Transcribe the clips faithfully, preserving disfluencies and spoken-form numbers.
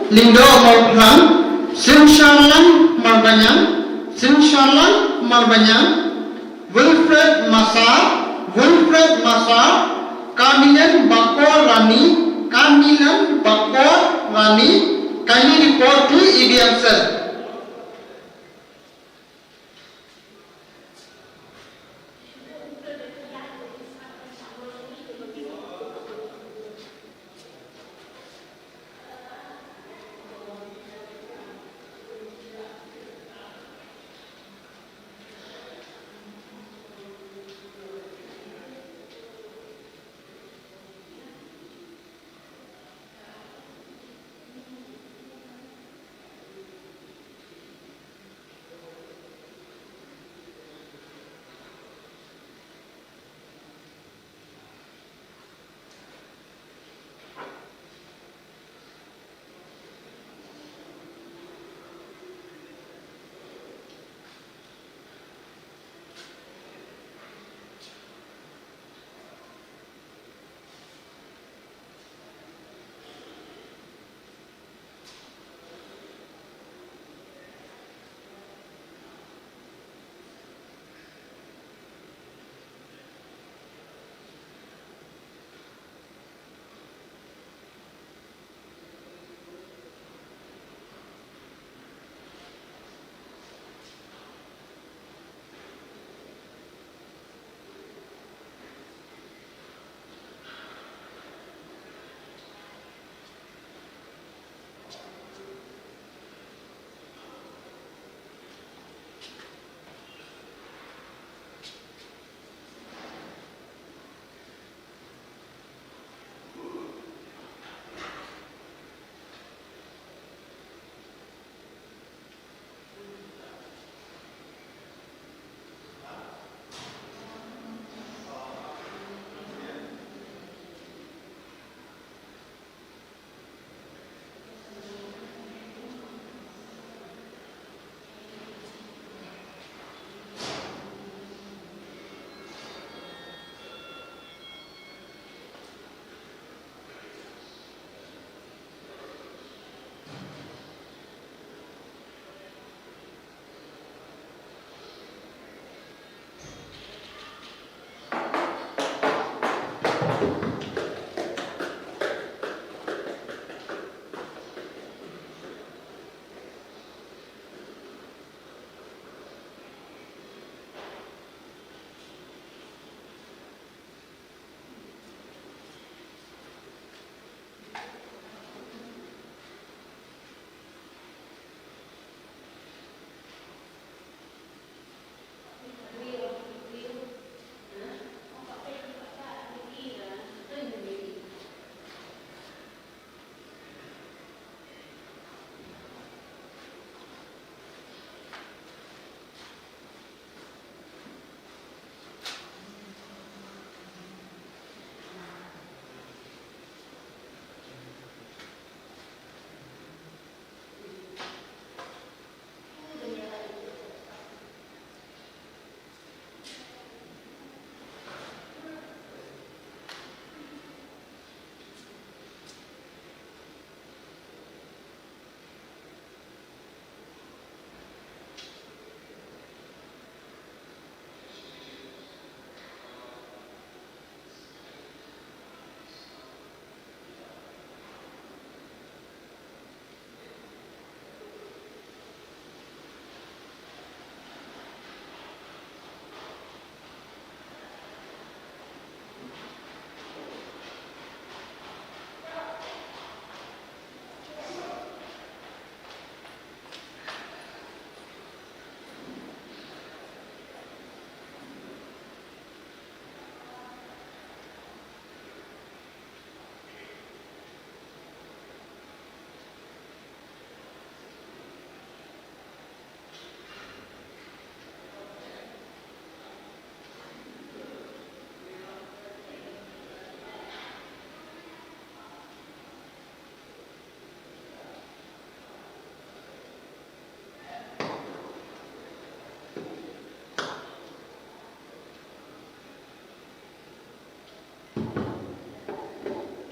Lyngdoh Mawphlang, Synsharlang Marbaniang, Synsharlang Marbaniang, Wilfred Masar, Wilfred Masar, Carmilan Bakor Rani, Carmilan Bakor Rani, kindly report to A B M cell.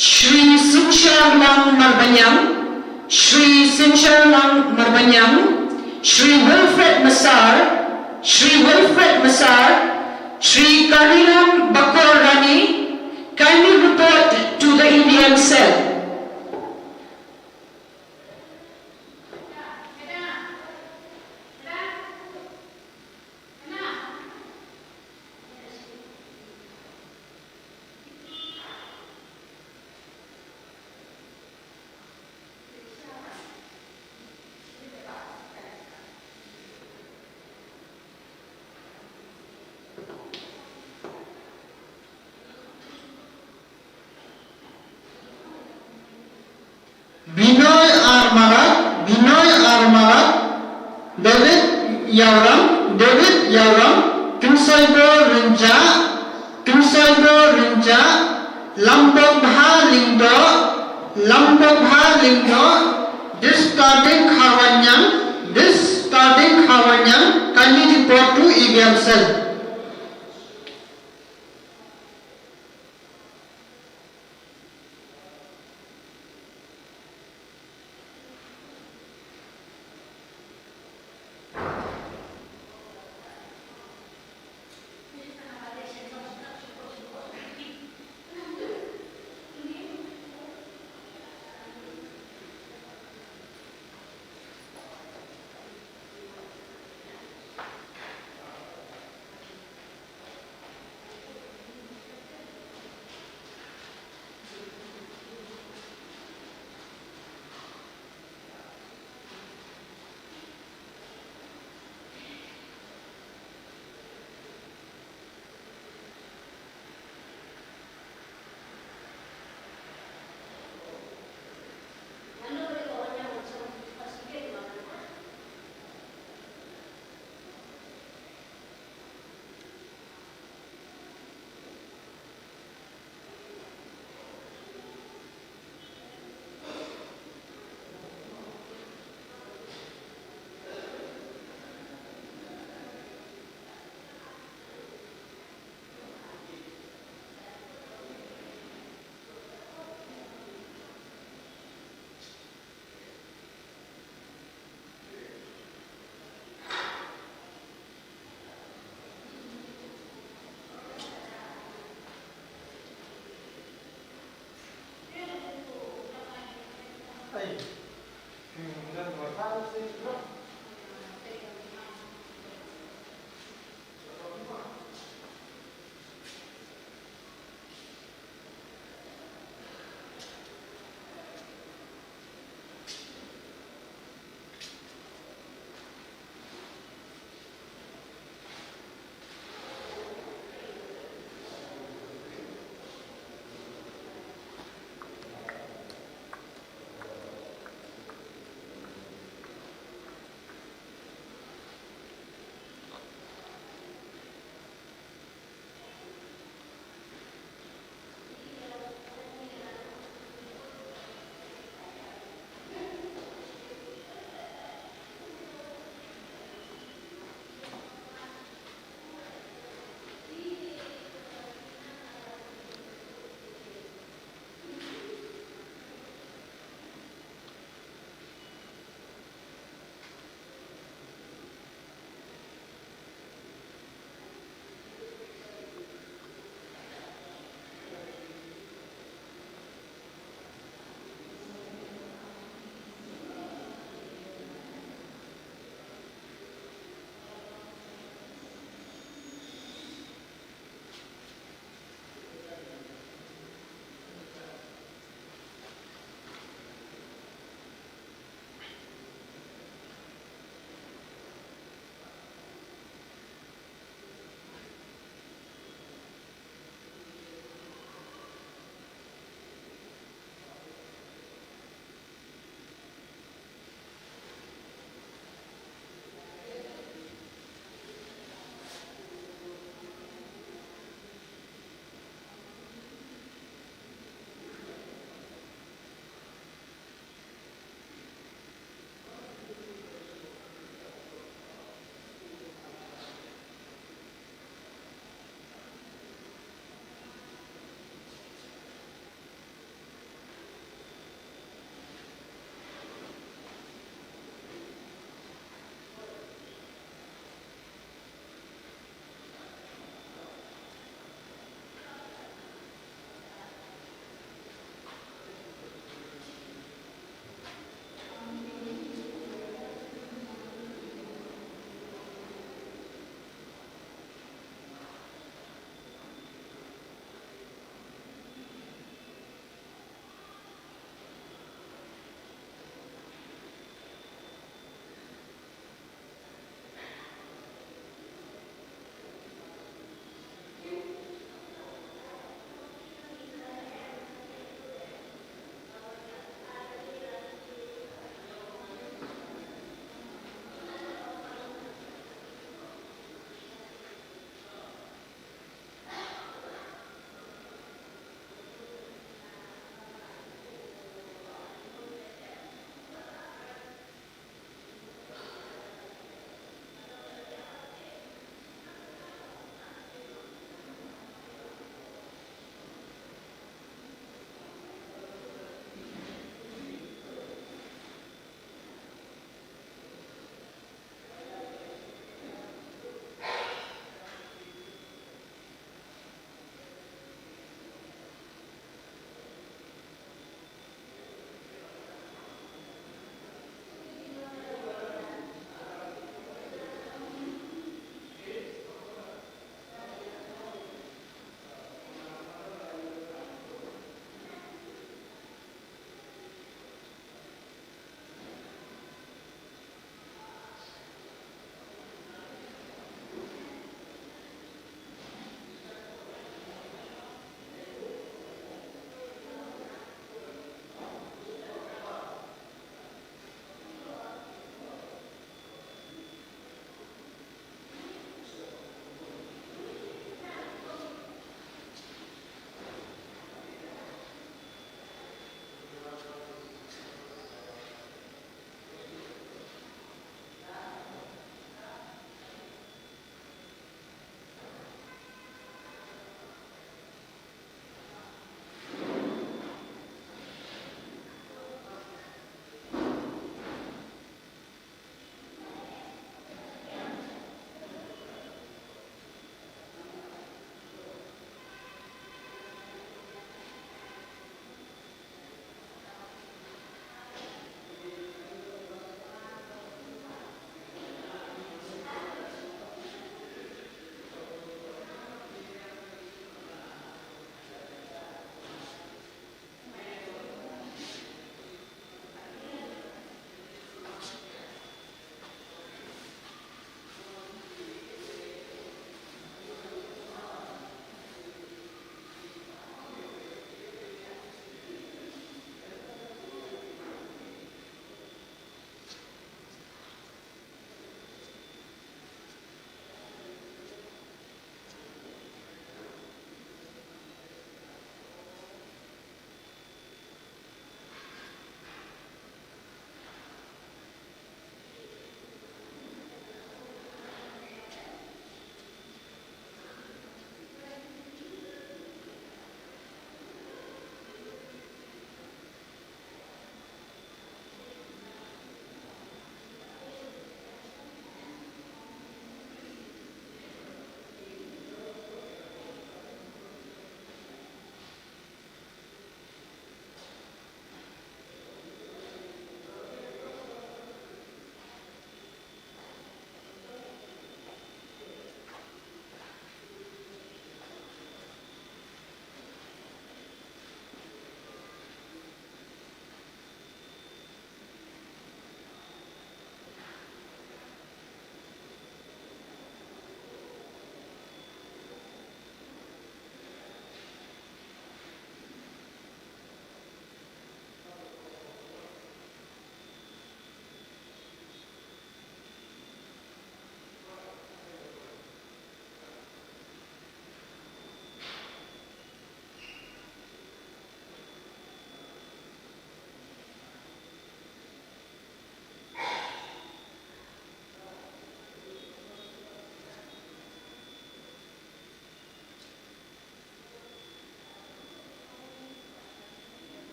Shri Suchar Lang Marbaniang, Shri Sinchalang Marbaniang, Shri Wilfred Massar, Shri Wilfred Massar, Shri Kariram Bakor Rani, kindly report to the E V M cell. Binoy R Marak, Binoy R Marak, David Yawrang, David Yawrang, Kynsoibo Rynjah, Kynsoibo Rynjah, Lambok Bha Lyngdoh, Lambok Bha Lyngdoh, Distarding Kharwanyang, Distarding Kharwanyang, kindly report to E V M cell.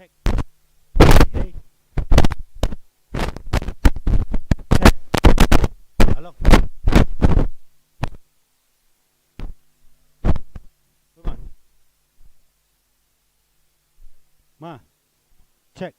Check. Hey. Check. Hello. Come on. Ma. Check.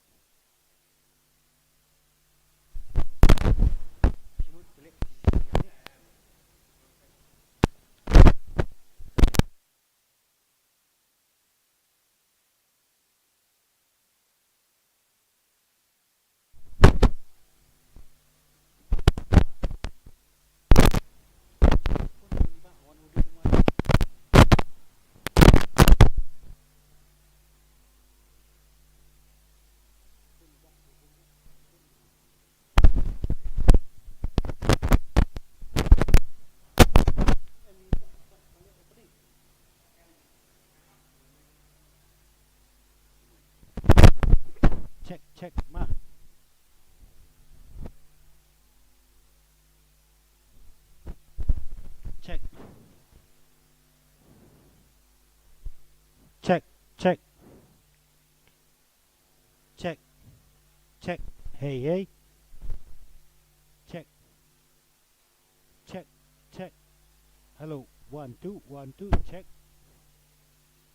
Check, check, ma. Check. Check, check. Check. Check. Hey, hey. Check. Hello. One, two, one, two. Check.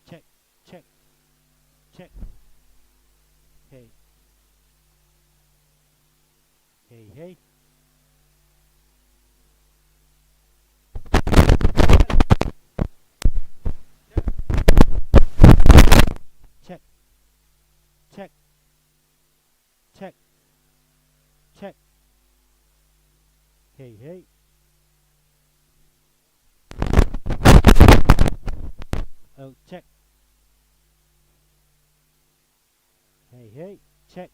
Check. Check. Check. Hey. Hey, hey. Check. Check. Check. Check. Hey, hey. Oh, check. Hey, hey. Check.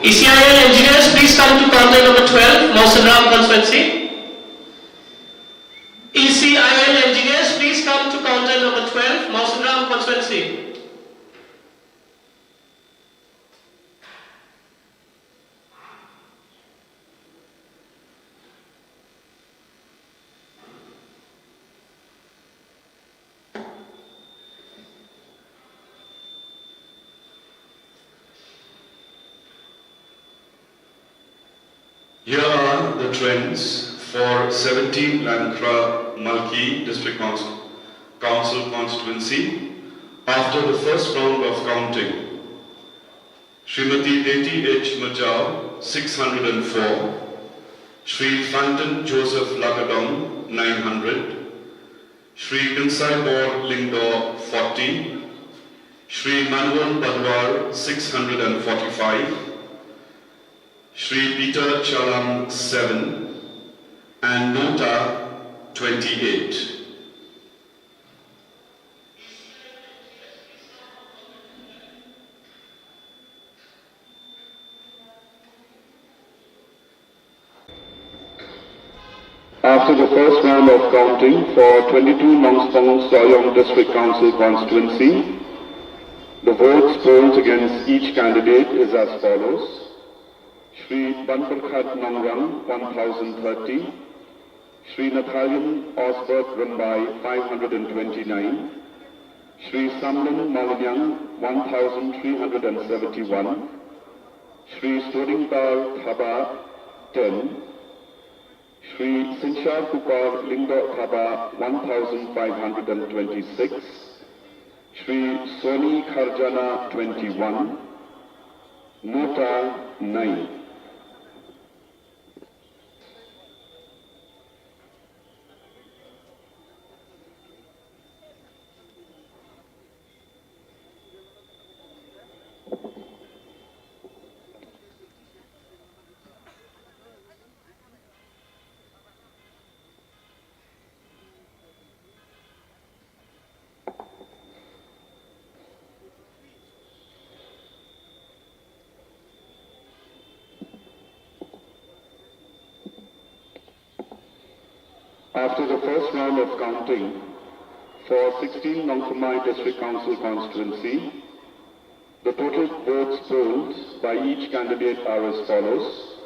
E C I L engineers, please come to counter number twelve, Mawsynram constituency. E C I L engineers, please come to counter number twelve, Mawsynram constituency. Here are the trends for seventeen Langkhra Malki District Council, Council Constituency after the first round of counting. Srimati Deti H Majau, six hundred and four. Shri Fantan Joseph Lakadong, nine hundred. Shri Kynsaibor Lyngdoh, forty. Shri Manuel Badwar, six hundred and forty-five. Shri Peter Chalam, seven. And Nota, twenty-eight. After the first round of counting for twenty-two Nongstoiñ Sohiong District Council constituency, the votes polled against each candidate is as follows. Shri Banpyrkhat Nongrang, one thousand thirty. Shri Nathalian Osbert Rymbai, five hundred and twenty-nine. Shri Samlin Malinyang, one thousand three hundred and seventy-one. Shri Stodingtar Thabah, ten. Shri Synshar Kupar Lyngdoh Thabah, one thousand five hundred and twenty-six. Shri Soni Kharjana, twenty-one. Nota, nine. After the first round of counting for sixteen Nongthymmai District Council constituency, the total votes polled by each candidate are as follows.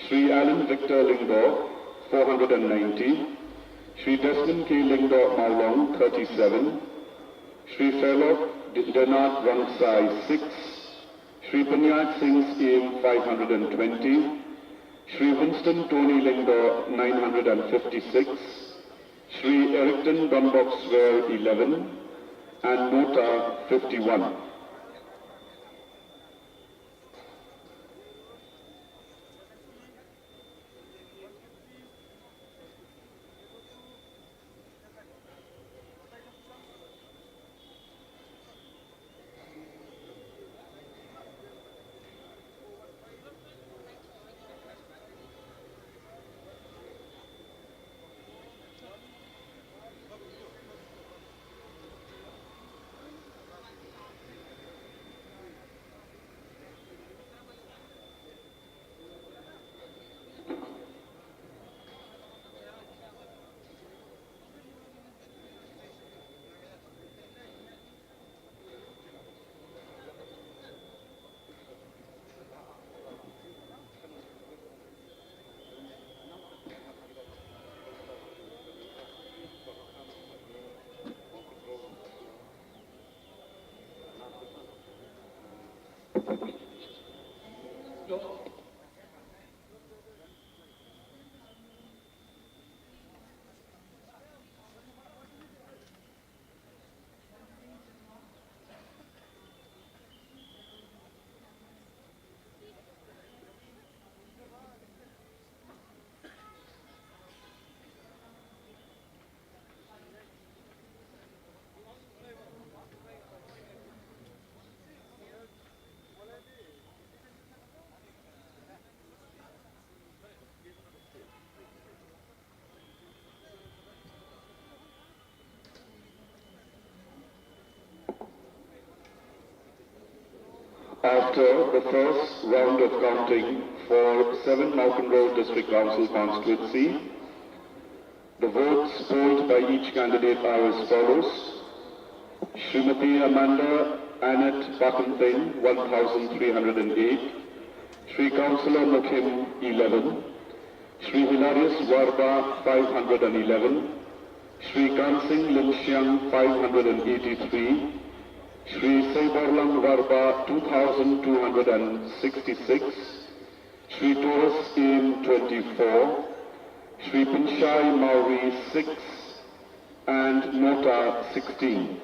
Shri Alan Victor Lyngdoh, four hundred and ninety. Shri Desmond K Lyngdoh Mawlong, thirty-seven. Shri Fairlok D-, Denard Rungsai, six. Shri Pynjah Singh Syiem, five hundred and twenty. Shri Winston Tony Lyngdoh, nine hundred and fifty-six. Shri Ericton Donbok Swer, eleven. And Nota, fifty-one. After the first round of counting for seven Mawkynrew District Council constituency, the votes polled by each candidate are as follows. Srimati Amanda Annette Pakanthing, one thousand three hundred and eight. Shri Councillor Mukhim, eleven. Shri Hilarius Warba, five hundred and eleven. Shri Kansing Linshiang, five hundred and eighty-three. Shri Seiborlang Warba, two thousand two hundred and sixty-six. Shri Taurus Aim, twenty-four. Shri Pinshai Mawrie, six. And Nota, sixteen.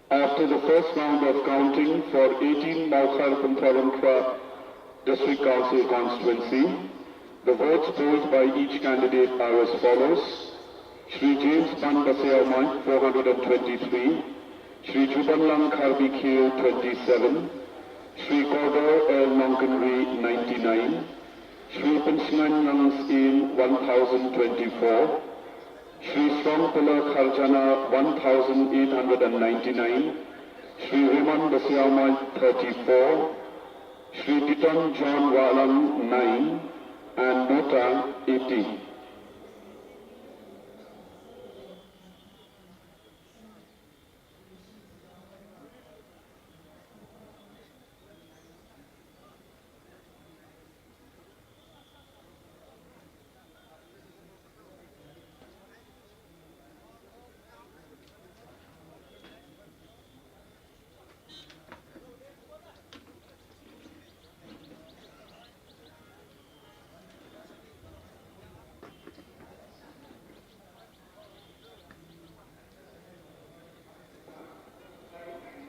After the first round of counting for eighteen Mawkhar Pynthorumkhrah District Council constituency, the votes polled by each candidate are as follows. Shri James Ban Baseawmai, four hundred and twenty-three. Shri Jubanlang Kharbikhiel, twenty-seven. Shri Kordor L Nongkynrih, ninety-nine. Shri Pynshngainlang Syiem, one thousand twenty-four. Shri Srongpyllakharjana, one thousand eight hundred and ninety-nine. Shri Raymond Baseawmai, thirty-four. Shri Diton John Wahlang, nine. And Nota, eighty.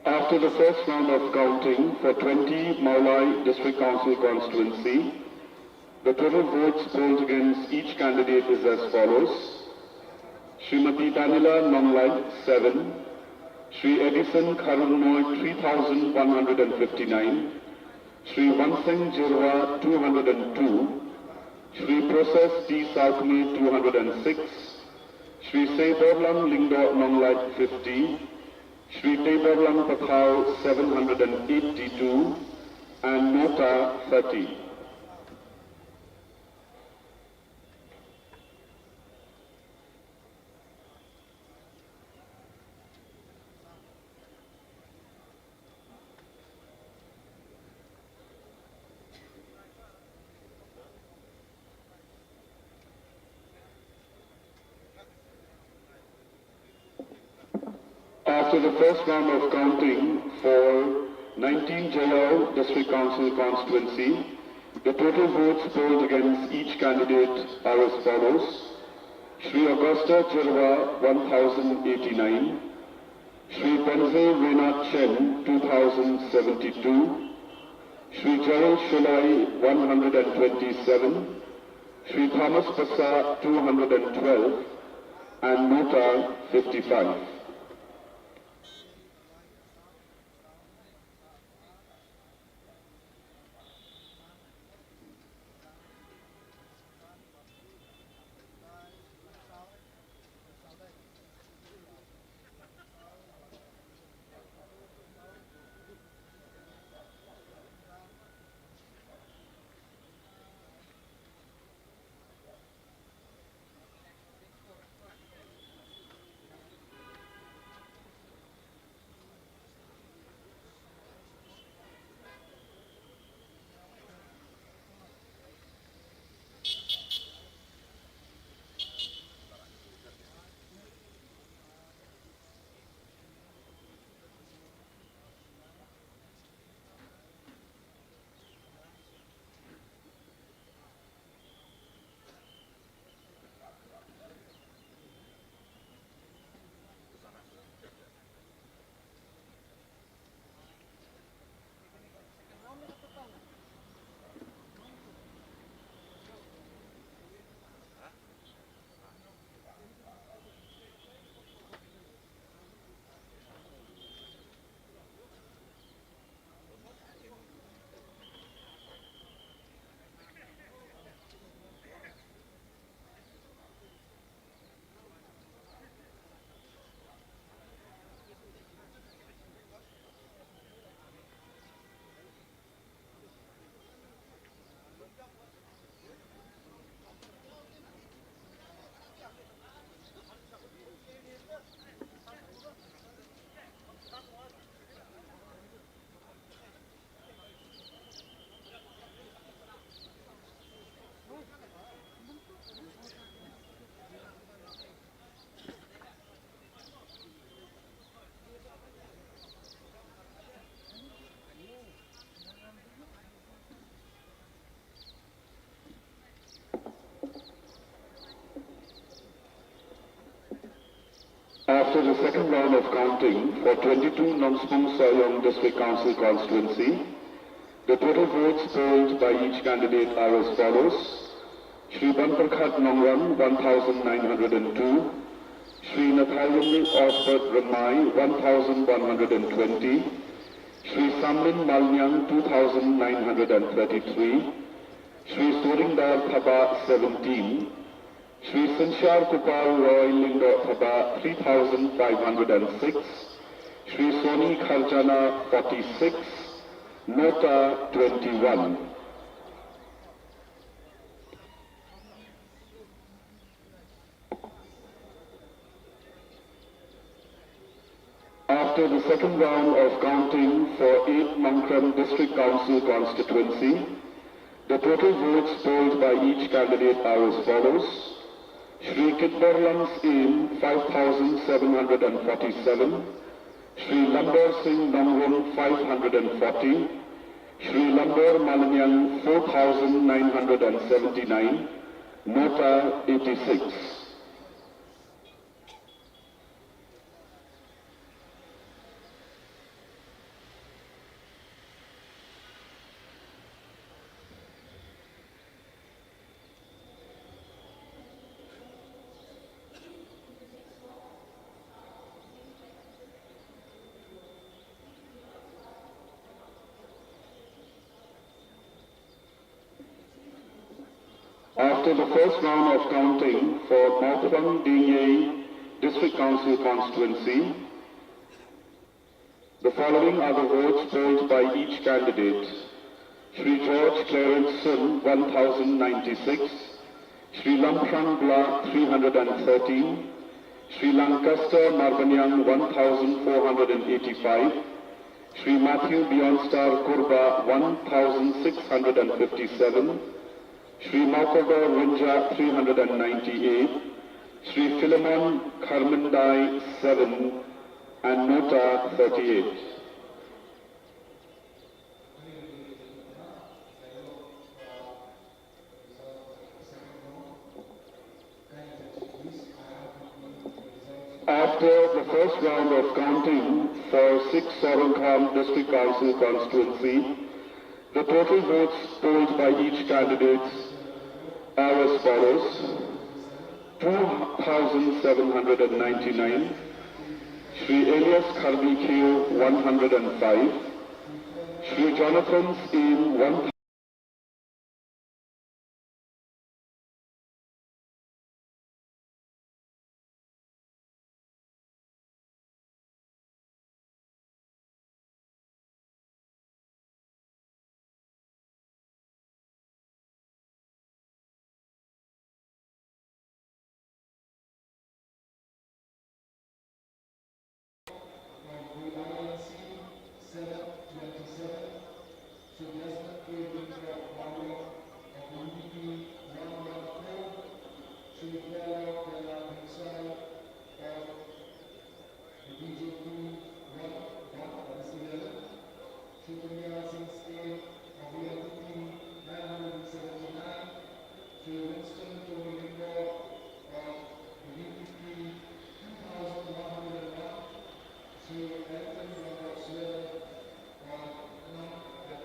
After the first round of counting for twenty Mawlai District Council constituency, the total votes polled against each candidate is as follows. Srimati Daniela Nonglait, seven. Shri Edison Kharulmoit, three thousand one hundred and fifty-nine. Shri Wansing Jyrwa, two hundred and two. Shri Process T Sawkmie, two hundred and six. Shri Seiborlang Lyngdoh Nonglait, fifty. Shri Teiborlang Pathaw, seven hundred and eighty-two. And Nota, thirty. After the first round of counting for nineteen Jaïaw District Council constituency, the total votes polled against each candidate are as follows. Shri Augusta Jyrwa, one thousand eighty-nine. Shri Benze Renat Chen, two thousand seventy-two. Shri Gerald Shullai, one hundred and twenty-seven. Shri Thomas Passah, two hundred and twelve. And Nota, fifty-five. The second round of counting for twenty-two Nongspung Sohiong District Council constituency. The total votes polled by each candidate are as follows. Shri Banpyrkhat Nongrang, one thousand nine hundred and two. Shri Nathaniel Osbert Rymbai, one thousand one hundred and twenty. Shri Samlin Malnyang, two thousand nine hundred and thirty-three. Shri Soringdar Thabah, seventeen. Shri Synshar Kupar Roy Lyngdoh Thabah, three thousand five hundred and six. Shri Soni Kharjana, forty-six. Nota, twenty-one. After the second round of counting for eighth Nongkrem District Council constituency, the total votes polled by each candidate are as follows. Shri Kitborlang Syiem, five thousand seven hundred and forty-seven. Shri Lambor Singh Nongrum, five hundred and forty. Shri Lambor Malnyang, four thousand nine hundred and seventy-nine. Nota, eighty-six. After the first round of counting for Mawphlang Diengiei District Council constituency, the following are the votes polled by each candidate. Shri George Clarence Sun, one thousand ninety-six. Shri Lamphrang Blah, three hundred and thirteen. Shri Lancaster Marbaniang, one thousand four hundred and eighty-five. Shri Matthew Beyondstar Kurbah, one thousand six hundred and fifty-seven. Shri Mawkordor Rynjah, three hundred and ninety-eight. Shri Philemon Kharmyndai, seven. And Nota, thirty-eight. After the first round of counting for six Sorangrang District Council constituency, the total votes polled by each candidate are as follows. Two thousand seven hundred and ninety-nine, Shri Elias Kharbi Khiew, one hundred and five, Shri Jonathan Syiem, one The B J P, one, one, that is eleven. Shri Kumar Singh Syiem of the N P P, nine hundred and seventy-nine. Shri Winston Tony Lyngdoh of the D P P, two thousand one hundred and one. Shri Elton Lyngdoh Swer of Nong Khat.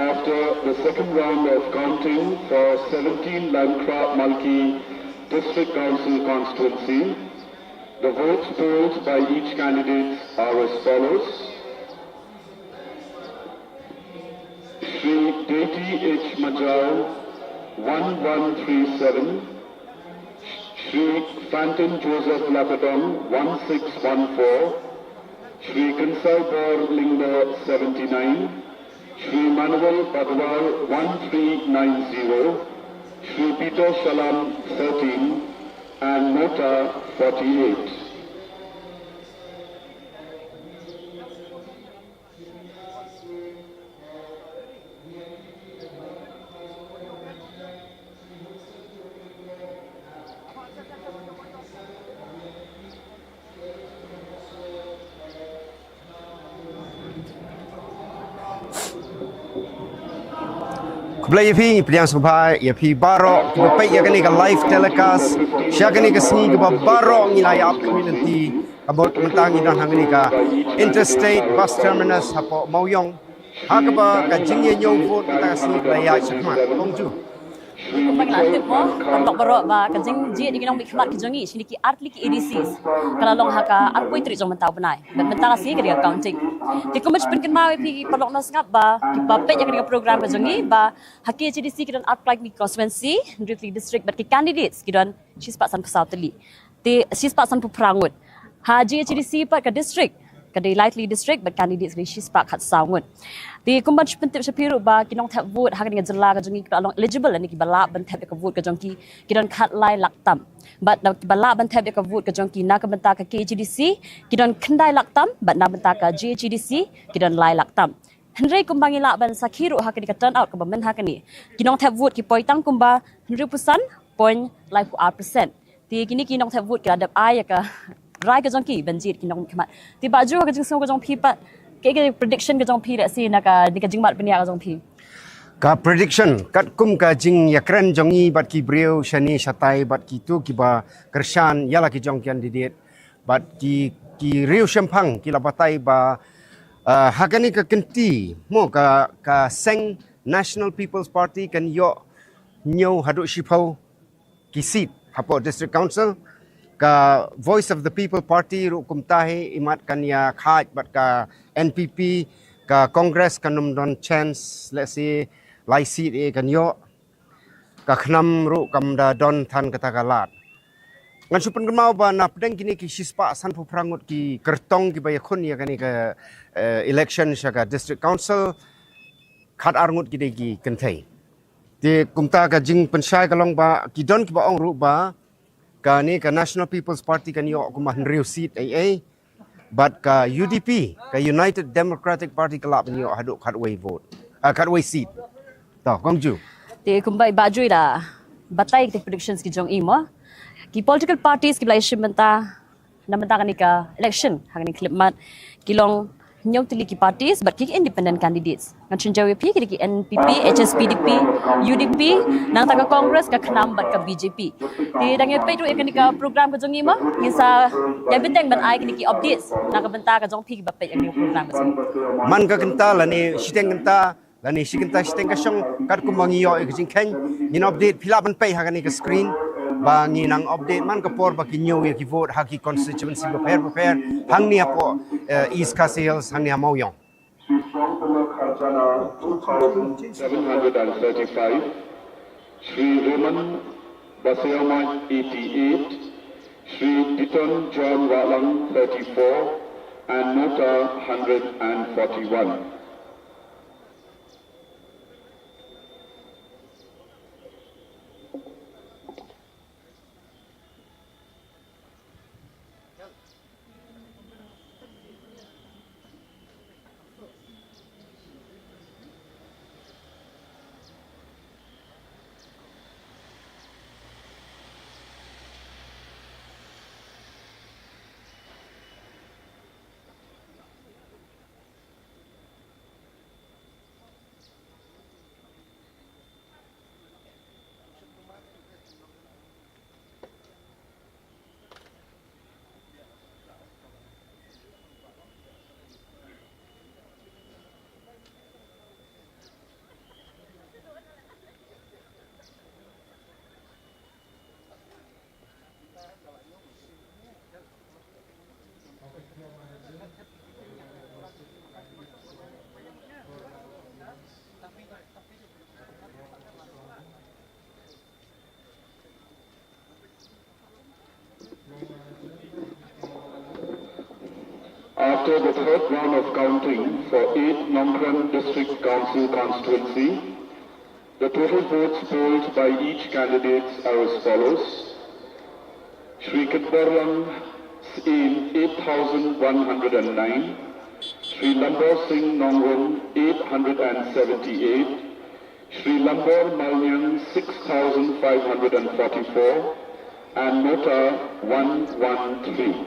After the second round of counting for seventeen Langkra Malki District Council constituency, the votes polled by each candidate are as follows. Shri Deiti H Majau, one one three seven. Shri Fantin Joseph Lakadong, one six one four. Shri Kansai Bor Lyngdoh, seventy-nine. Shri Manuel Badwal, one three nine zero. Shri Peter Shalam, thirteen. And Mota, forty-eight. Khublei ïa phi, pdiang sngewbha ïa phi baroh kiba peit ïa kane ka live telecast sha kane ka sngi kaba baroh ngi la ïa ap khmih lynti. Ka bor mynta ngi don hangne ka Interstate Bus Terminus hapoh Mawiong. Ha kaba ka jingïañiew vote kata ka sngi ka la ïaid shakhmat. Kong Ju. Kumba ngi la tip mo, ka lok baroh ba ka jingjied ïa ki nongmihkhmat ki jong ngi shane ki artylli ki A D Cs ka la long ha ka arphew tarik jong mynta u bnai. Bad mynta ka sngi ka dei ka counting. Te kumba shu pynkynmaw ïa phi ki paralok nongsngap ba kiba peit ïa kane ka program ka jong ngi ba ha K H A D C ki don arphew lai ki constituency, hynriew tylli ki district bad ki candidates ki don shispah sanphew saw tylli. Te shispah sanphew phra ngut. Ha G H A D C pat ka district ka dei lai tylli district bad candidates ka dei shispah khatsaw ngut. Te kumba shu pyntip sha phi ruh ba ki nongthep vote ha kane ka jylla ka jong ngi kiba long eligible lane kiba lah ban thep ïa ka vote ka jong ki, ki don khatlai lak tam. Bad na kiba lah ban thep ïa ka vote ka jong ki na ka bynta ka K H A D C ki don khyndai lak tam bad na bynta ka G H A D C ki don lai lak tam. Hynrei kumba ngi lah ban sakhi ruh ha kane ka turnout kaba myn ha kane, ki nongthep vote ki poi tang kumba hynriewphew san point laiphew ar percent. Te kine ki nongthep vote ki la dep ai ïa ka rai ka jong ki ban jied ki nongmihkhmat. Te Bah Ju, ha ka jingsngew ka jong phi pat, kaei ka prediction ka jong phi lehse na ka, na ka jingmad bniah ka jong phi? Ka prediction katkum ka jingïakren jong ngi bad ki briew shane shatai bad kito kiba kyrshan ïa la ki jong candidate bad ki, ki riew shemphang ki la batai ba, ah, ha kane ka kynti mo ka, ka seng National People's Party kan ïoh hynñiew haduh shiphew ki seat hapoh District Council. Ka Voice of the People Party ruh kumta hi, imat kan ïa khaid bad ka N P P, ka Congress kan ym don chance, lehse lai seat eh kan ïoh. Ka KHNAM ruh kam da don than kata ka lad. Ngan shu pynkynmaw ba na pdeng kine ki shispah sanphew phra ngut ki kyrtong kiba ïakhun ïa kane ka, eh, election sha ka District Council, khatar ngut ki dei ki kynthei. Te kumta ka jingpynshai ka long ba ki don kiba ong ruh ba kane ka National People's Party kan ïoh kumba hynriew seat ei ei. Bad ka U D P, ka United Democratic Party ka lah ban ïoh haduh khatwei vote. Ah, khatwei seat. To, Kong Ju. Te kumba i Bah Ju i da batai kita ki predictions ki jong i mo. Ki political parties kiba la ïashim bynta na bynta kane ka election ha kane ka khyllipmat ki long hynñiew tylli ki parties bad ki independent candidates. Ngan shim jingkylli ïa phi, ki dei ki N P P, H S P D P, U D P, nangta ka Congress, ka KHNAM bad ka B J P. Te dang ïa peit ruh ïa kane ka program ka jong ngi mo, ngin sa ïa bteng ban ai kine ki updates na ka bynta ka jong phi kiba peit ïa kane ka program ka jong ngi. Man ka kynta lane shiteng kynta lane shi kynta shiteng ka shong, katkum ba ngi ïoh ïa ka jingkheiñ, ngin update, phi lah ban peit ha kane ka screen ba ngi nang update man ka por ba kin ñiew ïa ki vote ha ki constituency bapher bapher hangne hapoh, eh, East Khasi Hills, hangne ha Mawiong. Shri Songpuma Kharjana, two thousand seven hundred and thirty-five, Shri Roman Baseoma, eighty-eight, Shri Diton John Walang, thirty-four, and Nota, hundred and forty-one. The third round of counting for eighth Nongkrem District Council constituency. The total votes polled by each candidate are as follows. Shri Kitborlang Syiem, eight thousand one hundred and nine. Shri Lambor Singh Nongrum, eight hundred and seventy-eight. Shri Lambor Maliang, six thousand five hundred and forty-four. And Nota, one one three.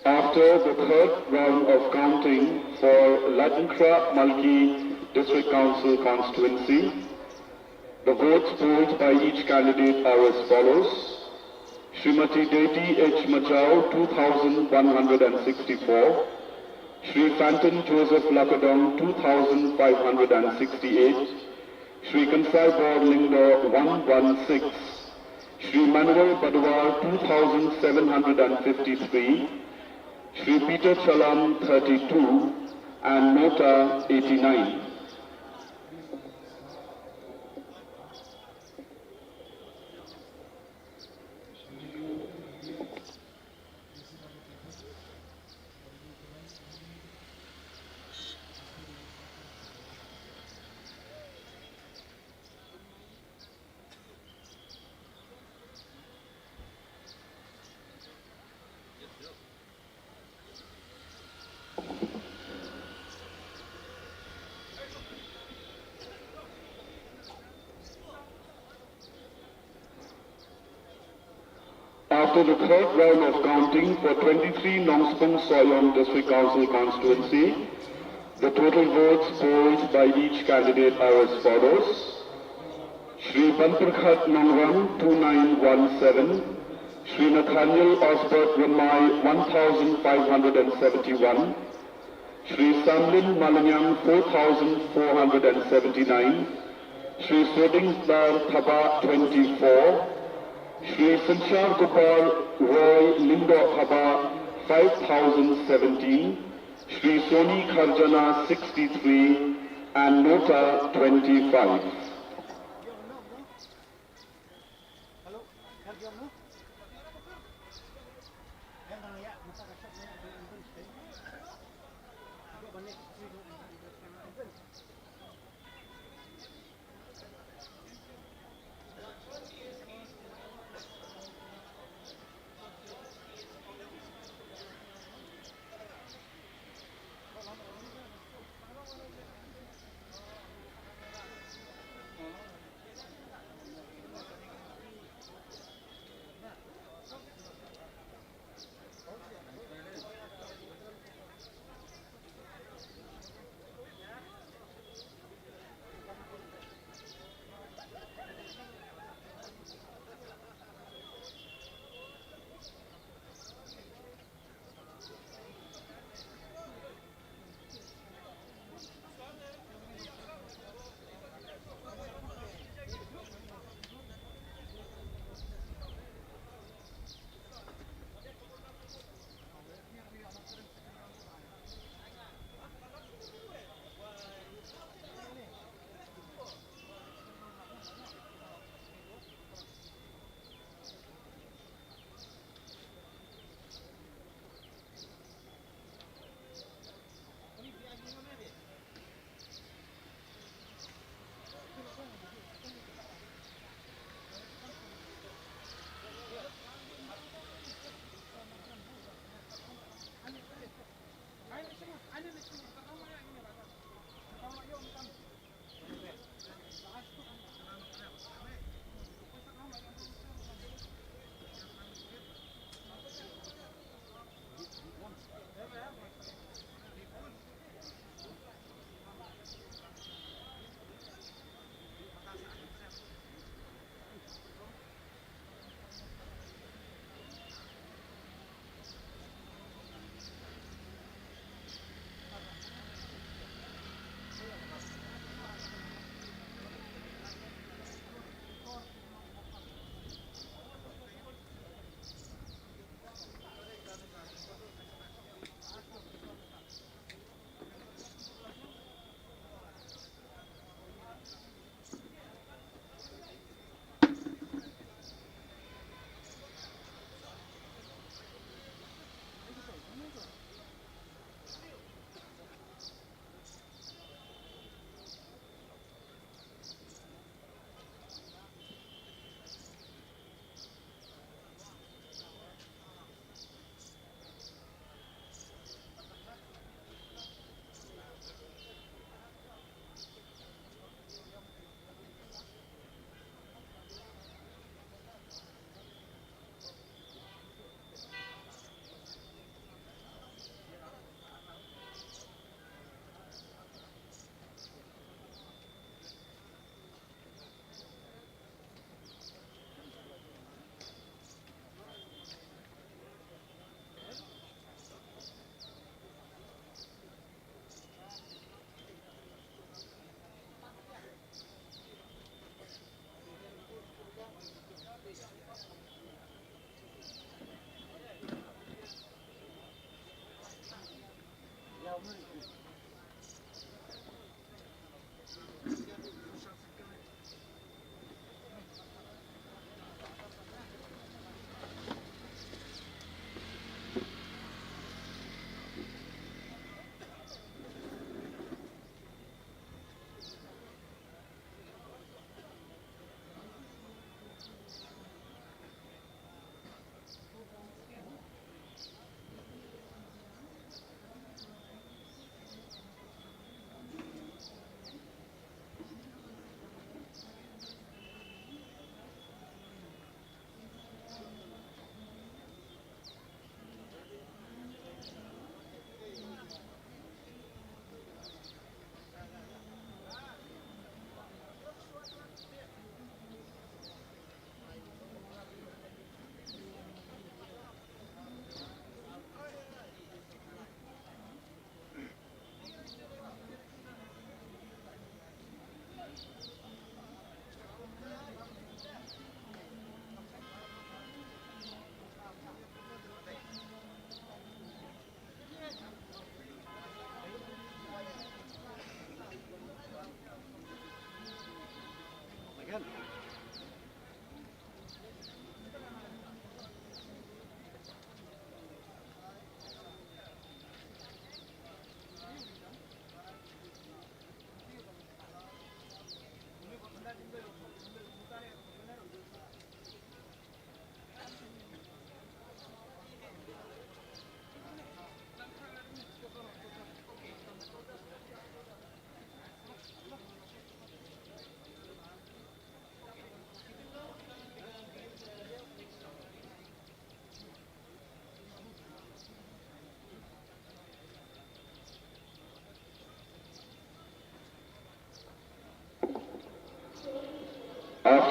After the third round of counting for Ladngkrah Malki District Council constituency, the votes polled by each candidate are as follows. Shrimati Dedi H Majau, two thousand one hundred and sixty-four. Shri Fantin Joseph Lakadong, two thousand five hundred and sixty-eight. Shri Kansai Bor Lyngdoh, one one six. Shri Manuel Badwar, two thousand seven hundred and fifty-three. Shri Peter Chalam, thirty-two. And Nota, eighty-nine. After the third round of counting for twenty-three Nongspung Sohiong District Council constituency, the total votes polled by each candidate are as follows. Shri Banpyrkhat Nongrum, two nine one seven. Shri Nathaniel Osbert Ramai, one thousand five hundred and seventy-one. Shri Samlin Maliang, four thousand four hundred and seventy-nine. Shri Sodingsdar Thabah, twenty-four. Shri Synshar Kupar Roy Lyngdoh Thabah, five thousand seventeen. Shri Soni Kharjana, sixty-three. And Nota, twenty-five.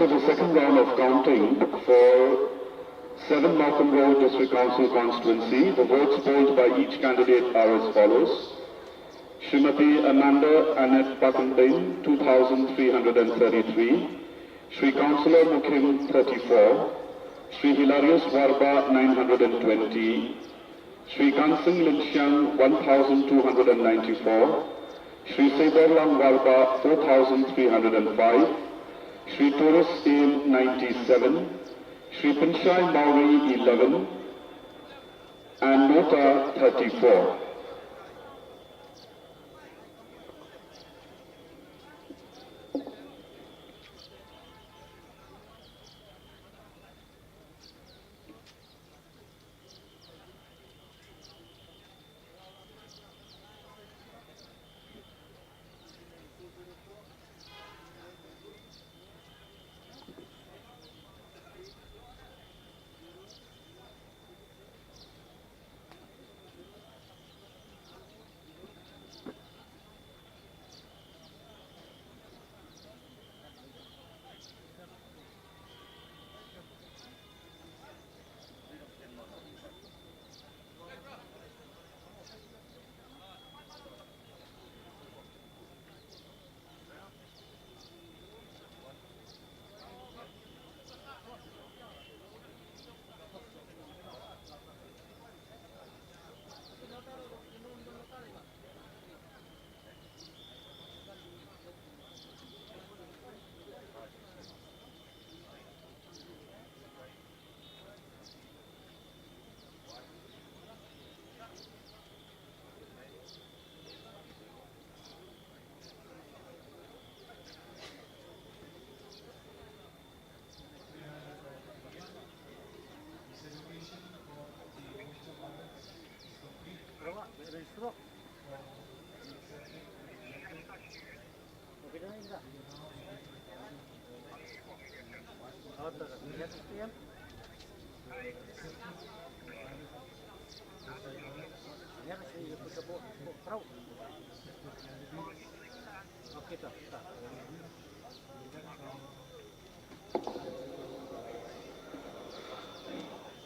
The second round of counting for seven Markham Road District Council constituency, the votes polled by each candidate are as follows. Srimati Amanda Annette Pakantain, two thousand three hundred and thirty-three. Shri Councillor Mukhim, thirty-four. Shri Hilarius Warba, nine hundred and twenty. Shri Kansing Linshiang, one thousand two hundred and ninety-four. Shri Sedarlang Warba, four thousand three hundred and five. Shri Tourist Aim, ninety-seven. Shri Pinshai Maori, eleven. And Nota, thirty-four.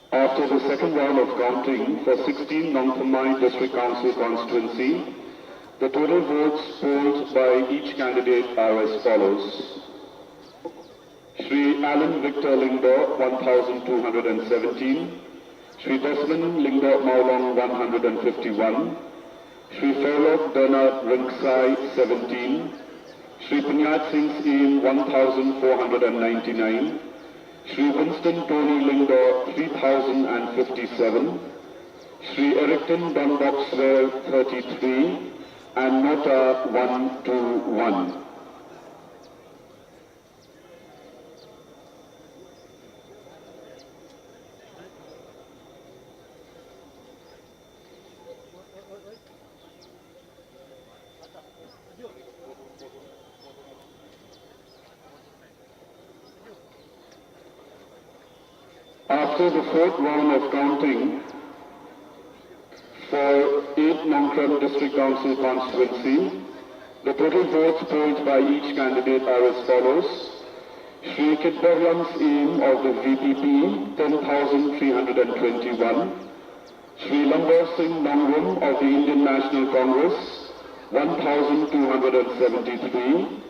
After the second round of counting for sixteen Nongthymmai District Council constituency, the total votes polled by each candidate are as follows. Shri Alan Victor Lyngdoh, one thousand two hundred and seventeen. Shri Desmond Lyngdoh Mawlong, one hundred and fifty-one. Shri Fairlok Bernard Rynxai, seventeen. Shri Pynïaid Sing Syiem, one thousand four hundred and ninety-nine. Shri Winston Tony Lyngdoh, three thousand and fifty-seven. Shri Ericton Donbok Swer, thirty-three. And Nota, one two one. After the fourth round of counting for eight Nongkrem District Council constituency, the total votes polled by each candidate are as follows. Shri Kitberlam Syiem of the V P P, ten thousand three hundred and twenty-one. Shri Lambor Singh Nongrum of the Indian National Congress, one thousand two hundred and seventy-three.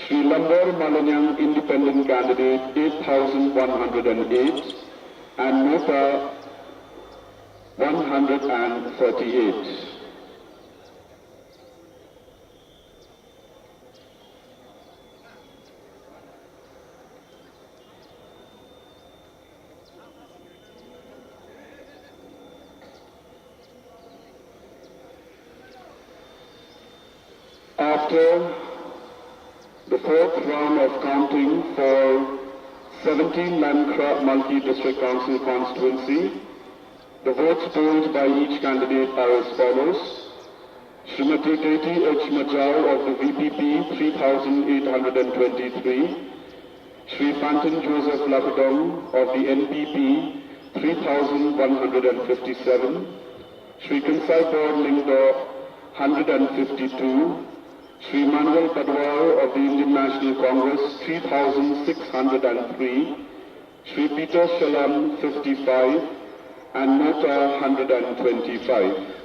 Shri Lambor Malanyang Independent Candidate, eight thousand one hundred and eight, and Nota, one hundred and thirty-eight. After the fourth round of counting for seventeen Lankhra Malki District Council constituency, the votes polled by each candidate are as follows. Shrimati Katie H Majau of the V P P, three thousand eight hundred and twenty-three. Shri Panton Joseph Lakadong of the N P P, three thousand one hundred and fifty-seven. Shri Khynsai Bor Lyngdoh, hundred and fifty-two. Shri Manuel Padwar of the Indian National Congress, three thousand six hundred and three, Shri Peter Shalom, fifty-five, and Nota, hundred and twenty-five.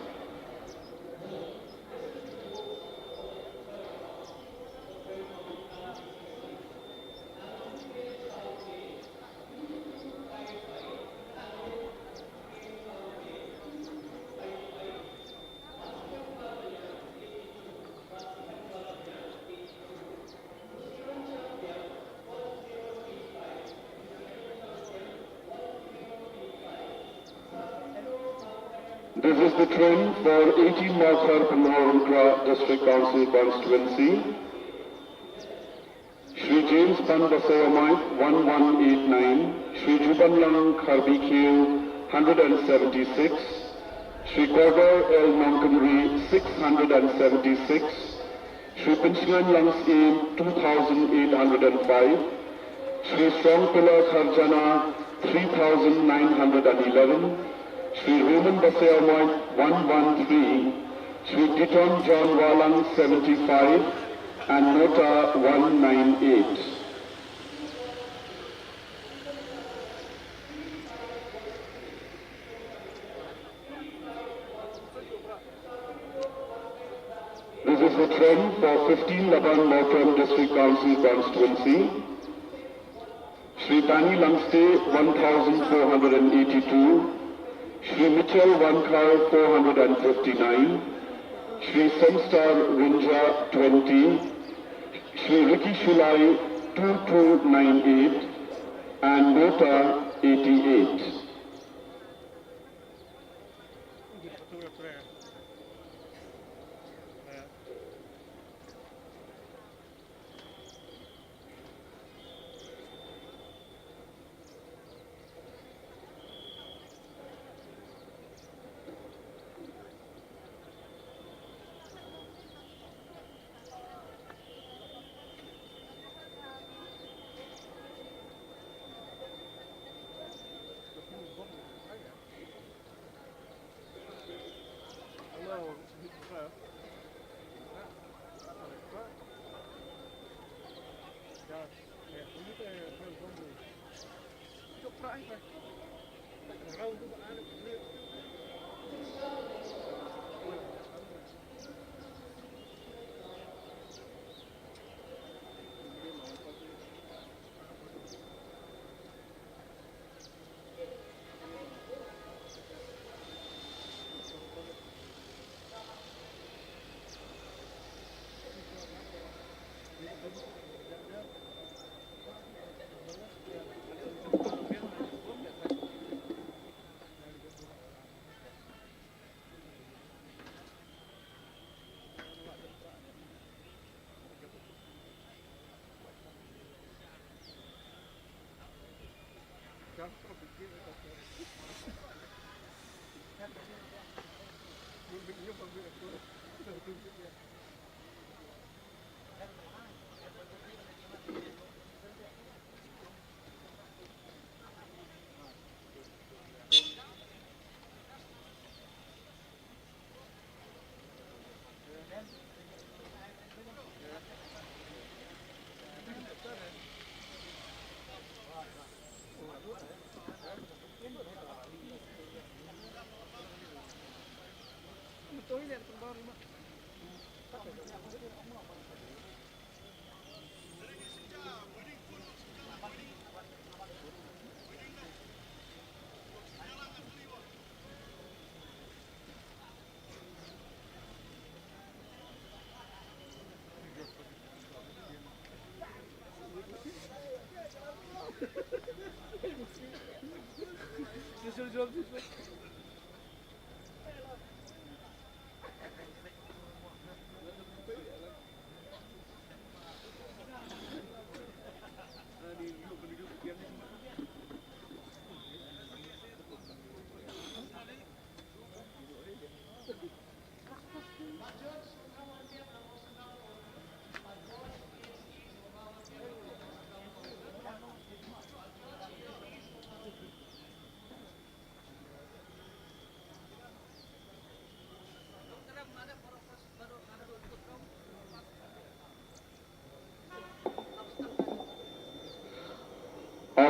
This is the trend for eighteen Mawkhar Pynhor Rukra District Council Constituency. Shri James Pan Basaiawmoit, one one eight nine, Shri Jubanlang Kharbikhew, hundred and seventy-six, Shri Kordor L Nongkynrih, six hundred and seventy-six, Shri Pynshngain Langsyiem, two thousand eight hundred and five, Shri Strongpiller Kharjana, three thousand nine hundred and eleven, Shri Raymond Basaiawmoit, one one three, Shri Diton John Wahlang, seventy-five, and Nota, one nine eight. This is the trend for fifteen Laban Mawkyrwat District Council constituency. Shri Danny Langstay, one thousand four hundred and eighty-two. Shri Mitchell Wankhar, four hundred and fifty-nine. Shri Semstar Rynjah, twenty. Shri Ricky Shullai, two two nine eight. And Nota, eighty-eight.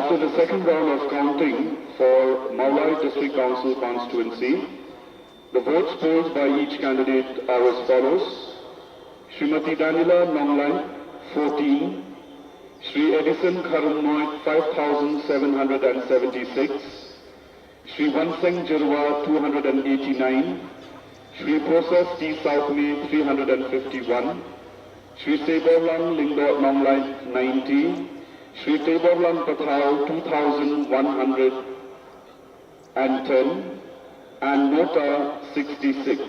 After the second round of counting for Mawlai District Council constituency, the votes polled by each candidate are as follows. Srimati Daniela Nonglait, fourteen. Shri Edison Kharumnoit, five thousand seven hundred and seventy-six. Shri Vanseng Jyrwa, two hundred and eighty-nine. Shri Process T Southme, three hundred and fifty-one. Shri Seborlang Lyngdoh Nonglait, ninety. Shri Teborlang Pathau, two thousand one hundred and ten. And Nota, sixty-six.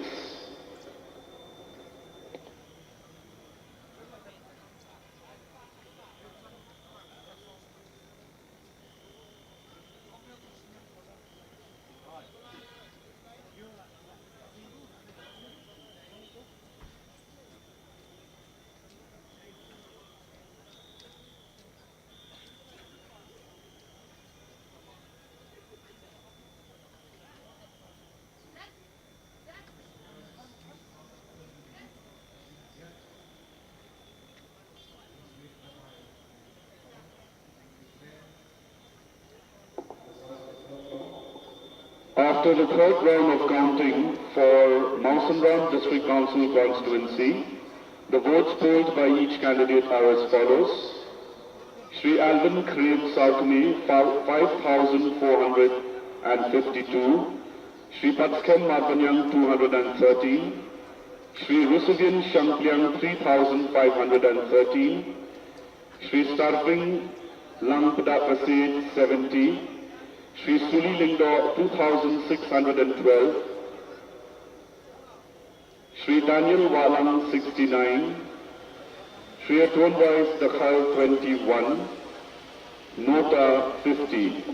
After the third round of counting for Mawsynram District Council constituency, the votes polled by each candidate are as follows. Shri Alvin Khrib Sarkmi, five thousand four hundred and fifty-two. Shri Patskhem Marbaniang, two hundred and thirteen. Shri Rusugin Shangpliang, three thousand five hundred and thirteen. Shri Starping Langpda Pasid, seventy. Shri Suli Lyngdoh, two thousand six hundred and twelve. Shri Daniel Walang, sixty-nine. Shri Atonwais Dakhar, twenty-one. Nota, fifty.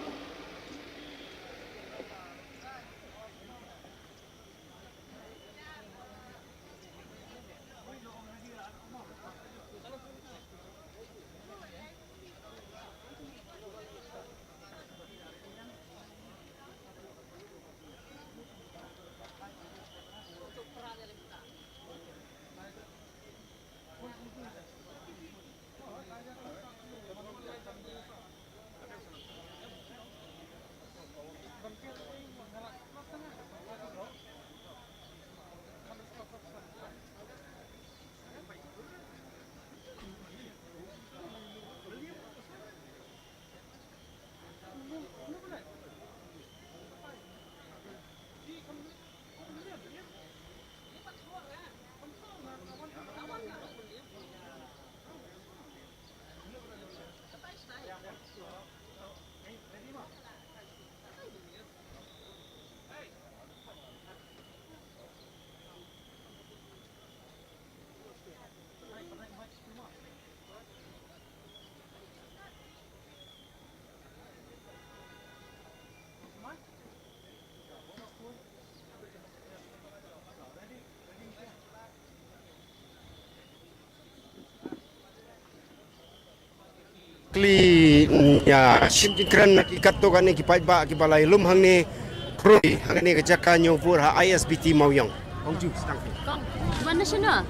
Kli, mm, ïa shim jingkren na ki katto katne ki paidbah kiba la ïalum hangne, khrui hangne ka jaka ñiew vote ha I S B T Mawiong. Ong ju, sdang. Kong, wan na shano?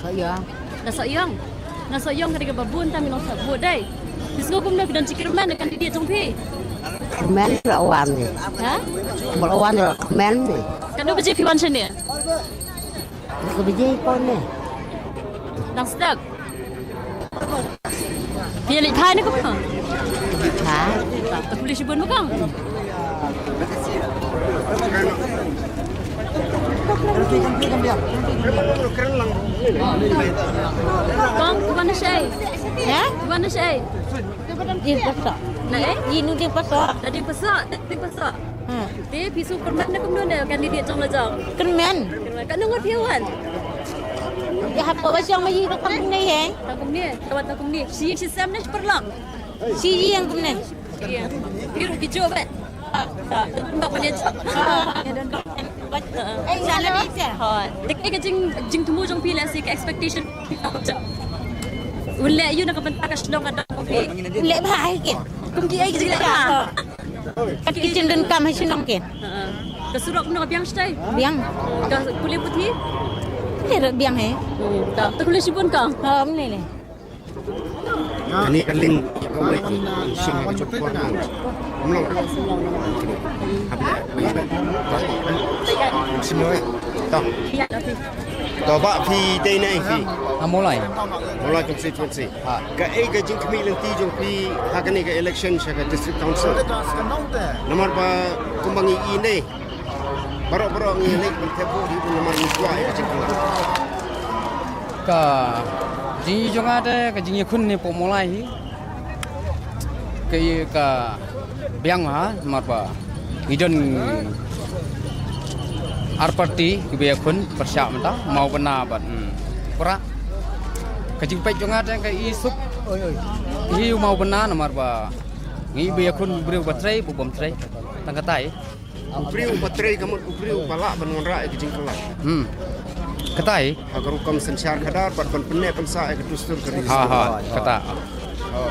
Sohiong. Na Sohiong. Na Sohiong ka dei kaba bun tam ngi long sah vote dei. Phi sngew kumno, phi don jingkyrmen na candidate jong phi? Kyrmen, la wan de. Ha? Ba la wan de, kyrmen de. Katno baje phi wan shane? Ka baje pon ne. Dang step. Phi leit phai ne kumno? Leit phai. Ta khublei shibun ma kong. Kong, wan na shaei? Ha? Wan na shaei? Ding paso. Na eh? Inu ding paso. Na ding paso, ding paso. Hmm. Te phi sngewkyrmen ne kumno na candidate jong la jong? Kyrmen. Kyrmen. Katno ngut phi wan? Ïa hapoh ba shong ma ïing ruh tang kumne hi. Tang kumne, ka wan tang kumne. Shi ïing shi sem ne shi paralok? Shi ïing kumne. Shi ïing. Phi ruh ki juh bad. Ba pynïaid. Ei, shala ni te. Hooid. Te kaei ka jing, jingthmu jong phi lehse, ka expectation? Un leh aïu na ka bynta ka shnong ka dong jong phi? Un leh bha hi keiñ. Kum kiei ki jingleh bha? Ka kitchen donkam ha shnong keiñ. Ha. Ka surok kumno, ka biang shatai? Biang. Ka pule puthi? Te ruh biang hi. Hmm, ta, ta khublei shibun kong. Ha, ym lei lei. Kane ka link ïa kawei, shim ha ka jong por nang. Mlong. Hap ïa. Shim ïa. To. To, Bah, phi dei na ei phi? Ha Mawlai. Mawlai constituency. Ha. Kaei ka jingkhmih lynti jong phi ha kane ka election sha ka district council? Namar ba kumba ngi ïohi ne, baroh baroh ngi leit ban thep vote hi namar ngi kwah ïa ka jingkylla. Ka jingïohi jong nga te, ka jingïakhun ne hapoh Mawlai hi, ka, ka biang ha, namar ba ngi don ar party kiba ïakhun pyrshah mynta, Mawbynna bad, hmm, Prah. Ka jingpeit jong nga te ka i suk hi u Mawbynna, namar ba ngi ba ïakhun u briew ba trei, u bym trei. Tang katai. U briew ba trei ka mut u briew ba lah ban wanrah ïa ka jingkylla. Hmm. Katai. Ha ka rukom synshar khadar bad ban pynneh pynsah ïa ka dustur ka ri. Ha, ha, kata.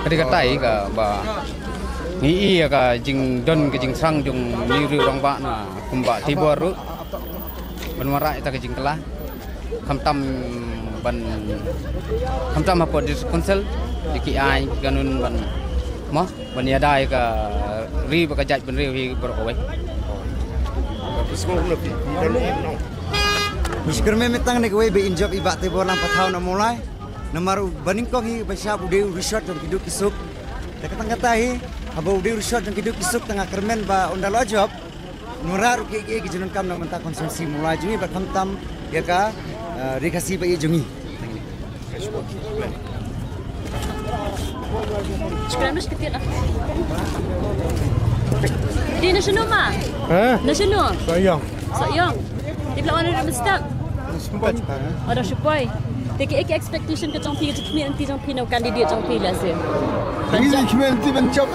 Ka dei katai kaba ngi ïohi ïa ka jingdon ka jingthrang jong ngi riew rangbah na kumba Tibor ruh ban wanrah ïa ka jingkylla. Khamtam ban, khamtam hapoh District Council, dei ki aiñ ki kanun ban, mo, ban ïada ïa ka ri bad ka jaitbynriew hi baroh kawei. Ngi sngewkmen, ngi sngewkmen tang ne kawei ba in jop i Bah Teibor Langpathaw na Mawlai. Namar ba nyngkong hi ba shap u dei u rishot jong ki duk ki suk. Te ka tang kata hi, haba u dei u rishot jong ki duk ki suk, tang nga kyrmen ba ynda la jop, nora ruh ki, ki, ki jingdonkam na bynta constituency Mawlai jong ngi bad khamtam ïa ka, eh, Ri Khasi ba ïeit jong ngi. Shukran, shukran. Dei na shano ma? Ha? Na shano? Sohiong. Sohiong. Te phi la wan ruh mynstep? Sympat. Oh, da shu poi. Te kaei ka expectation ka jong phi, ka jingkhmih lynti jong phi na u candidate jong phi lehse? Ka jingkhmih lynti ban jop.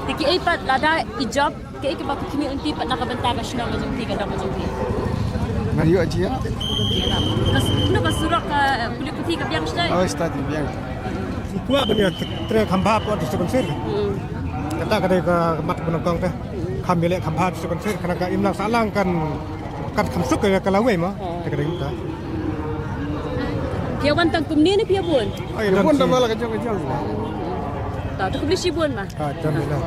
Te kaei pat lada i jop, kaei kaba phi khmih lynti pat na ka bynta ka shnong ka jong phi, ka dong ka jong phi? Nga ïoh jia. Ka s-, kumno ka surok, ka pule puthi ka biang sdang? Oh, start biang. Kwah ban ïa trei khambha hapoh District Council. Hmm. Kata ka dei ka mat ba nyngkong te. Kham ïaleh khambha District Council, kane ka imlang sahlang kan, kan kham suk ka lawei mo. Oh. Te ka dei ta. Phi ïa wan tang kumne ne phi ïa bun? Ai, ïa bun tang la ka jong ka jong. Ta, to khublei shibun ma. Ha, jam ila.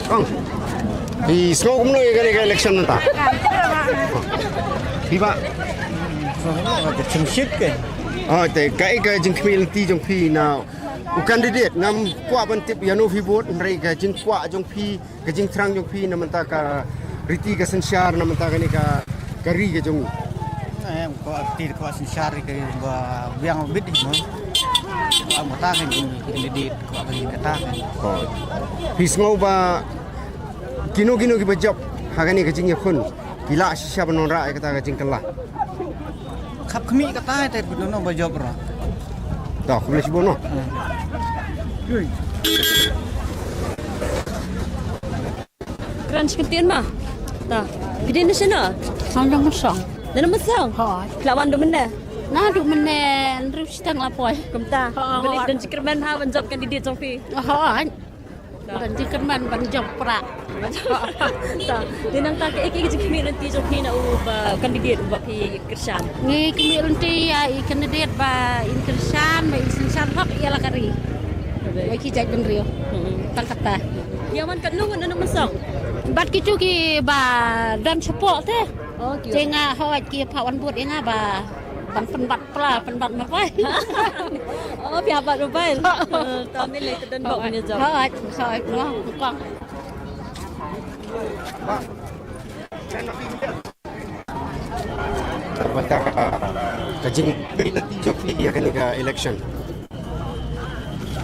Kong. Phi sngew kumno ïa kane ka election mynta? Phi ba? Ka chimshit ke. Oh, te kaei ka jingkhmih lynti jong phi na u candidate? Ngam kwah ban tip ïano phi vote, hynrei ka jingkwah jong phi, ka jingthrang jong phi na bynta ka riti ka synshar, na bynta kane ka, ka ri ka jong ngi. Em, kwah riti, kwah synshar ka ri ba biang bit mo. Kwah kata ka jing candidate, kwah ka jing kata ka. Oh. Phi sngew ba kino kino kiba jop ha kane ka jingïakhun ki lah shisha ban wanrah ïa kata ka jingkylla? Khap khmih kata te, phi don ba jop ruh. Ta, khublei shibun noh. Hmm. Kren shi kyntien ma. Ta. Phi dei na shano? Song Dong Song. Na Dong Song? Hooid. Phi la wan da mynne? Na da mynne, hynriew shiteng la poi. Kumta. Hooid. Ba dei don jingkyrmen ha ban jop candidate jong phi? Hooid. Don jingkyrmen ban jop prah. Ta. Te nangta kaei kaei ka jingkhmih lynti jong phi na u ba candidate uba phi kyrshan? Ngi khmih lynti ïa i candidate ba in kyrshan, ba in synshar hok ïa la ka ri. Ba ki jaitbynriew. Hmm. Tang kata. Ïa wan katno ngut na Nongmynsong? Bad kitu kiba don shapoh te. Oh, ki. Te nga hooid ki phah wan vote ïa nga ba ban pynbat pla, pynbat mobile. Oh, phi hap bat mobile. Eh, to mynta lei te don bok mynta jop. Hooid, hooid, mo, kong. Ka jing, ka jing ïa kane ka election.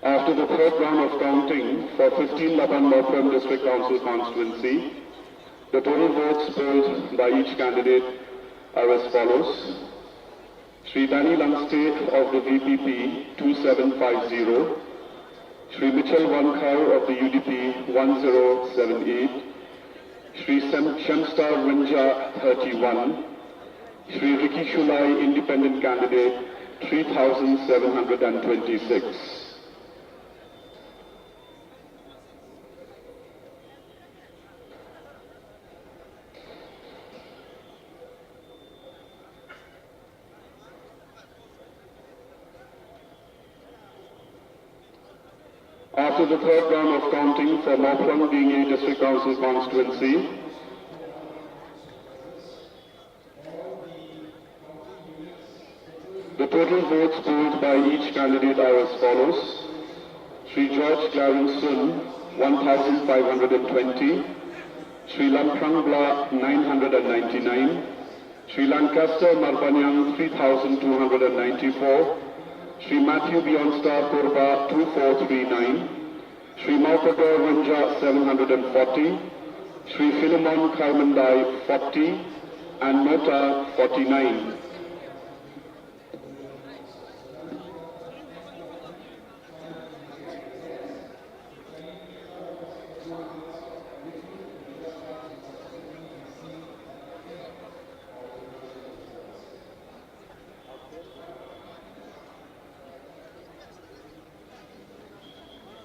After the third round of counting for fifteen Laban Mawprem District Council constituency, the total votes polled by each candidate are as follows. Shri Danny Langstay of the V P P, two seven five zero. Shri Mitchell Wankhar of the U D P, one zero seven eight. Shri Sem-, Shemstar Rynjah, thirty-one. Shri Ricky Shullai, independent candidate, three thousand seven hundred and twenty-six. After the third round of counting for Mawprem Diengei District Council constituency, the total votes polled by each candidate are as follows. Shri George Clarence Soon, one thousand five hundred and twenty. Shri Lamphrang Blah, nine hundred and ninety-nine. Shri Lancaster Marbaniang, three thousand two hundred and ninety-four. Shri Matthew Beyondstar Kurbah, two four three nine. Shri Mawpagor Rynjah, seven hundred and forty. Shri Philemon Kharmyndai, forty. And Nota, forty-nine.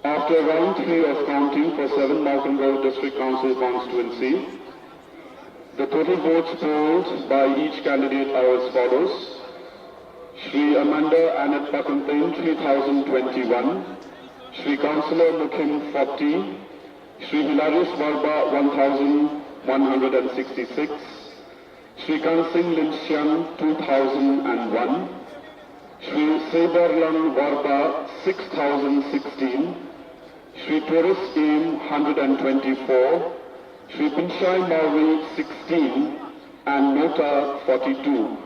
After round three of counting for seven Mawkynrew District Council constituency, the total votes polled by each candidate are as follows. Shri Amanda Annette Bakenteng, three thousand twenty-one. Shri Councillor Mukhim, forty. Shri Hilarius Warbah, one thousand one hundred and sixty-six. Shri Kansing Lynsiang, two thousand and one. Shri Seibarlang Warbah, six thousand sixteen. Shri Tourist Aim, hundred and twenty-four. Shri Pinshai Mawrie, sixteen. And Nota, forty-two.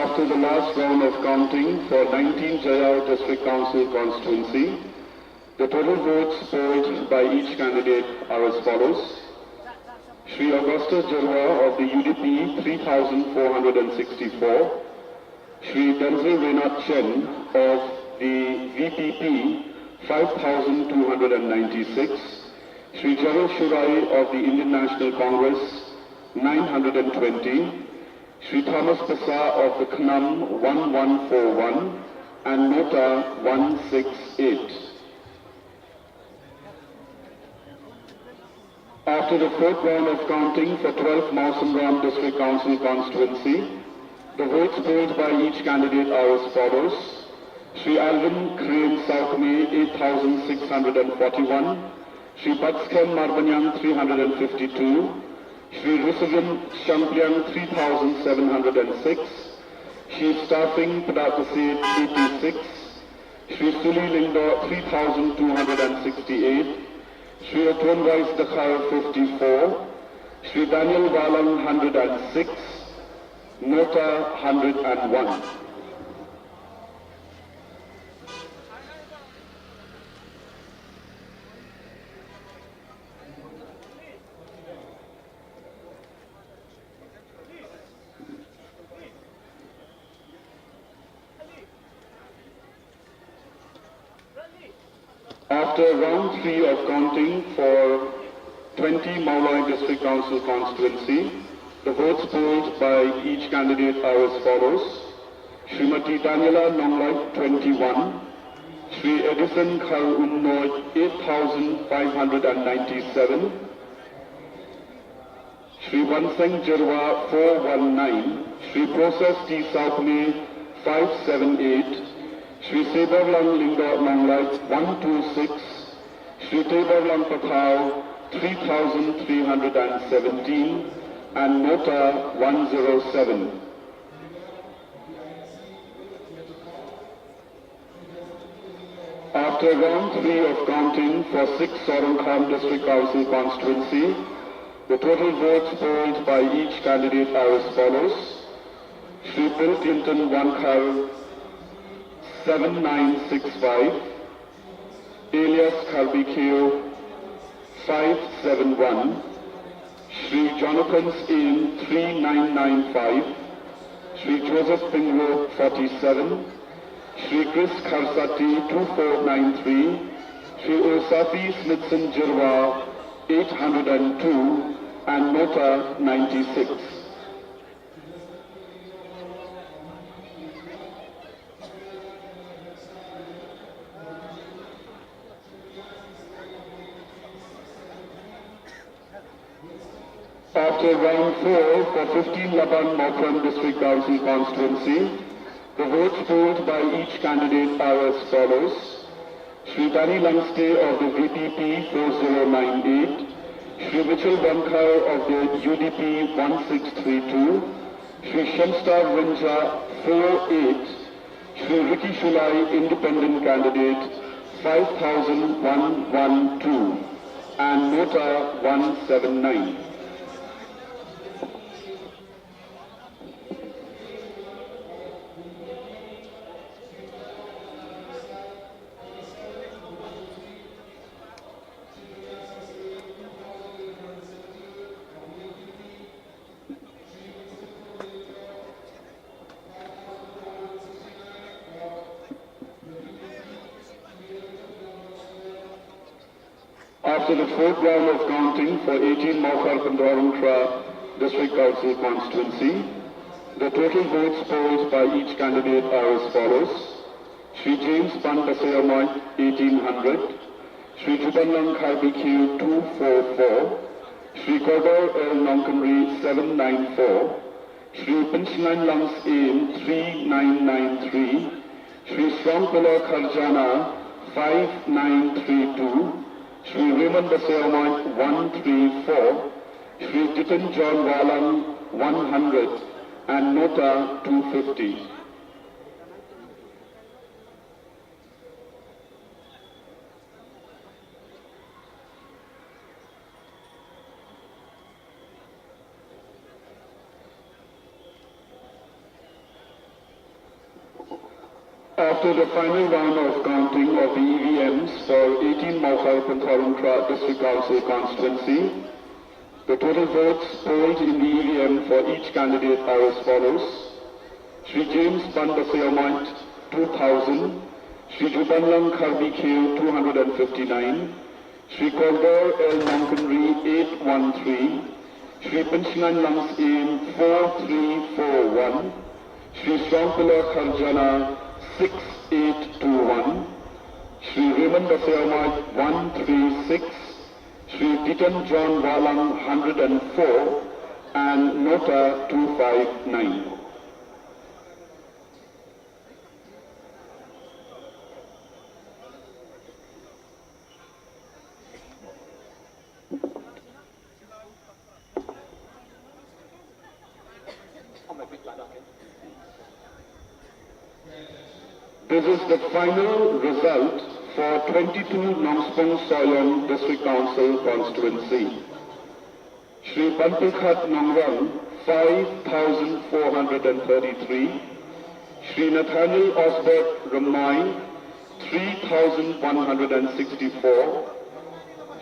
After the last round of counting for nineteen Jaiaw District Council constituency, the total votes polled by each candidate are as follows. Shri Augusta Jyrwa of the U D P, three thousand four hundred and sixty-four. Shri Denzil Reynard Chen of the V P P, five thousand two hundred and ninety-six. Shri Gerald Shurai of the Indian National Congress, nine hundred and twenty. Shri Thomas Passah of the KHNAM, one one four one, and NOTA, one six eight. After the fourth round of counting for twelfth Mawsynram District Council constituency, the votes polled by each candidate are as follows. Shri Alvin Khren Saukmie, eight thousand six hundred and forty-one. Shri Batskhem Marbaniang, three hundred and fifty-two. Shri Rusavin Shangpliang, three thousand seven hundred and six. Shri Starfing Padakasi, eighty-six. Shri Suli Lyngdoh, three thousand two hundred and sixty-eight. Shri Atonwais Dkhar, fifty-four. Shri Daniel Walang, hundred and six. NOTA, hundred and one. After round three of counting for twenty Mawlai District Council constituency, the votes polled by each candidate are as follows. Shrimati Daniela Nonglait, twenty-one. Shri Edison Kharumnoi, eight thousand five hundred and ninety-seven. Shri Wanseng Jyrwa, four one nine. Shri Process T Saukmie, five seven eight. Shri Sebarlang Lyngdoh Nonglait, one two six. Shri Tebarlang Pathaw, three thousand three hundred and seventeen, and NOTA, one zero seven. After round three of counting for six Sohryngkham District Council constituency, the total votes polled by each candidate are as follows. Shri Bill Clinton Wankhar, seven nine six five, Elias Kharbikhew, five seven one, Shri Jonathan Steen, three nine nine five, Shri Joseph Pyngrope, forty-seven, Shri Chris Kharsati, two four nine three, Shri Osafi Smithson Jyrwa, eight hundred and two, and NOTA, ninety-six. After round four for fifteen Laban Mawphran District Council constituency, the votes polled by each candidate are as follows. Shri Danny Langste of the V P P, four zero nine eight, Shri Mitchell Wankhar of the U D P, one six three two, Shri Shemstar Rynjah, four eight, Shri Ricky Shullai, independent candidate, five thousand one one two, and NOTA, one seven nine. After the fourth round of counting for eighteen Mawkar Pyndoran Khra District Council constituency, the total votes polled by each candidate are as follows. Shri James Ban Basaiawmoit, eighteen hundred, Shri Jubanlang Kharbikhew, two four four, Shri Korbor L Nongkynrih, seven nine four, Shri Pynshngainlang Syiem, three nine nine three, Shri Srongkular Kharjana, five nine three two, Shri Raymond Basaiawmoit, one three four, Shri Jitin John Walang, one hundred, and NOTA, two fifty. After the final round of counting of the E V Ms for eighteen Mawkhar Pynthorumkhrah District Council constituency, the total votes polled in the E V M for each candidate are as follows: Shri James Banbasaiawmoit, two thousand; Shri Jubanlang Kharbikhew, two hundred and fifty-nine; Shri Kordor L Nongkynrih, eight one three; Shri Pynshngain Langsyiem, four three four one; Shri Strongpiller Kharjana, six eight two one; Shri Raymond Basaiawmoit, one three six; Shri Titan John Wahlang, hundred and four; and Nota, two five nine. This is the final result for twenty-two Nongspung Sohiong District Council constituency. Shri Banpyrkhat Nongrang, five thousand four hundred and thirty-three; Shri Nathaniel Osbert Rymmai, three thousand one hundred and sixty-four;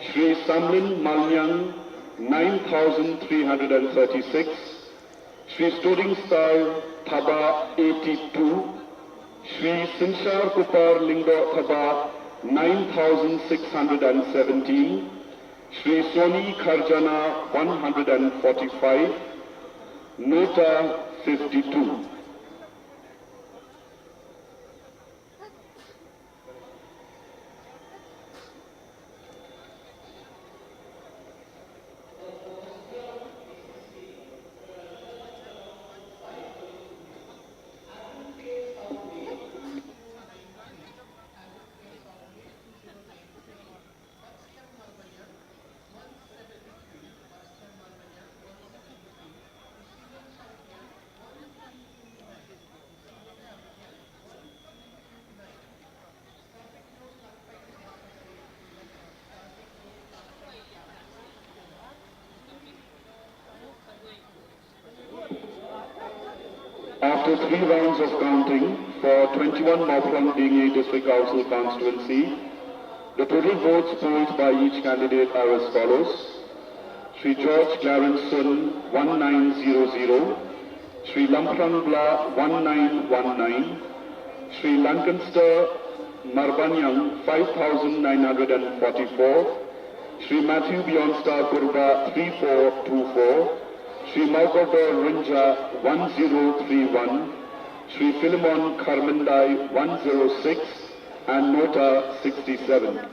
Shri Samlin Malnyang, nine thousand three hundred and thirty-six; Shri Storing Star Thabah, eighty-two; Shri Synshar Kupar Lyngdoh Thabah, nine thousand six hundred and seventeen; Shri Sony Kharjana, one hundred and forty-five; Nota, fifty-two. After three rounds of counting for twenty-one Mawphlang Diengei District Council constituency, the total votes polled by each candidate are as follows: Shri George Clarence Sun, one nine zero zero; Shri Lamphrang Blah, one nine one nine; Shri Lancaster Marbaniang, five thousand nine hundred and forty-four; Shri Matthew Beyondstar Kurbah, three four two four; Shri Mawkordor Rynjah, one zero three one; Shri Philemon Kharmyndai, one zero six; and Nota, sixty-seven.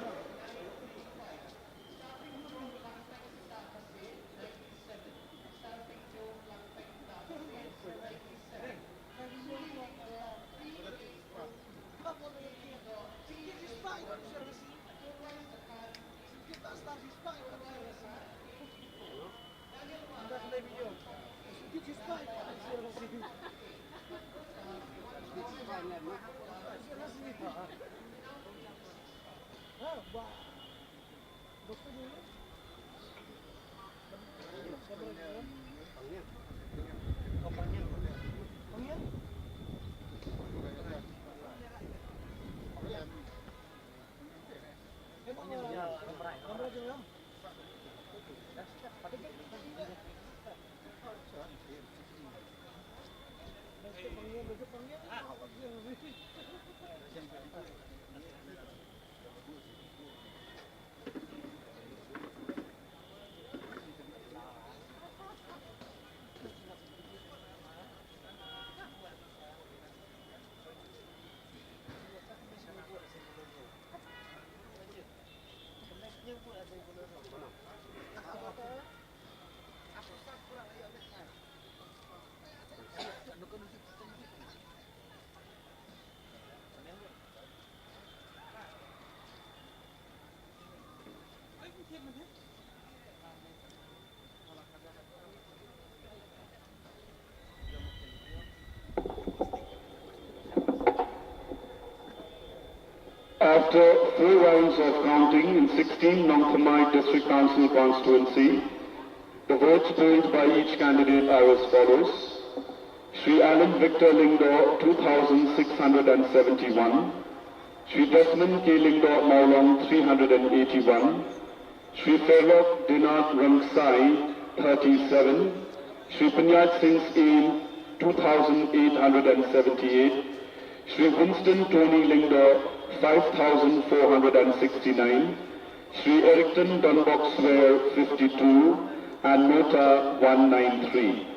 After four rounds of counting in sixteen Nongthymmai District Council constituency, the votes polled by each candidate are as follows. Shri Alan Victor Lyngdoh, two thousand six hundred and seventy-one. Shri Desmond K Lyngdoh Mawlong, three hundred and eighty-one. Shri Fairlock Dinard Rungsai, thirty-seven. Shri Panyat Singh Syiem, two thousand eight hundred and seventy-eight. Shri Winston Tony Lyngdoh, five thousand four hundred and sixty-nine. Shri Erickton Dunbox Swear, fifty-two, and Nota, one nine three.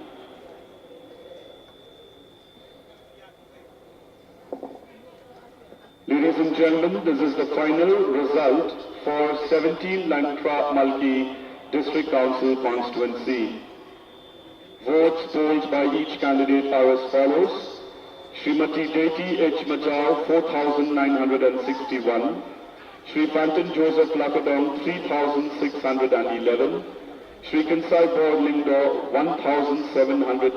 Ladies and gentlemen, this is the final result for seventeen Langtra Malki District Council constituency. Votes polled by each candidate are as follows. Srimati Deti H Majao, four thousand nine hundred and sixty-one. Shri Fantin Joseph Lakadong, three thousand six hundred and eleven. Shri Kinsai Bor Lyngdoh, one thousand seven hundred,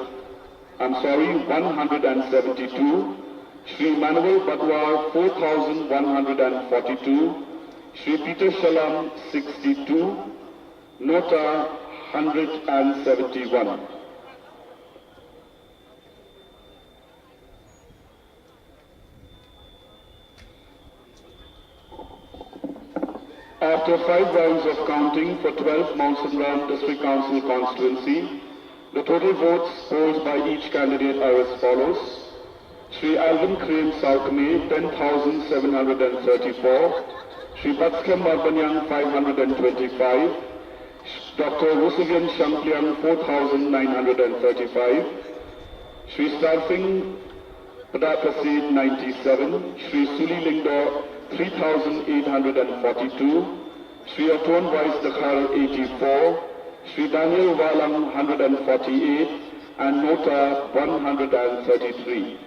I'm sorry, one hundred and seventy-two. Shri Manuel Badwar, four thousand one hundred and forty-two. Shri Peter Shalom, sixty-two. Nota, hundred and seventy-one. After five rounds of counting for twelve Mawsynram District Council constituency, the total votes polled by each candidate are as follows. Shri Alvin Khriem Sawkmie, ten thousand seven hundred and thirty-four. Shri Batskhem Marbaniang, five hundred and twenty-five. Doctor Rusuvian Shangpliang, four thousand nine hundred and thirty-five. Shri Starsing Pdapasit, ninety-seven. Shri Suli Lyngdoh, three thousand eight hundred and forty-two. Shri Aton Wise Dkhar, eighty-four. Shri Daniel Walang, hundred and forty-eight. And Nota, one hundred and thirty-three.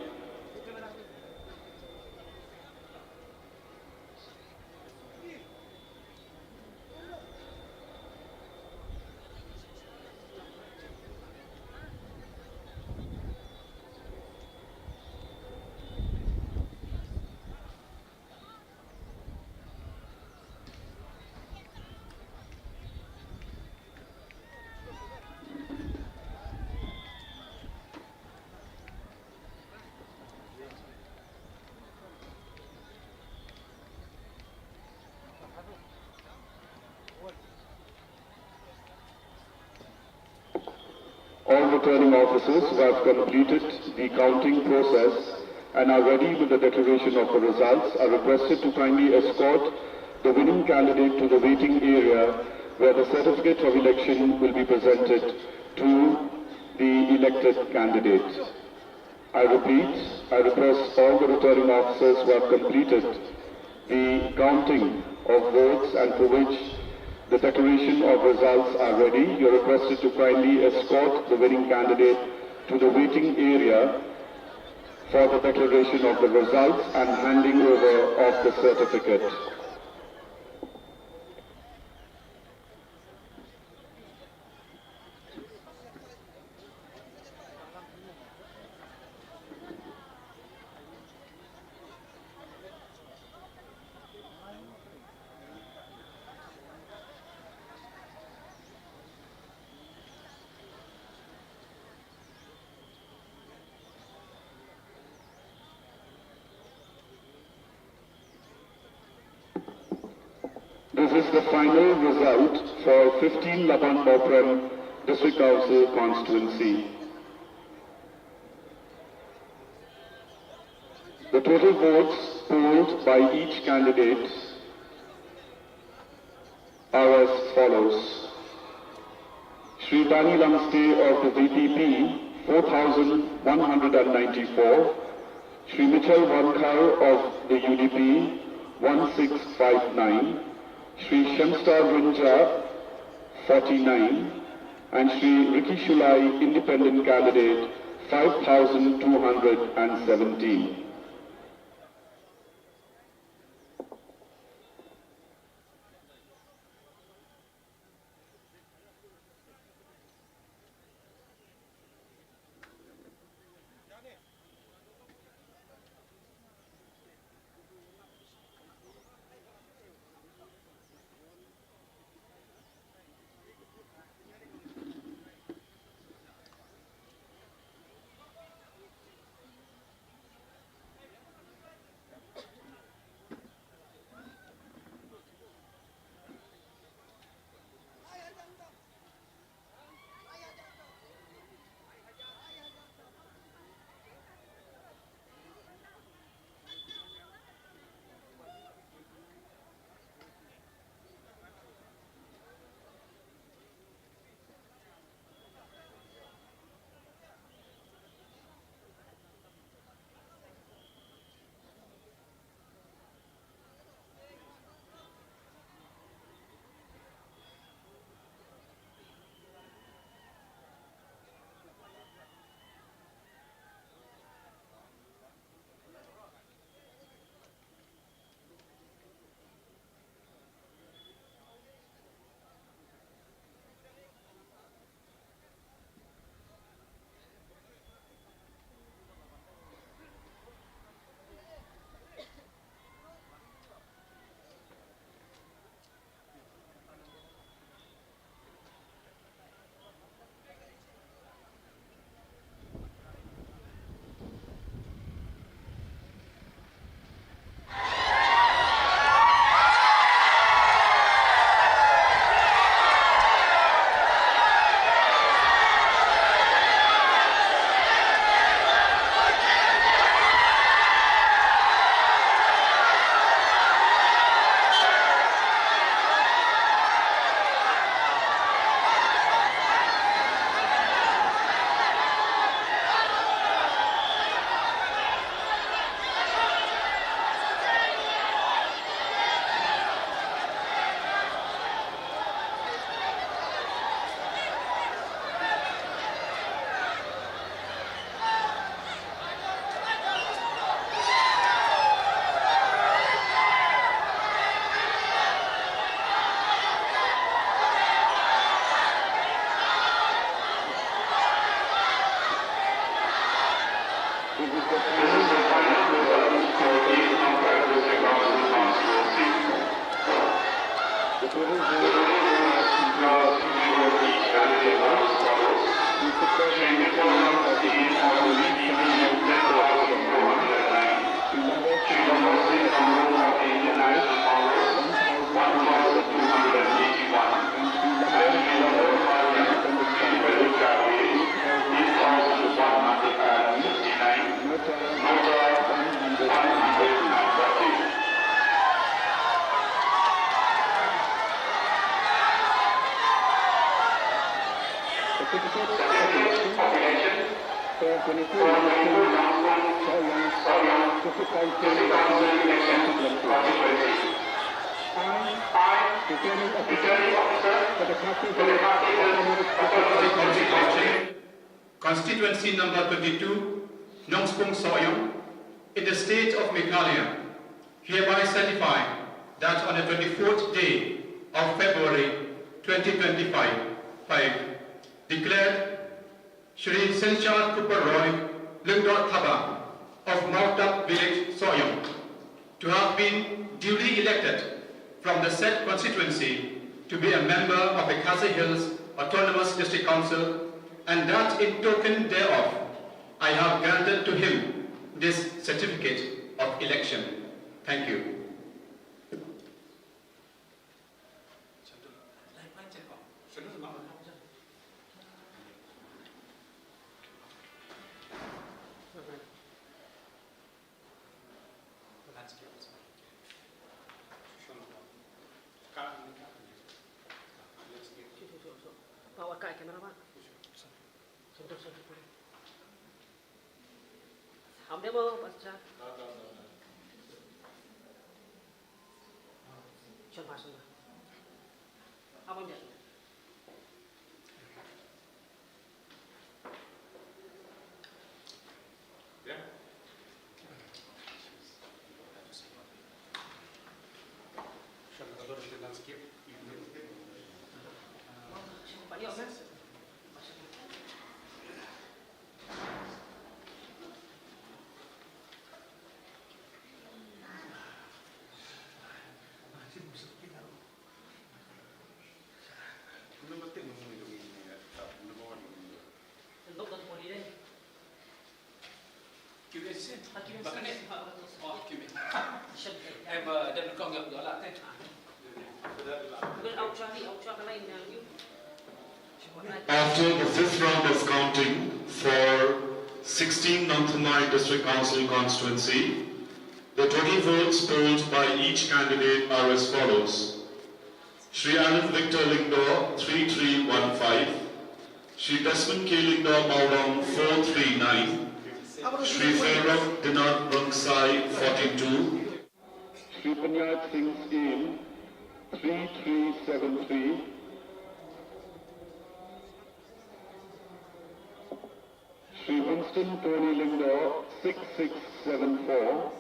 All returning officers who have completed the counting process and are ready with the declaration of the results are requested to kindly escort the winning candidate to the waiting area where the certificate of election will be presented to the elected candidate. I repeat, I request all the returning officers who have completed the counting of votes and for which the declaration of results are ready, you're requested to kindly escort the winning candidate to the waiting area for the declaration of the results and handing over of the certificate. This is the final result for fifteen Laban Mawprem District Council constituency. The total votes polled by each candidate are as follows. Shri Danny Langste of the V P P, four thousand one hundred and ninety-four. Shri Michel Wankhar of the U D P, one six five nine. Shri Shemstar Rinja, forty-nine. And Shri Ricky Shulai, independent candidate, five thousand two hundred and seventeen. This is the final result for the East Nongkhlain District Council constituency. The total votes cast in favor of each candidate are as follows. Shri Vikram Singh of the V P P U, ten thousand four hundred nine. Shri Lambar Singh Samron of the Indian National Congress, one thousand two hundred eighty-one. And Shri Lambar Singh of the Independent Party, eight thousand one hundred fifty-nine. Nota, one hundred and forty. Certificate of election for twenty-four election, Sawyong, District Council election, twenty twenty. I, Returning Officer for the Khasi Hills Autonomous District Council. Constituency number twenty-two, Nongspung Sawyong, in the state of Meghalaya, hereby certify that on the twenty-fourth day of February twenty twenty-five, five, declared Shri Synshar Kupar Roy Lyngdoh Thabah of Mawtap Village, Sawyong, to have been duly elected from the said constituency to be a member of the Khasi Hills Autonomous District Council, and that in token thereof, I have granted to him this certificate of election. Thank you. Bawa ka kamera, Pak. Sentuh, sentuh. Am demo, Pak Sir. Shon, Pak, shon, Pak. Abang dia. After the fifth round of counting for sixteen Nongthymmai District Council constituency, the total votes polled by each candidate are as follows. Shri Alan Victor Lyngdoh, three three one five. Shri Desmond K Lyngdoh Mawlong, four three nine. Shri Pherok Dinath Rungsai, forty-two. Shri Panyat Singh Syiem, three three seven three. Shri Winston Tony Lyngdoh, six six seven four,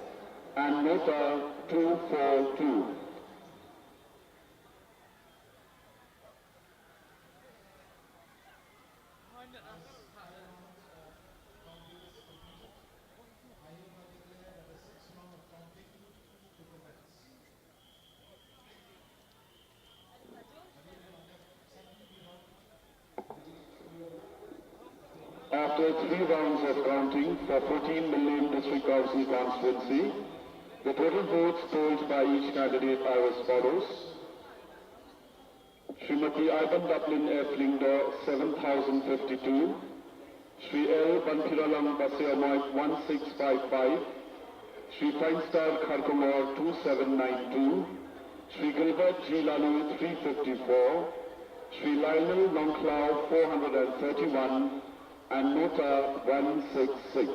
and Nota, two four two. After three rounds of counting for fourteen Mylliem District Council constituency, the total votes polled by each candidate are as follows. Shrimati Aibandaplin F Lyngdoh, seven thousand fifty-two. Shri L Banphirolang Basaiawmoit, one six five five. Shri Feinstar Kharkongor, two seven nine two. Shri Gilbert G Laloo, three fifty-four. Shri Lionel Nongkhlaw, four hundred and thirty-one. And Nota, one six six.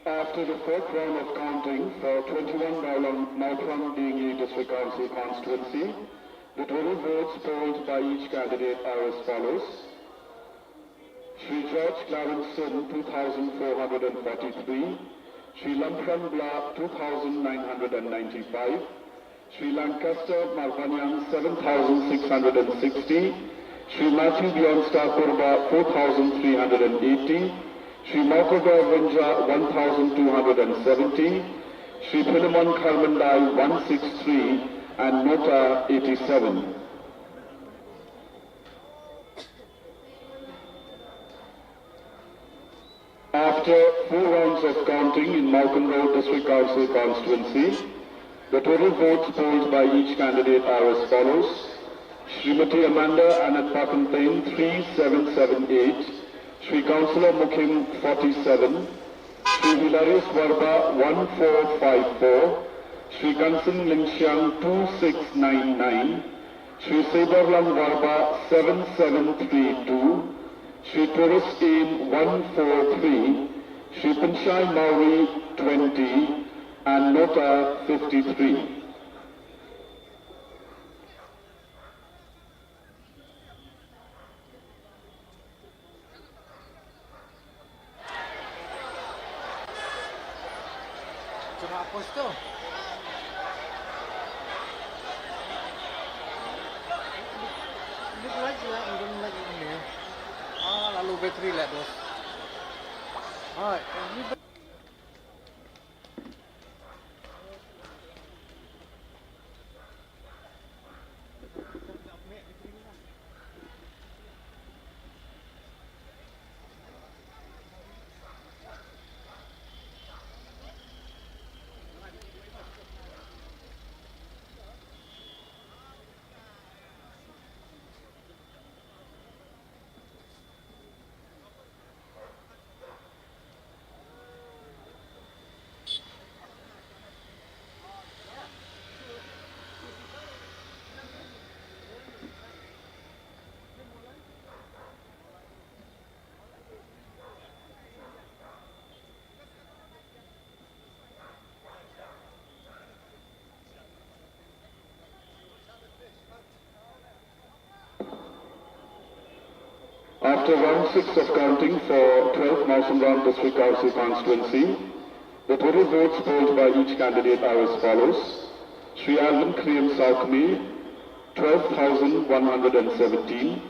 After the fourth round of counting for twenty-one Mawlang Mawphlang Diengli District Council constituency, the total votes polled by each candidate are as follows. Shri George Clarence Sin, two thousand four hundred and forty-three, Shri Lamphrang Blah, two thousand nine hundred and ninety-five, Shri Lancaster Marbaniang, seven thousand six hundred and sixty, Shri Matthew Bjornstad Kurbah, four thousand three hundred and eighty, Shri Mawkyrdoh Ryngkah, one thousand two hundred and seventy, Shri Philemon Kharmyndai, one six three, and Nota, eighty-seven. After four rounds of counting in Mawkynrew District Council constituency, the total votes polled by each candidate are as follows. Shrimati Amanda Annattapakanteng, three seven seven eight, Shri Councillor Mukhim, forty-seven, Shri Hilarius Warbah, one four five four, Shri Kansen Lyngsiang, two six nine nine, Shri Seiborlang Warbah, seven seven three two, Shri Tourist Aim, one four three, Shri Pynshai Mawrie, twenty, and Nota, fifty-three. Coba hapus tu. Dia lagi lah, dia lagi ni. Ah, lalu bateri lah, dos. Ah, ini After round six of counting for twelfth Mawsynram District Council constituency, the total votes polled by each candidate are as follows. Shri Alvin Kriam Saukme, twelve thousand one hundred and seventeen,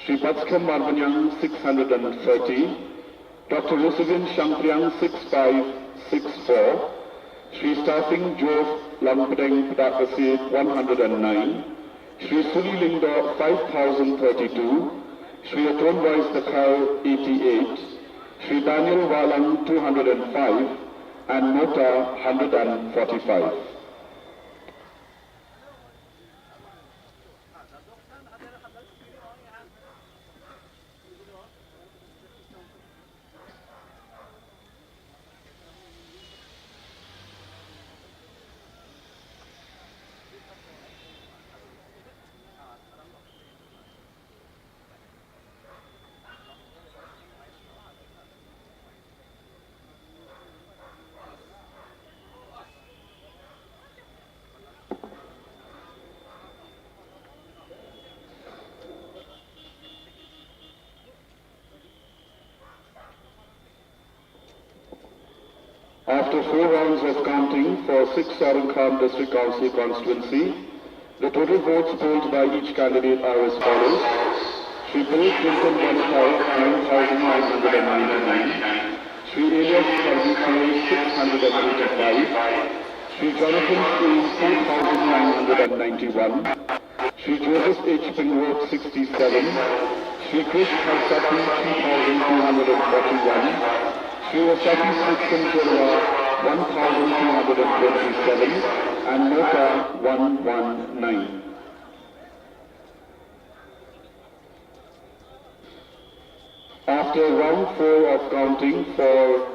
Shri Batskhem Marbaniang, six hundred and thirty, Doctor Rosavin Shangpliang, six five six four, Shri Starsing Joseph Langpdeng Pdakasi, one hundred and nine, Shri Suli Lyngdoh, five thousand thirty-two, Shri Atonbais Dkhar, eighty-eight, Shri Daniel Wahlang, two hundred and five, and Nota, hundred and forty-five. After four rounds of counting for sixth Sorankham District Council constituency, the total votes polled by each candidate are as follows. Shri Bill Clinton Bonsai, nine thousand nine hundred and ninety-nine, Shri Elias Kharbi, six hundred and eighty-five, Shri Jonathan Singh, four thousand nine hundred and ninety-one, Shri Joseph H. Pingrod, sixty-seven, Shri Krish Kharsati, three thousand two hundred and forty-one, Shri Rasapi Sutphen Jyrwa, one thousand two hundred and twenty-seven, and Nota, one one nine. After round four of counting for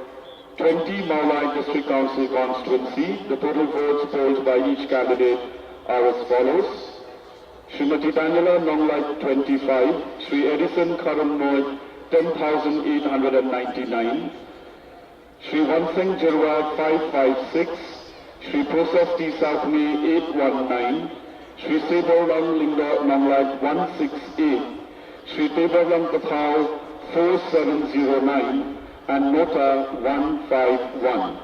twenty Mawlai District Council constituency, the total votes polled by each candidate are as follows. Shrimati Daniela Nonglait, twenty-five, Shri Edison Kharumnoit, ten thousand eight hundred and ninety-nine, Shri Wanseng Jyrwa five five six, Shri Prosas T Sawkmie eight one nine, Shri Seborlang Lyngdoh Nonglait one six eight, Shri Teborlang Pathaw four seven zero nine, and Nota one five one.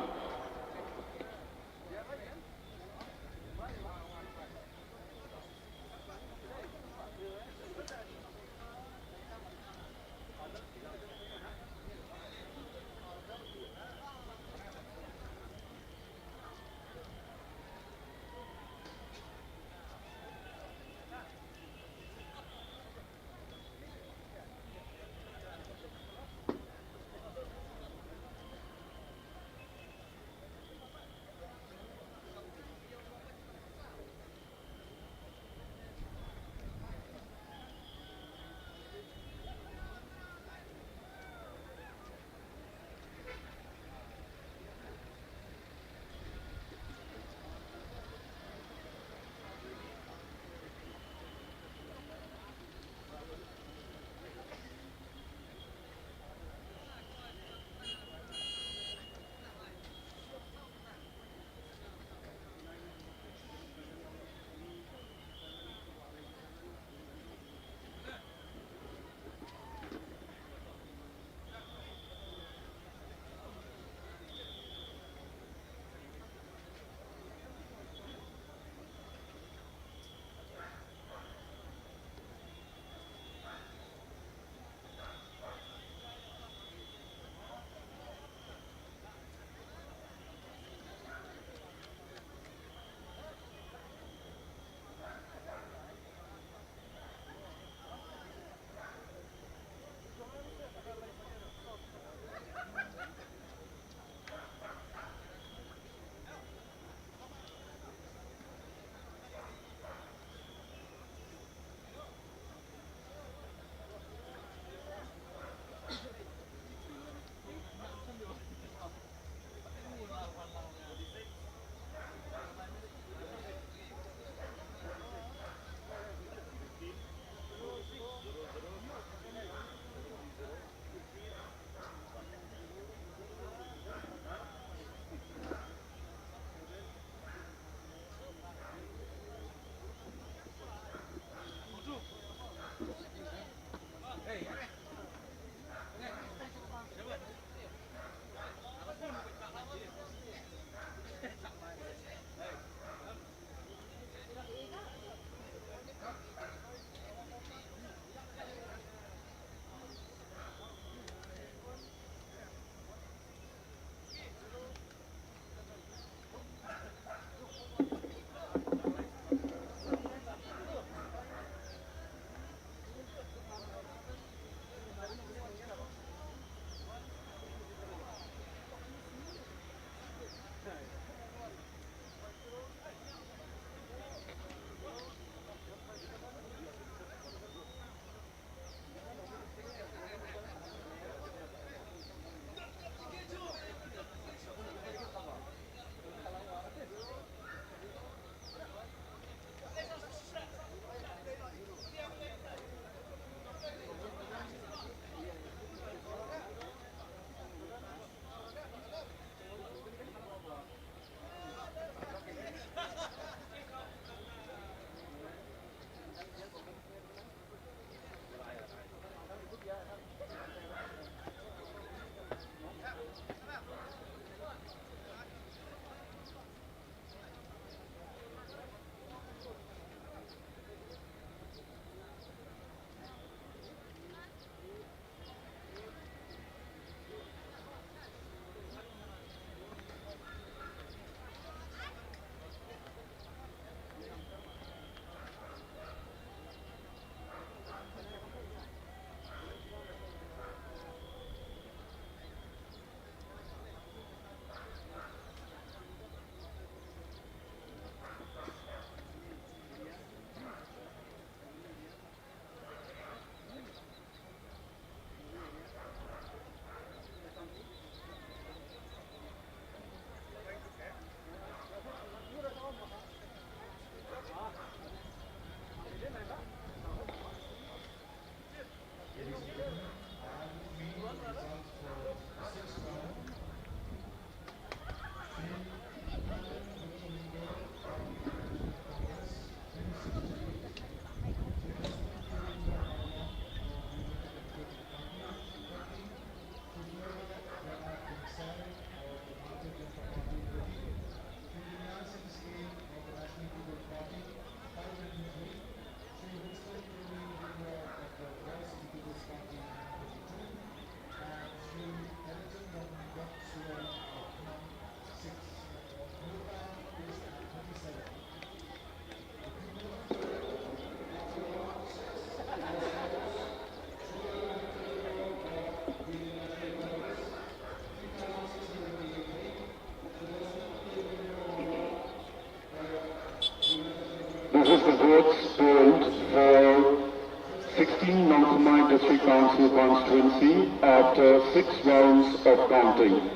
District Council constituency after six rounds of counting.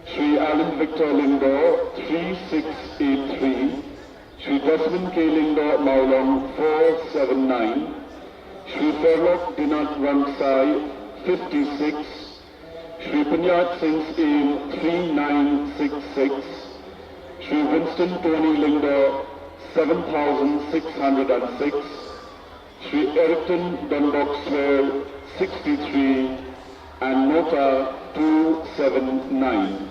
Shri Alan Victor Lyngdoh, three six eight three, Shri Desmond K Lyngdoh Mawlong, four seven nine, Shri Ferlok Dinat Ramsai, fifty six, Shri Punyat Singh Syiem, three nine six six, Shri Winston Tony Lyngdoh, seven thousand six hundred and six, Shri Erickton Donbok Swer, sixty three, and Nota, two seven nine.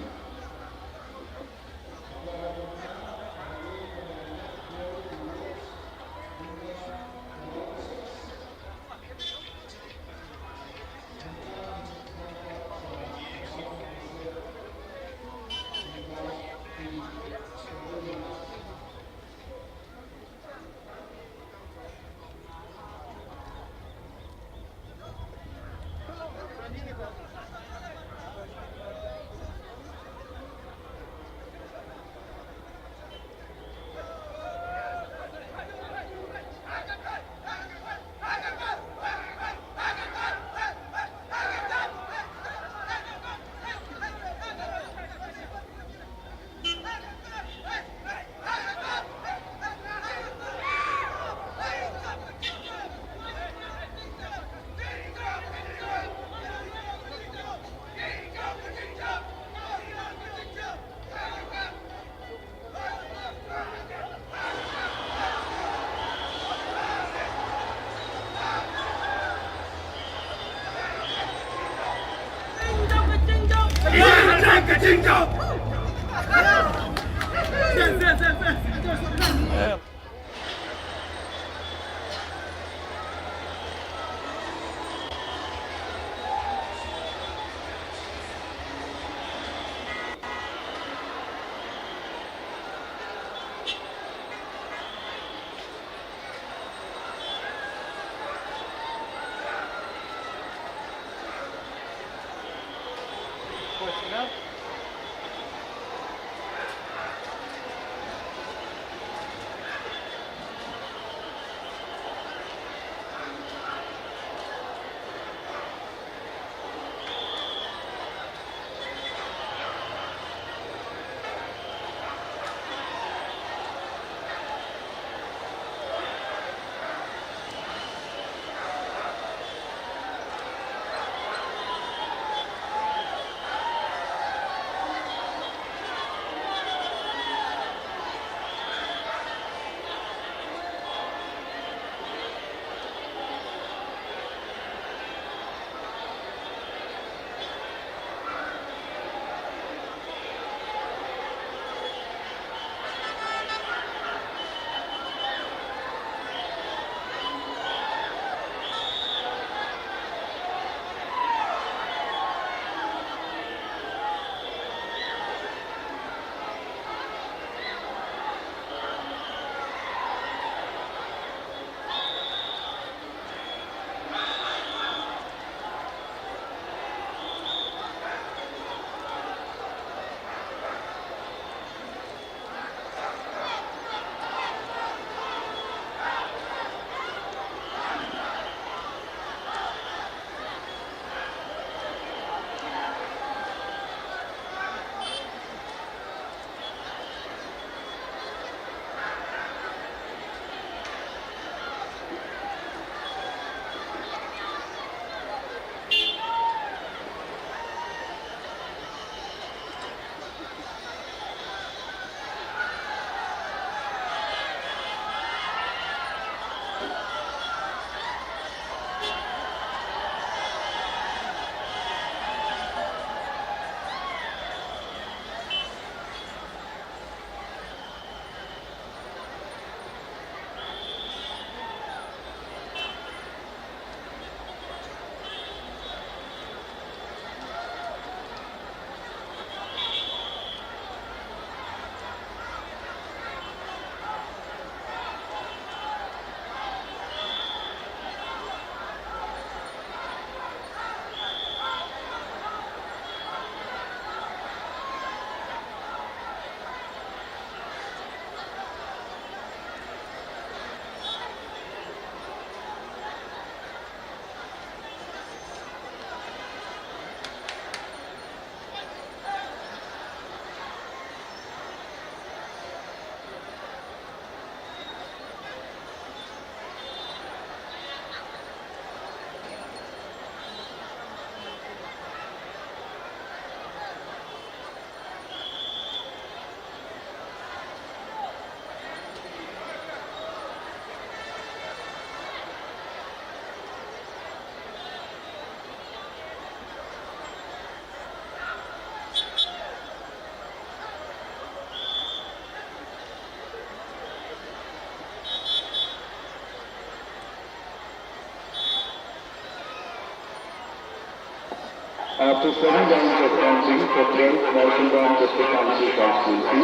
After seven rounds of counting for twelfth Mawsynram District Council constituency,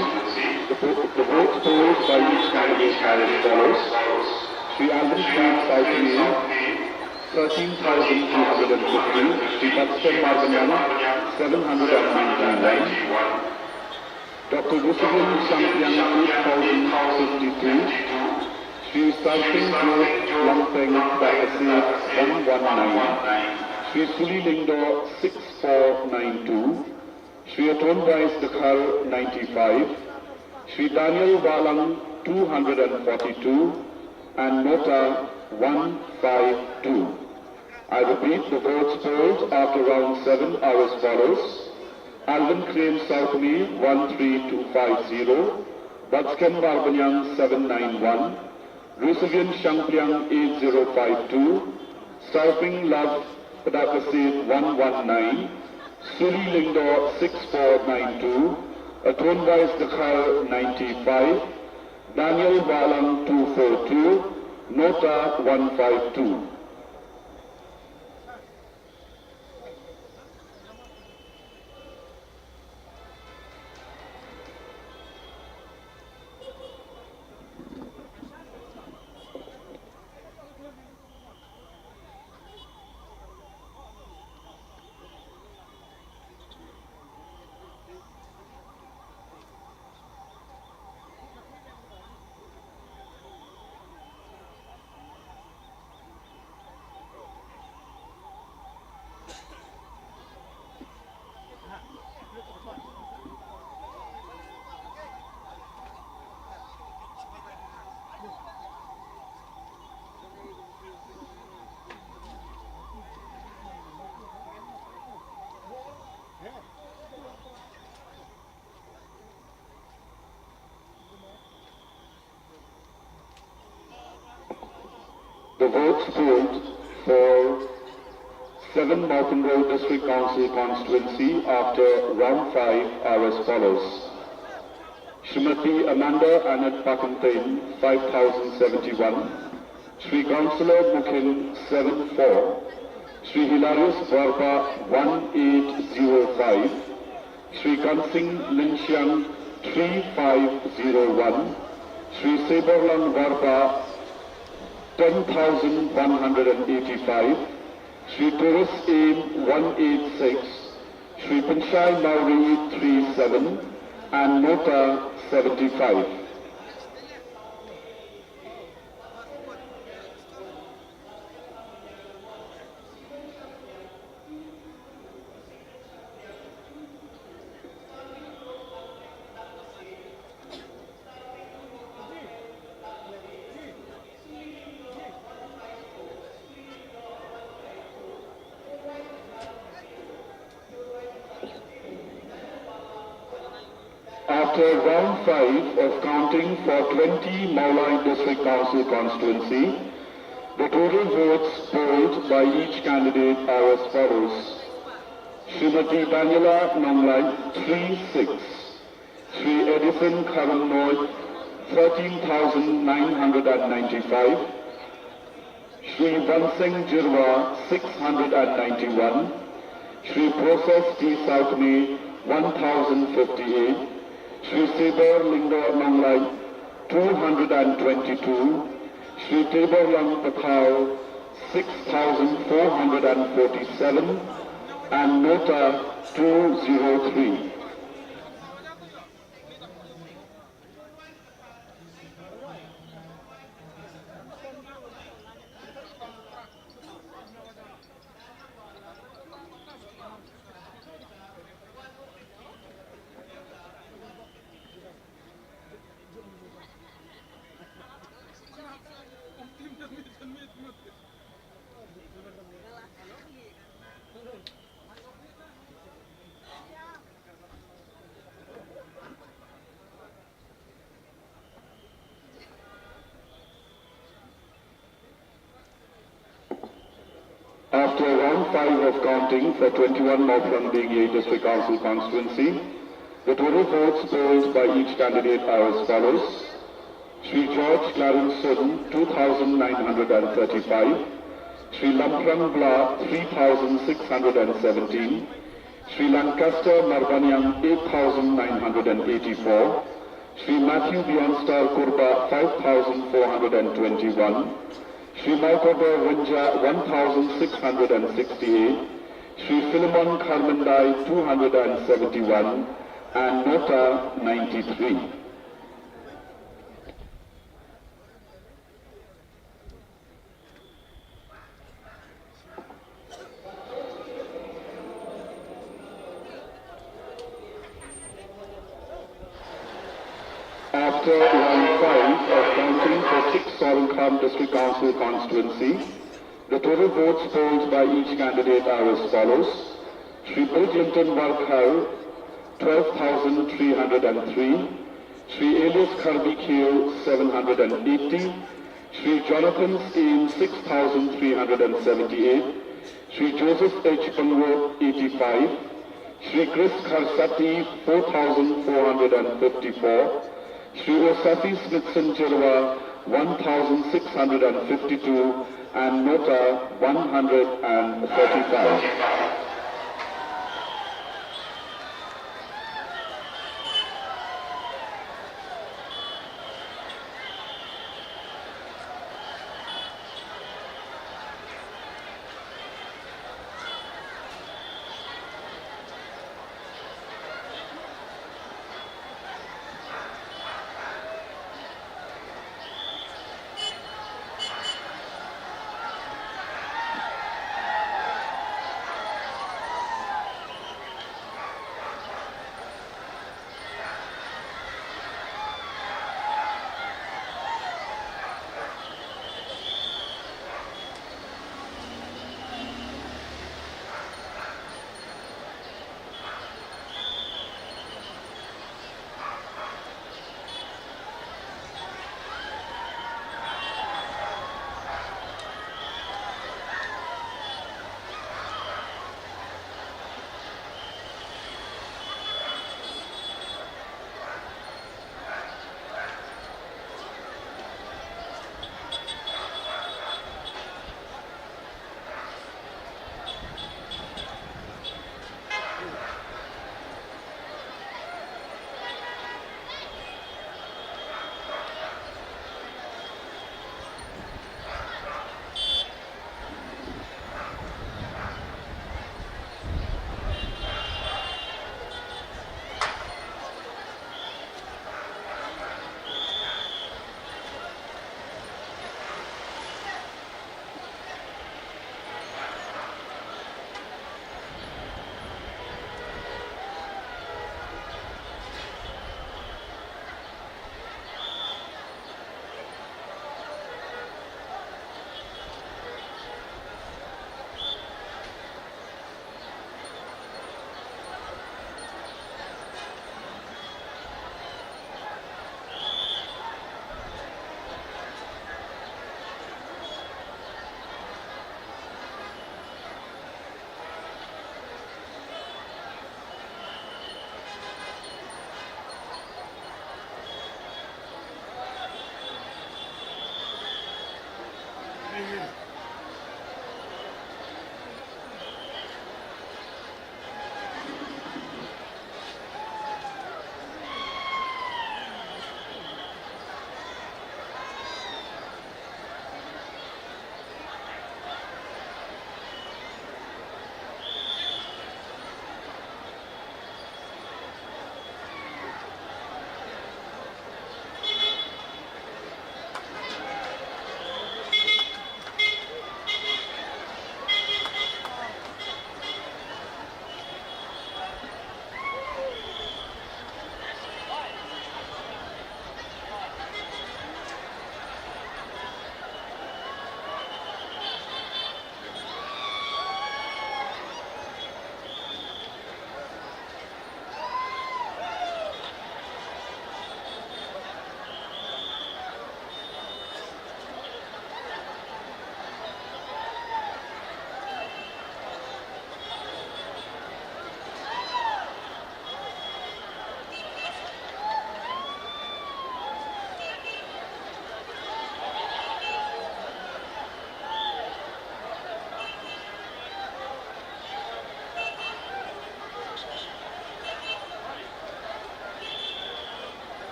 the, vo- the votes polled by each candidate are as follows. Shri Alvin Singh Saikini, thirteen thousand two hundred fifty, Shri Batskhem Marbaniang, seven hundred ninety-one, Doctor Rusugan Sangpiang, eight thousand fifty-two, Shri Sarping Group Lampeng Bakasi, one one nine, Shri Suli Lingdo, six four nine two, Shri Aton Vice Dakhar, ninety-five, Shri Daniel Walang, two hundred forty-two, and Nota, one five two. I repeat, the votes polled after round seven are as follows. Alvin Crane Saikini, one three two five zero, Batskhem Marbaniang, seven nine one, Rusugan Sangpiang, eight zero five two, Sarping Love Padakasi, one one nine, Suli Lingdo, six four nine two, Aton Vice Dakhar, ninety-five, Daniel Walang, two four two, Nota, one five two. The votes polled for seven Mawkynrew District Council constituency after round five are as follows. Shrimati Amanda Anand Pakantain, five thousand seventy-one. Shri Councillor Mukhin, seven four. Shri Hilarius Barba, one eight zero five. Shri Kansing Linshiang, three five zero one, Shri Seborlang Warpa, ten thousand one hundred eighty-five, Shri Tourist Aim, one eight six, Shri Pinshai Maori, three seven, and Nota, seventy-five. After round five of counting for twenty Mawlai District Council constituency, the total votes polled by each candidate are as follows. Shrimati Daniela Nonglait, three six. Shri Edison Kharumnoit, thirteen thousand nine hundred ninety-five. Shri Vansing Jirwa, six hundred ninety-one. Shri Process T Saikni, one thousand fifty-eight. Shri Sebor Lingdo Nonglait, two hundred twenty-two. Shri Teborlang Pathau, six thousand four hundred forty-seven. And Nota, two zero three. After round five of counting for twenty-one Mawphlang Dieng District Council constituency, the total votes polled by each candidate are as follows. Shri George Clarence Sun, two thousand nine hundred thirty-five. Shri Lamphrang Blah, three thousand six hundred seventeen. Sri Lancaster Marbaniang eight thousand nine hundred and eighty-four, Sri Matthew Beyondstar Kurba five thousand four hundred and twenty-one, Sri Michael Winja one thousand six hundred and sixty-eight, Sri Philemon Kharmandai two hundred and seventy-one, and Nota ninety-three. After round five of counting for six Sorankham District Council constituency, the total votes polled by each candidate are as follows. Sri Bill Clinton Warkhaw, twelve thousand three hundred and three, Sri Elias Kharbi Kheo, seven hundred and eighty, Sri Jonathan Steen, six thousand three hundred and seventy-eight, Sri Joseph H Pyngrope, eighty-five, Sri Chris Kharsati, four thousand four hundred and fifty-four, Sri Osafi Smithson Jyrwa, one thousand six hundred and fifty-two, and Nota, one hundred and thirty-five.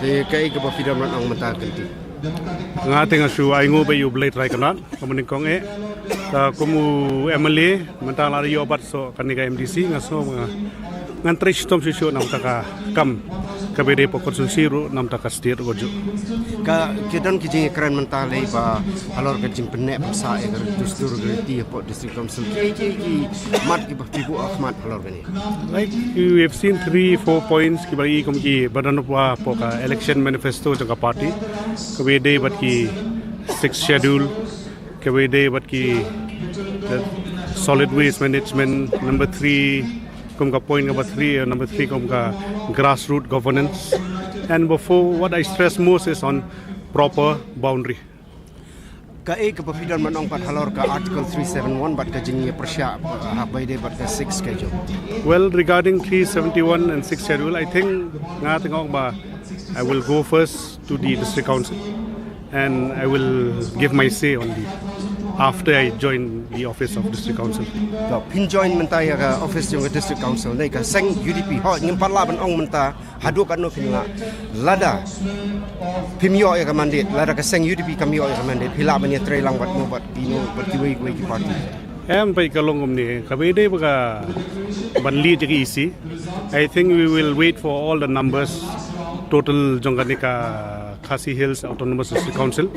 Te kaei kaba phi don ban ong mynta ka lynti? Nga te nga shu ainguh ba ïa U Blei Trai Kynrad, ka mynnyngkong eh. Ka kum u M L A, mynta la ïoh bat soh kane ka M D C, nga sngew nga ngan trei shitom shuh shuh namar ka kam kaba dei pa constituency ruh namar ka state ruh kajuh. Ka ki don ki jingkren mynta lei ba halor ka jingpyneh pynsah ïa ka dustur ka riti hapoh District Council. Ki ki ki mat kiba phi buh ha khmat halor kane. Like, we have seen three, four points kiba i kum kiba don hapoh ka election manifesto jong ka party. Kaba dei bad ki sixth schedule, kaba dei bad ki, the solid waste management, number three, kum ka point number three, uh, number three kum ka grassroots governance. And before, what I stress most is on proper boundary. Kaei kaba phi don ban ong pat halor ka Article three seven one bad ka jingïapyrshah, uh, ha kaba dei bad ka sixth schedule? Well, regarding three seventy-one and sixth schedule, I think nga teng ong ba I will go first to the District Council and I will give my say only after I join the office of District Council. To, phin join mynta ïa ka office jong ka District Council ne ka seng U D P. Ho, ngim pat lah ban ong mynta haduh katno phin lah. Lada phim ïoh ïa ka mandate, lada ka seng U D P kam ïoh ïa ka mandate, phi lah ban ïatrei lang bad mo bad ino bad kiwei kiwei ki party. Em, peit ka long kumne, kaba dei ba ka ban lead jong ka E C. I think we will wait for all the numbers total jong kane ka Khasi Hills Autonomous District Council.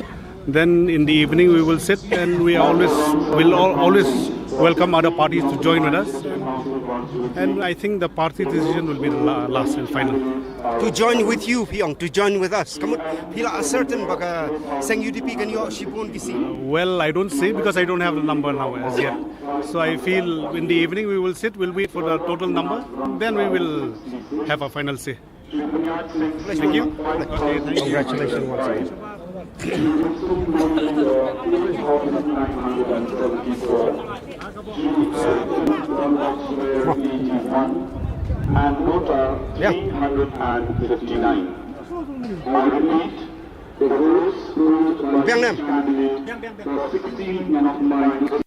Then in the evening we will sit and we always will al- always welcome other parties to join with us. And I think the party decision will be the la- last and final. To join with you, phi ong, to join with us. Ka mut phi la certain ba ka seng U D P kan ïoh shibun ki seat? Well, I don't say because I don't have the number now as yet. So I feel in the evening we will sit, we'll wait for the total number, then we will have a final say. Thank you. Okay, thank you. Congratulations once again. And Nota three hundred and fifty-nine. I repeat, the votes cast by each candidate for sixteen of my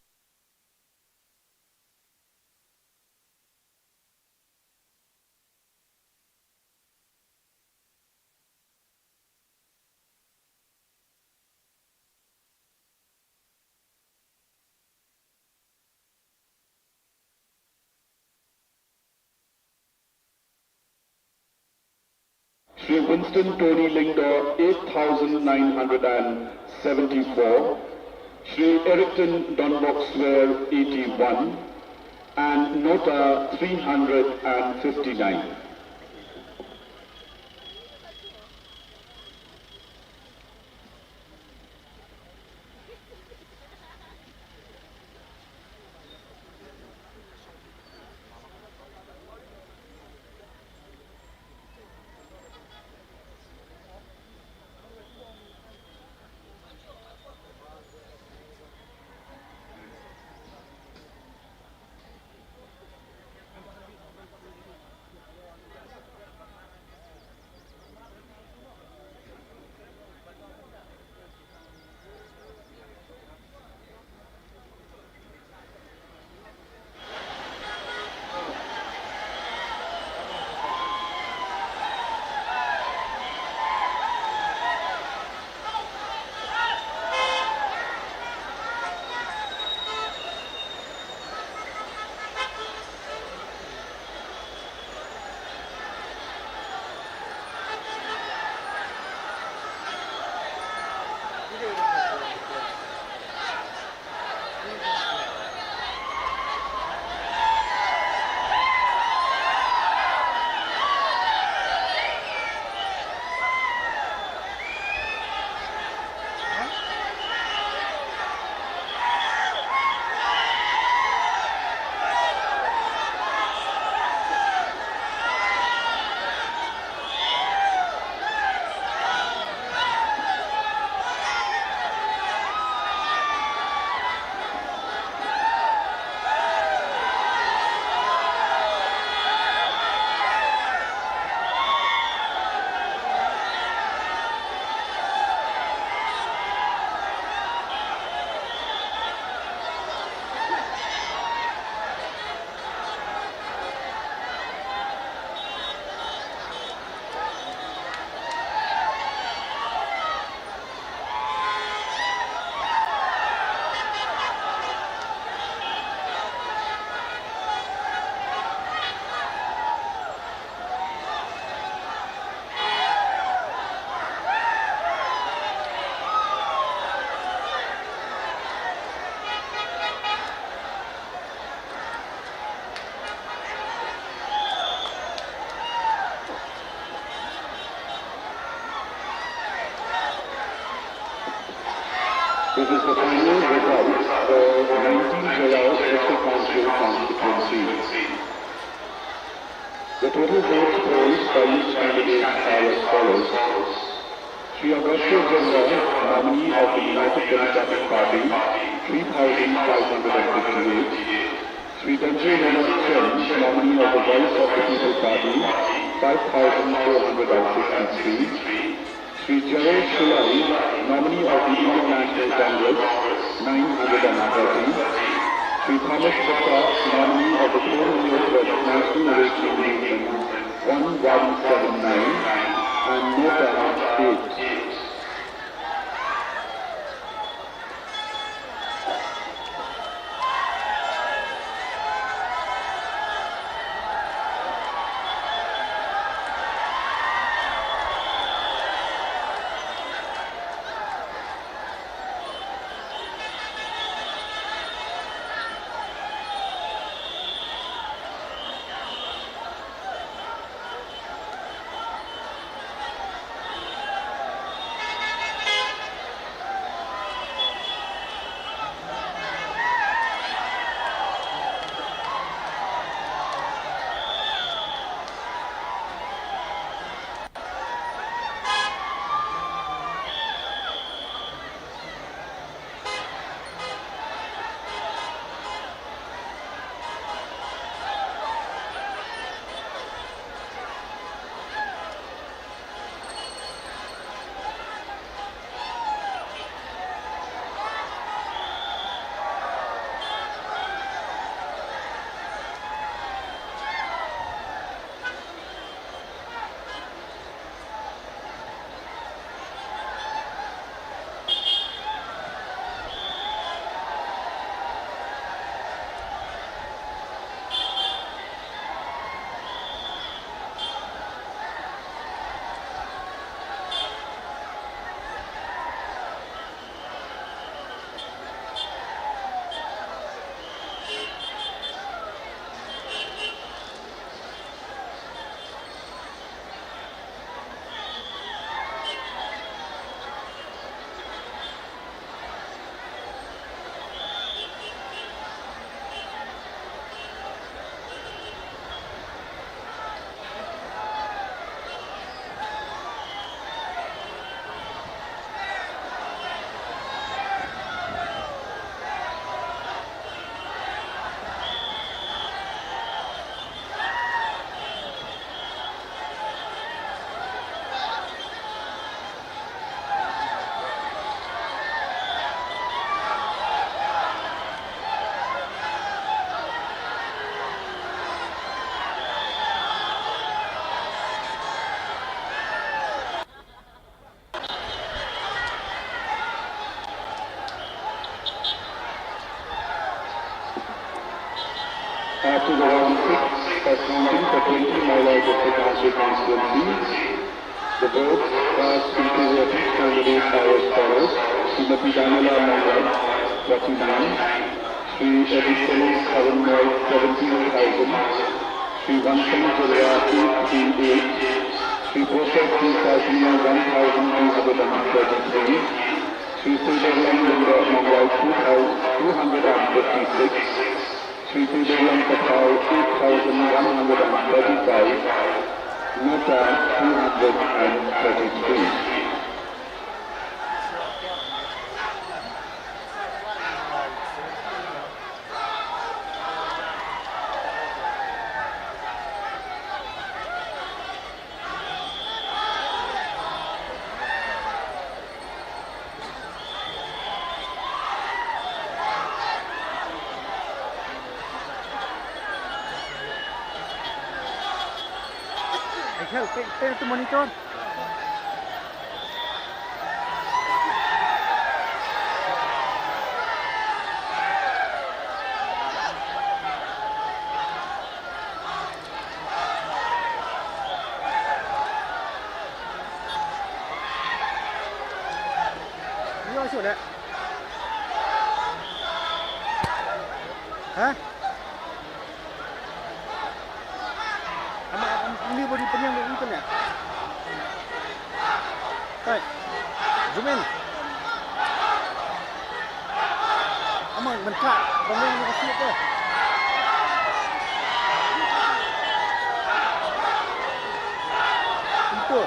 Shri Winston Tony Lyngdoh, eight thousand nine hundred and seventy-four. Shri Erickton Donbok Swer, eighty-one. And Nota, three hundred and fifty-nine. This is the final results for nineteen Jaiaw District Council constituency. The total votes polled by each candidate are as follows. Shri Agastya Jylla, nominee of the United Democratic Party, three thousand five hundred and fifty-eight. Shri Dhananjay Leonard Chen, nominee of the Voice of the People Party, five thousand four hundred and sixty-three. Shri Jayesh Shalai, nominee of the Indian National Congress, nine hundred and thirty. Shri Thomas Bachchan, nominee of the Kro National Awakening Movement, one one seven nine, and Nota eight. After the round six, for counting for twenty Mawlai District Council constituency, the votes cast in favor of each candidate are as follows: Srimati Daniela Mawlai, forty-nine, Shri Edipele Kharon Moit, seventeen thousand, Shri Vansing Jylla, eight three eight, Shri Bosek P Sasnia, one thousand two hundred and thirty-three, Shri Sudorlang Lyngdoh Mawlai, two thousand two hundred and fifty-six, Shri Sudorlang Pathau, eight thousand one hundred and thirty-five, Nota, two hundred and thirty-three. Michael, pay, pay to monitor. Ni ong shuh ne? Ha? Ama, am, ini body penyang ni itu ne? Hai. Zoom in. Mynta, ba meng na ka siat te. Pintu.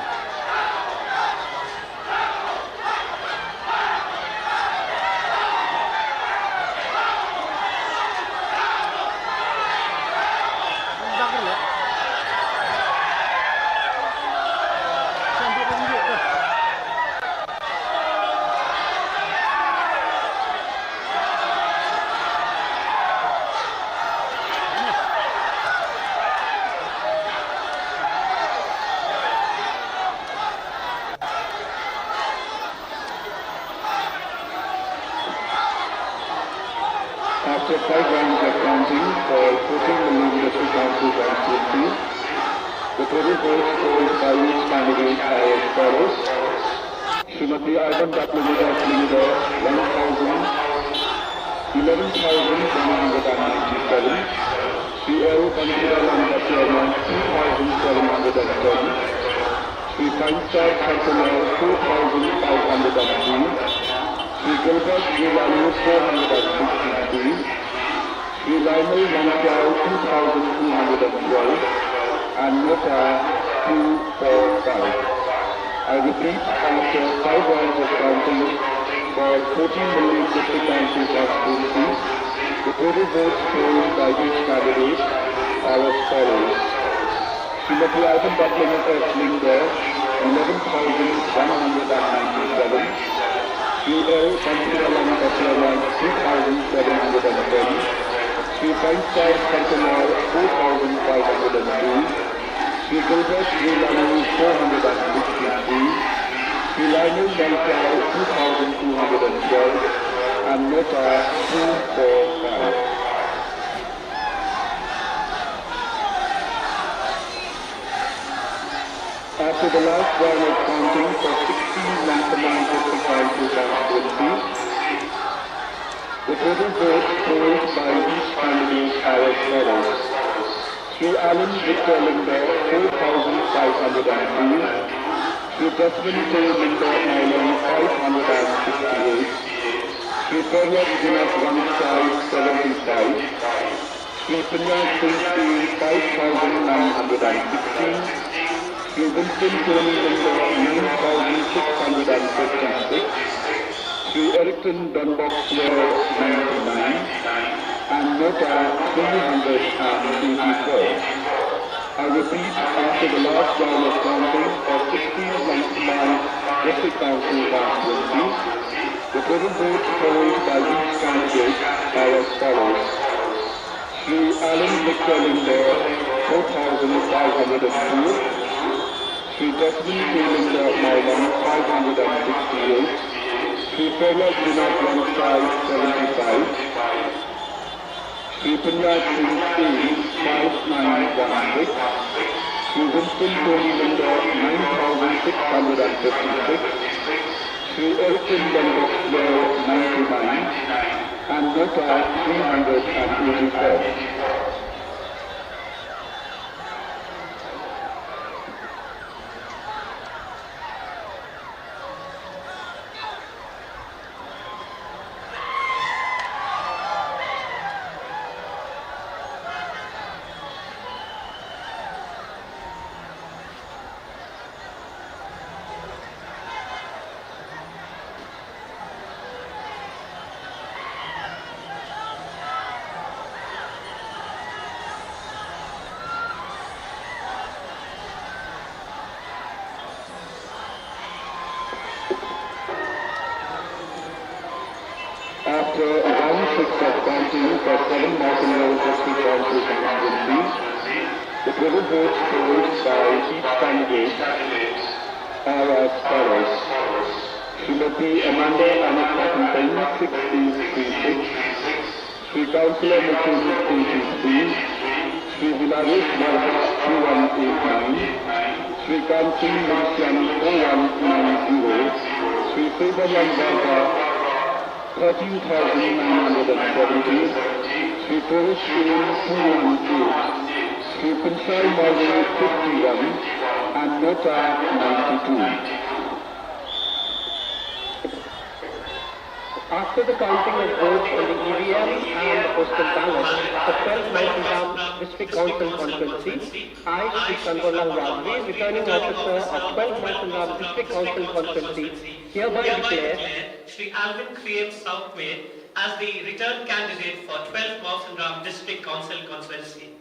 After five rounds of counting for fourteen Malling District Council constituency, the total votes polled by each candidate are as follows. Srimati Ivan Daplin Lyngdoh, one thousand, eleven thousand one hundred and ninety-seven. Sri L Bansidalam Bathiamai, two thousand seven hundred and ten. Sri Fine Star Kharkholar, four thousand five hundred and three. Sri Gilbert Jilani, four hundred and sixty-three. Sri Lionel Nongsiar, two thousand two hundred and twelve, and Nota, two four five. I repeat, after five rounds of counting for fourteen Malling District Council constituencies, the total votes polled by each candidate are as follows. Srimati Ivan Daplin Lyngdoh, eleven thousand one hundred and ninety-seven. Sri L Bansidalam Bathiamai, two thousand seven hundred and ten. Sri Fine Star Kharkholar, four thousand five hundred and two. Sri Gilbert Jilani, four hundred and sixty-three. Sri Lionel Nongsiar, two thousand two hundred and twelve. And Nota, two four five. After the last round of counting for sixteen Langkaman District Council constituency, the total votes polled by each candidate are as follows. Sri Alan Victor Lyngdoh, four thousand five hundred and two. Sri Desmond K Lyngdoh Mawlong, five hundred and sixty-eight. Sri Peryot Jinak Wangchai, seventy-five. Sri Pynjah Singh, five thousand nine hundred and sixteen. Sri Winston Tony Lyngdoh, nine thousand six hundred and fifty-six. Sri Erickson Donbok Swer, ninety-nine. And Nota, three hundred and eighty-four. I repeat, after the last round of counting for sixteen Langkaman District Council constituency, the total votes polled by each candidate are as follows. Sri Alan Victor Lyngdoh, four thousand five hundred and two. Sri Desmond K Lyngdoh Mawlong, five hundred and sixty-eight. Sri Peryot Jinak Wangchai, seventy-five. Sri Pynjah Singh, five nine one six. Sri Winston Tony Lyngdoh, nine thousand six hundred and fifty-six. Sri Erickson Donbok Swer, ninety-nine. And Nota, three hundred and eighty-four. After round six of counting for seven North Bengal District Council constituencies, the total votes polled by each candidate are as follows. Srimati Amanda Anna Patton, six eight three six. Sri Councillor Mukund, eighty-three. Sri Vilaresh Barha, two one eight nine. Sri Kansing Lungshian, four one nine zero. Sri Silverland Barha, thirteen thousand nine hundred and seventy. Sri Purush Singh, two one eight. Sri Pinchai Mawlong, fifty-one. And Nota, ninety-two. After the counting of votes on the E V M and the postal ballot for twelve Mawsynram District Council constituency, I, Shri Kanwarlal Raghavi, Returning Officer of twelve Mawsynram District Council constituency, hereby declare Shri Alvin K M Southmere as the return candidate for twelve Mawsynram District Council constituency.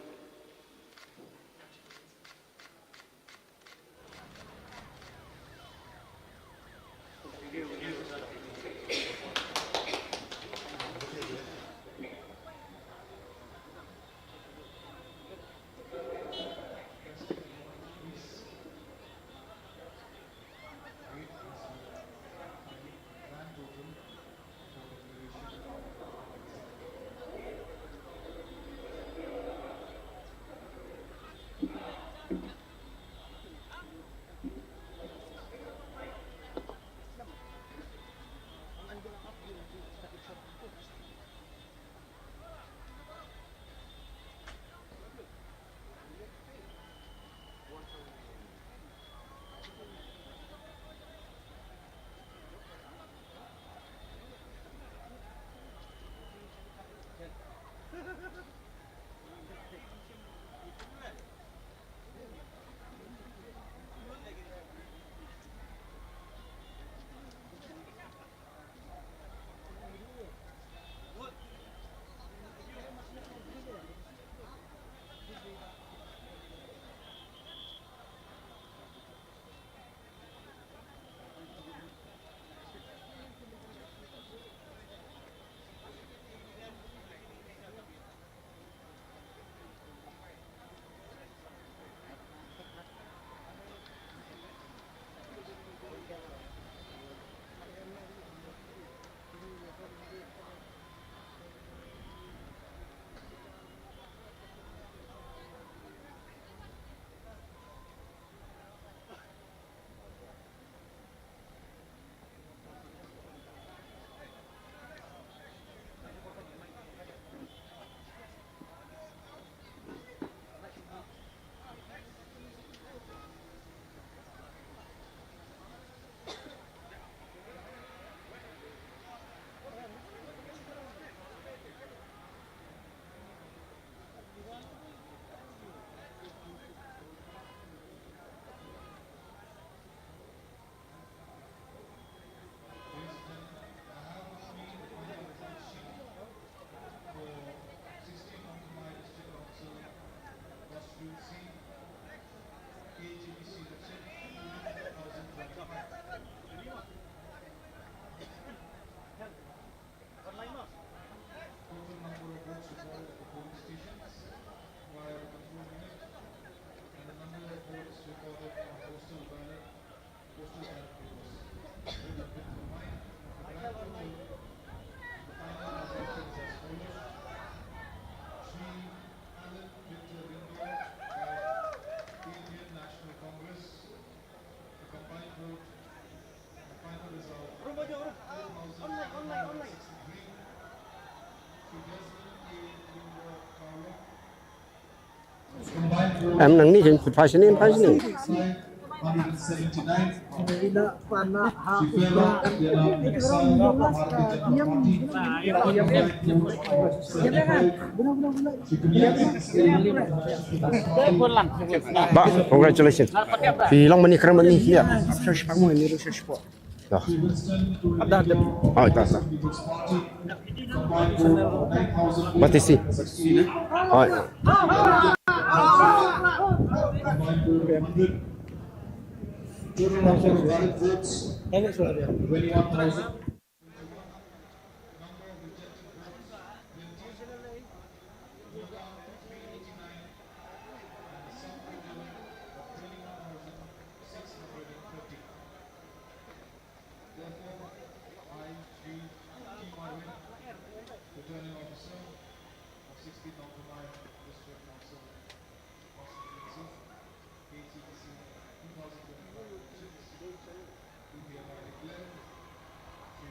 Total number of votes recorded at the polling stations via the control unit and the number of votes recorded on postal ballot, postal ballot papers. Both have been combined. The grand total, the final result is as follows. Shri Alan Victor Lyngdoh by Indian National Congress. The combined vote, the final result, four thousand one hundred sixty-three. Shri Desmond K Lyngdoh Kharlong. Em nang ni kin phai sini, phai sini. Hundred seventy-nine. Shri Fela Diana Muksa, Bharatiya Janata Party. Combined vote of seventy-five. Bah, congratulations. Phi long mane kren mane, ïa. Dah. Oh, dah, dah. Batesi. Oh. Total number of valid votes, twenty-one thousand. Number of rejected votes, twenty. New count, three eighty-nine, and the sum total of twenty-one thousand six hundred and thirty. Therefore, I, Shri T Marwin, Returning Officer of sixteenth Autonomous District Council Constituency, K T D C two thousand twenty-five elections, do hereby declare Shri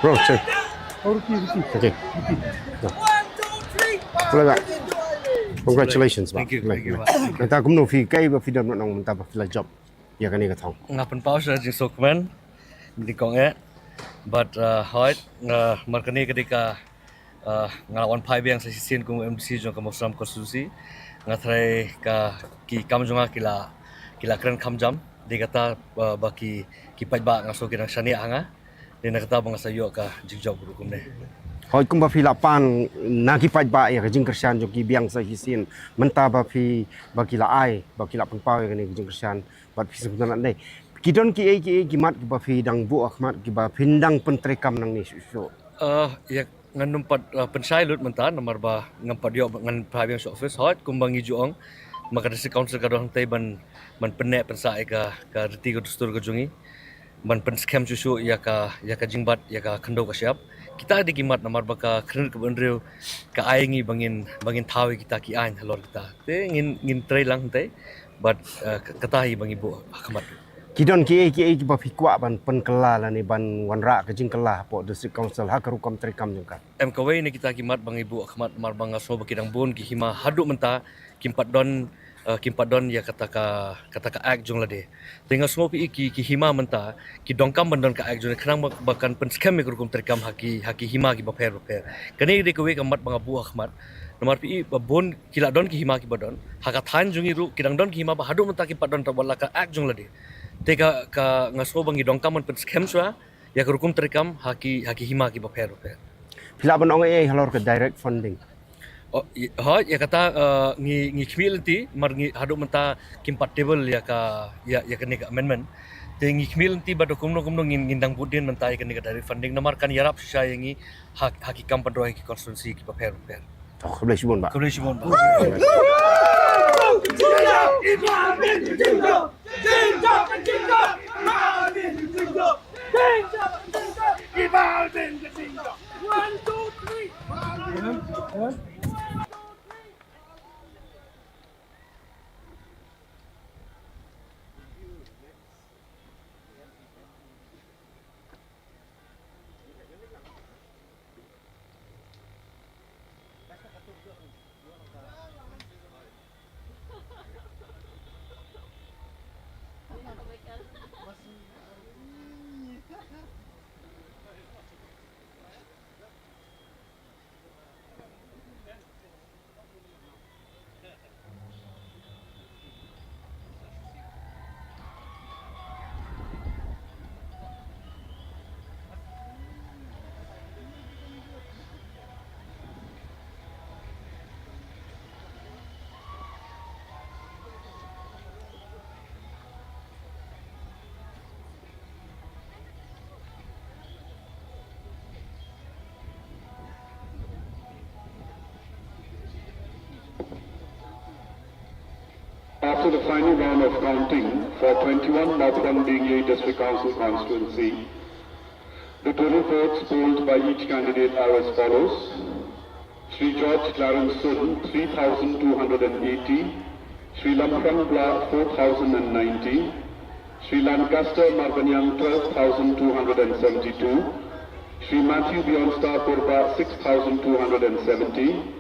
Bro, check. Oh, Ricky, Ricky. Okay. Ricky. Yeah. Play back. Congratulations, thank you, thank you, man. Mynta kumno phi, kaei ba phi don nong mynta ba phi la jop ïa kane ka thong? Nga pynpaw sha jingsuk man. Di kong eh. But uh, hoi, uh, mar kane ka dei ka, uh, nga la wan phai biang sa shisien kum M D C jong ka Mawsynram constituency. Nga tharai ka ki kam jong nga ki la, ki la kren kham jam. Dei kata, uh, ba ki, ki paidbah nga sngew ki dang shaniah ha nga. Dei na kata ba nga sa ïoh ka jingjop ruh kumne. Hoi, kumba phi la pan na ki paidbah ïa ka jingkyrshan jong ki biang sa shisien, mynta ba phi, ba ki la ai, ba ki la pynpaw ïa kane ka jingkyrshan bad phi sngewtynnat ne. Ki don kiei kiei ki mat kiba phi dang buh ha khmat kiba phin dang pyntreikam nangne shuh shuh? Uh, ïa ngan nym pat, uh, pynshai lut mynta namar ba ngam pat ïoh ngan phai biang sha office. Hoi, kumba ngi ju ong, ma ka District Council ka don hangtei ban, ban pynneh pynsah ïa ka, ka riti ka dustur ka jong ngi, ban pynskhem shuh shuh ïa ka, ïa ka jingbat ïa ka khyndew ka shyiap. Kita dei ki mat namar ba ka khyrnit kaba hynriew ka ai ngi ba ngin, ba ngin thaw ïa kita ki aiñ halor kita. Te ngin, ngin trei lang hangtei. Bad, uh, ka, kata hi ba ngi buh ha khmat. Ki don kiei kiei kiba phi kwah ban pynkylla lane ban wanrah ka jingkylla hapoh District Council ha ka rukom treikam jong ka? Em, kawei na kita ki mat ba ngi buh ha khmat namar ba nga sngew ba ki dang bun ki hima haduh mynta kim pat don, uh, kim pat don ïa kata ka, kata ka act jong lade. Te nga sngew phi ki, ki hima mynta ki donkam ban don ka act jong lade khnang ba, ba kan pynskhem ïa ka rukom treikam ha ki, ha ki hima kiba pher ba pher. Kane dei kawei ka mat ba nga buh ha khmat. Namar phi ba bun ki la don ki hima kiba don. Ha ka thaiñ jong ngi ruh ki dang don ki hima ba haduh mynta kim pat don tang wat la ka act jong lade. Te ka, ka nga sngew ba ngi donkam ban pynskhem shuwa ïa ka rukom treikam ha ki, ha ki hima kiba pher ba pher. Phi lah ban ong ei ei halor ka direct funding? Oh, i-, hoi, ïa kata, uh, ngi, ngi khmih lynti mar ngi haduh mynta kim pat table ïa ka, ïa, ïa kane ka amendment. Te ngi khmih lynti ba da kumno kumno ngin, ngin dang bud dien mynta ïa kane ka direct funding namar kan ïarap shisha ïa ngi ha, ha ki kam pynroi ha ki constituency kiba pher ba pher. Oh, khublei shibun bah. Khublei shibun bah. After the final round of counting for twenty-one Mawphlang Diengei District Council constituency, the total votes polled by each candidate are as follows. Shri George Clarence Soon, three thousand two hundred and eighty. Shri Lamphrang Blah, four thousand and ninety. Shri Lancaster Marbaniang, twelve thousand two hundred and seventy-two. Shri Matthew Bjornstad Kurbah, six thousand two hundred and seventy.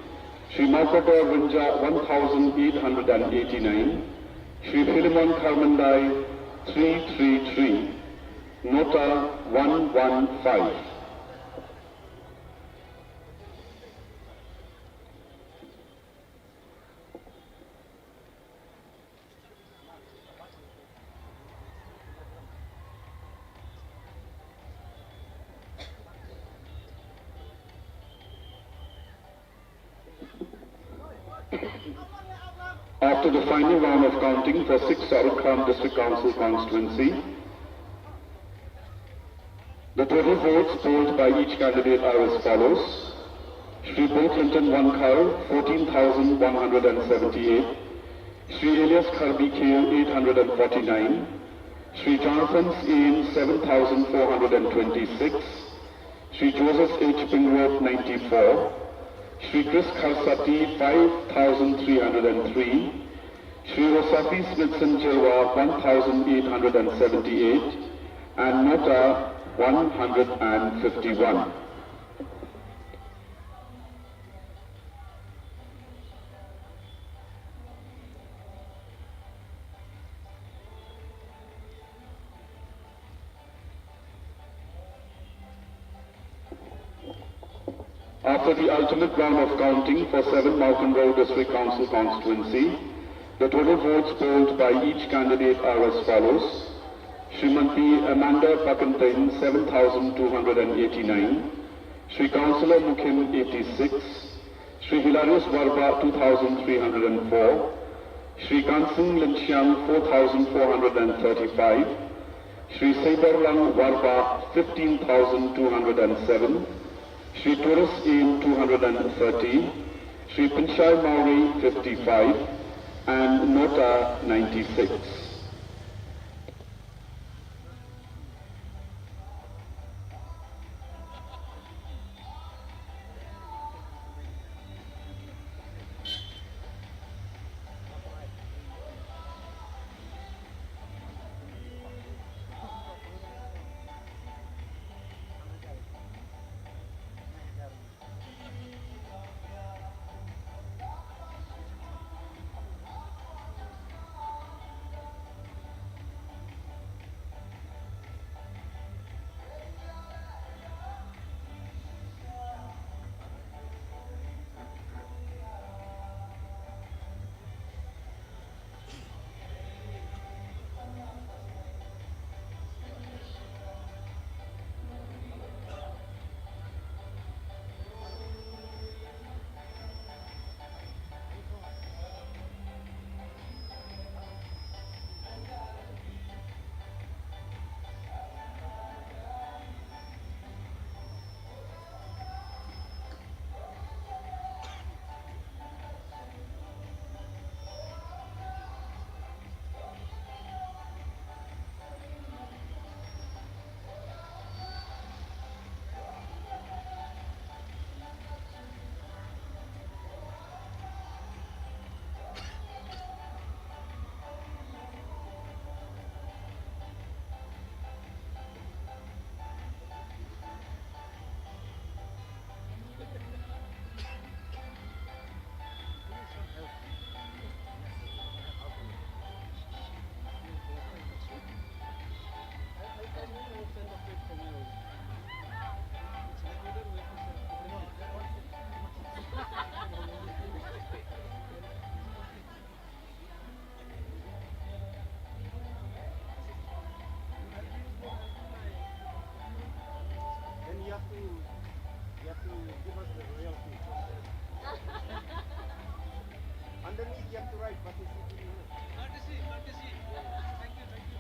Shri Malkapor Rynjah, one thousand eight hundred and eighty-nine. Shri Philemon Kharmandai, three three three. Nota, one one five. After the final round of counting for six Shahrukh Khan District Council constituency, the total votes polled by each candidate are as follows. Shri Bill Clinton Wankhar, fourteen thousand one hundred and seventy-eight. Shri Elias Kharbi Khel, eight hundred and forty-nine. Shri Jonathan Sane, seven thousand four hundred and twenty-six. Shri Joseph H Pingrope, ninety-four. Shri Chris Kharsati, five thousand three hundred and three. Shri Rosafi Smithson Jyrwa, one thousand eight hundred and seventy-eight, and Nota, one hundred and fifty-one. After the ultimate round of counting for seven Mawkynrew District Council constituency, the total votes polled by each candidate are as follows. Shrimati Amanda Pakyntein, seven thousand two hundred and eighty-nine. Shri Councillor Mukhim, eighty-six. Shri Hilarius Warbah, two thousand three hundred and four. Shri Kansing Lynchiang, four thousand four hundred and thirty-five. Shri Seiborlang Warbah, fifteen thousand two hundred and seven. Shri Tourist Inn, two hundred and thirty. Shri Pinshai Mawrie, fifty-five. And Nota, ninety-six. Then you have to, you have to give us the royalty. Underneath, you have to write participant. Courtesy, courtesy. Thank you, thank you.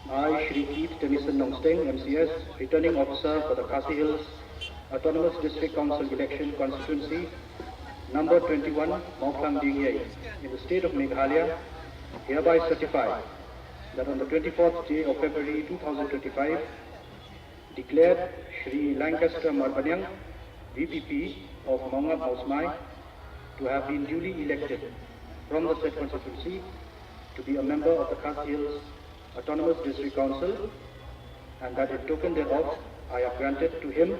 I, Shri Keith Tennyson Nongsteng, M C S, Returning Officer for the Khasi Hills Autonomous District Council Election Constituency number twenty-one, Mawphlang Diengiei, in the state of Meghalaya, hereby certify that on the twenty-fourth day of February two thousand twenty-five, declared Shri Lancaster Marbaniang, V P P of Maungap Mawsmai, to have been duly elected from the said constituency to be a member of the Khasi Hills Autonomous District Council, and that in token thereof, I have granted to him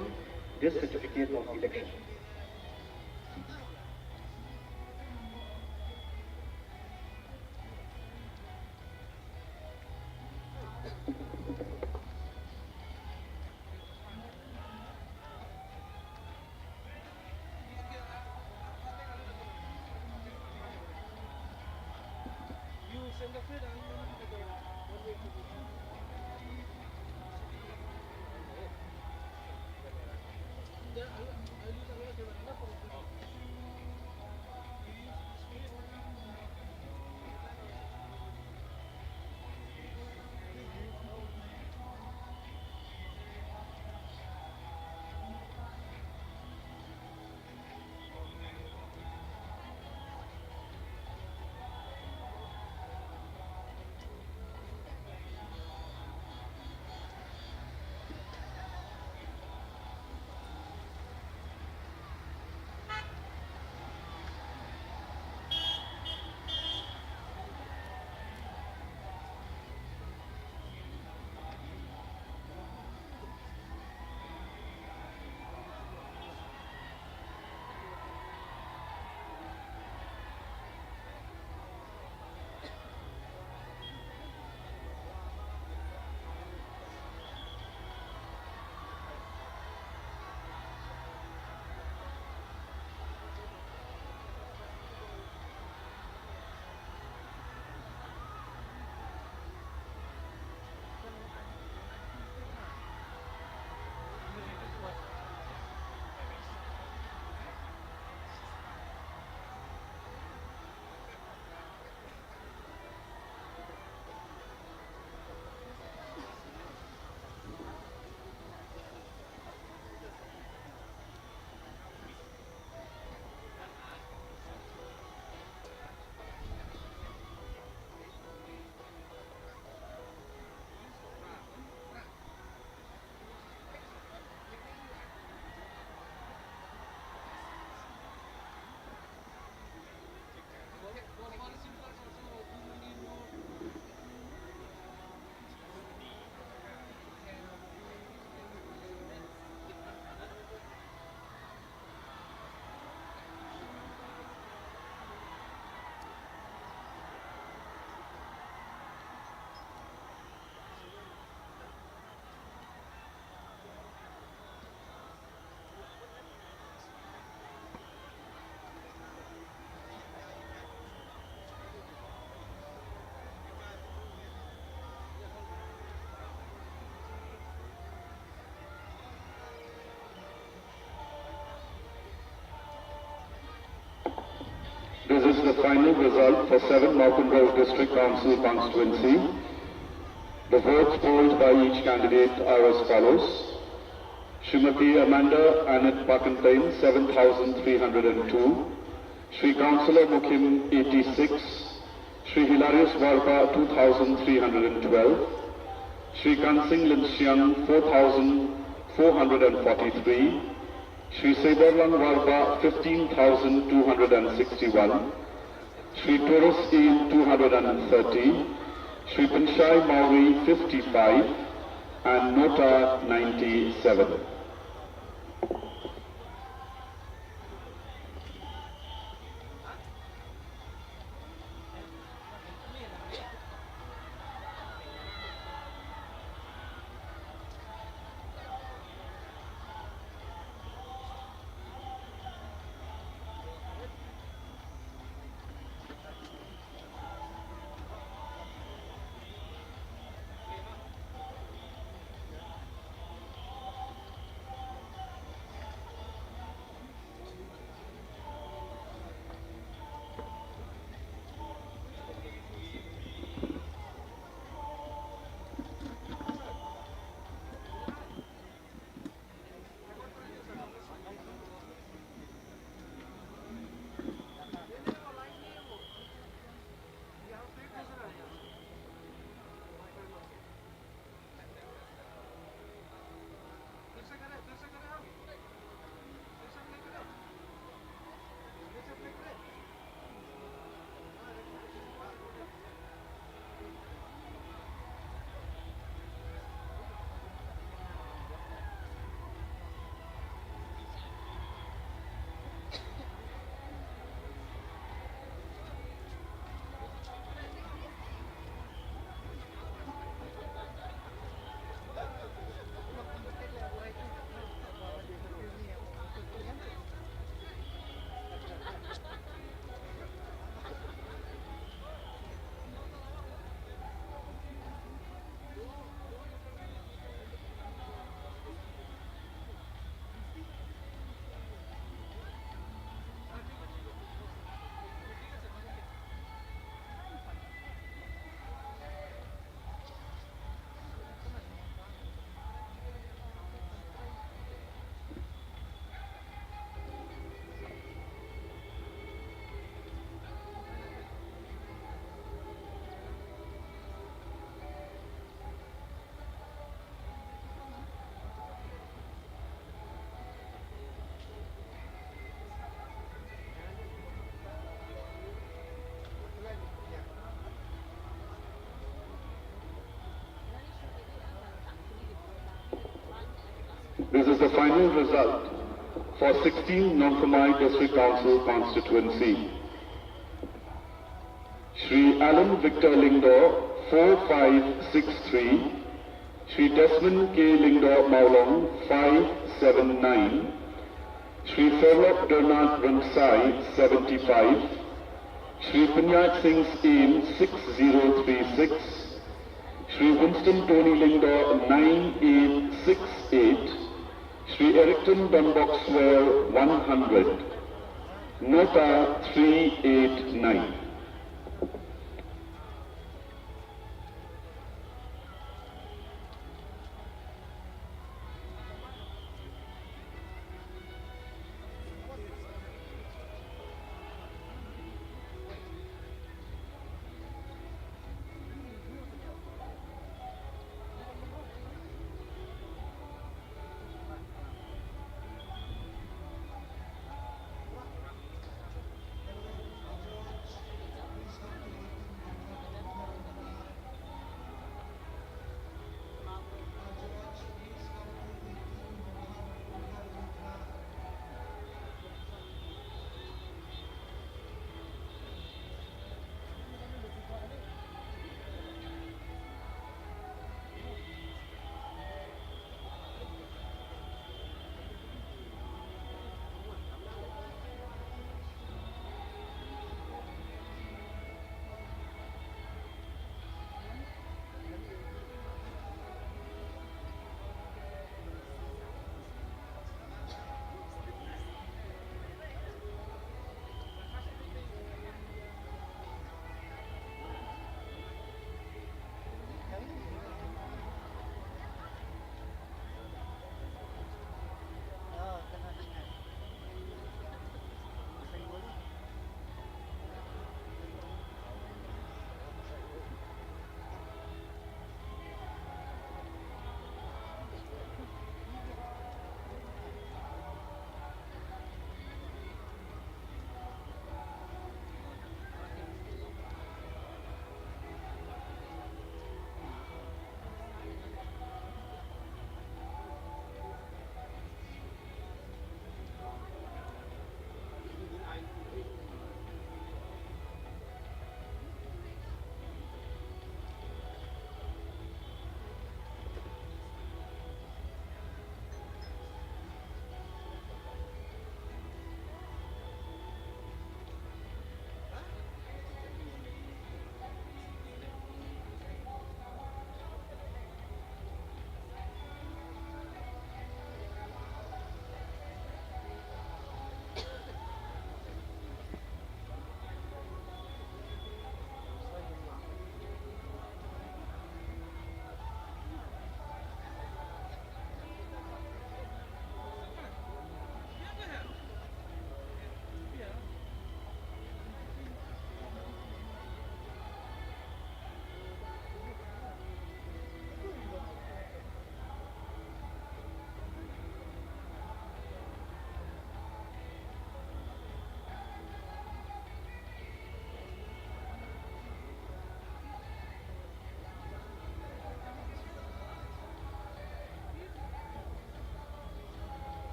this certificate of election. This is the final result for seven Mawkynrew District Council constituency. The votes polled by each candidate are as follows. Srimati Amanda Annette Pakenteng, seven thousand three hundred and two. Shri Councillor Mukhim, eighty-six. Shri Hilarius Warbah, two thousand three hundred and twelve. Shri Kansing Lyndshiang, four thousand four hundred and forty-three. Shri Seiborlang Warbah, fifteen thousand two hundred and sixty-one. Shri Tourist Eel, two hundred and thirty. Shri Pynshai Mawrie, fifty-five. And Nota, ninety-seven. This is the final result for sixteen Nongthymmai District Council constituency. Shri Alan Victor Lyngdoh, four five six three, Shri Desmond K Lyngdoh Mawlong, five seven nine, Shri Ferlok Bernard Rymsai, seventy-five, Shri Punyat Singh Syiem, six zero three six, Shri Winston Tony Lyngdoh, nine eight six eight, Shri Erickton Donbok Swer, one hundred, Nota three eight nine.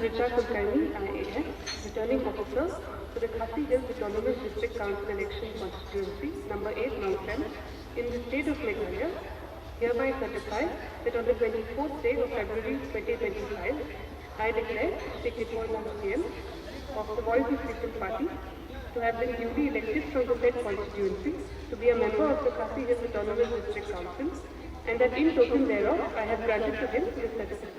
Richa Kulkarni, I A S, Returning Officer for the Khasi Hills Autonomous District Council Election Constituency number eight, Nongkrem, in the state of Meghalaya, hereby certify that on the twenty-fourth day of February twenty twenty-five, I declare Shri Kishore Mohan K M of the Voice of People Party to have been duly elected from the said constituency to be a member of the Khasi Hills Autonomous District Council, and that in token thereof I have granted to him this certificate.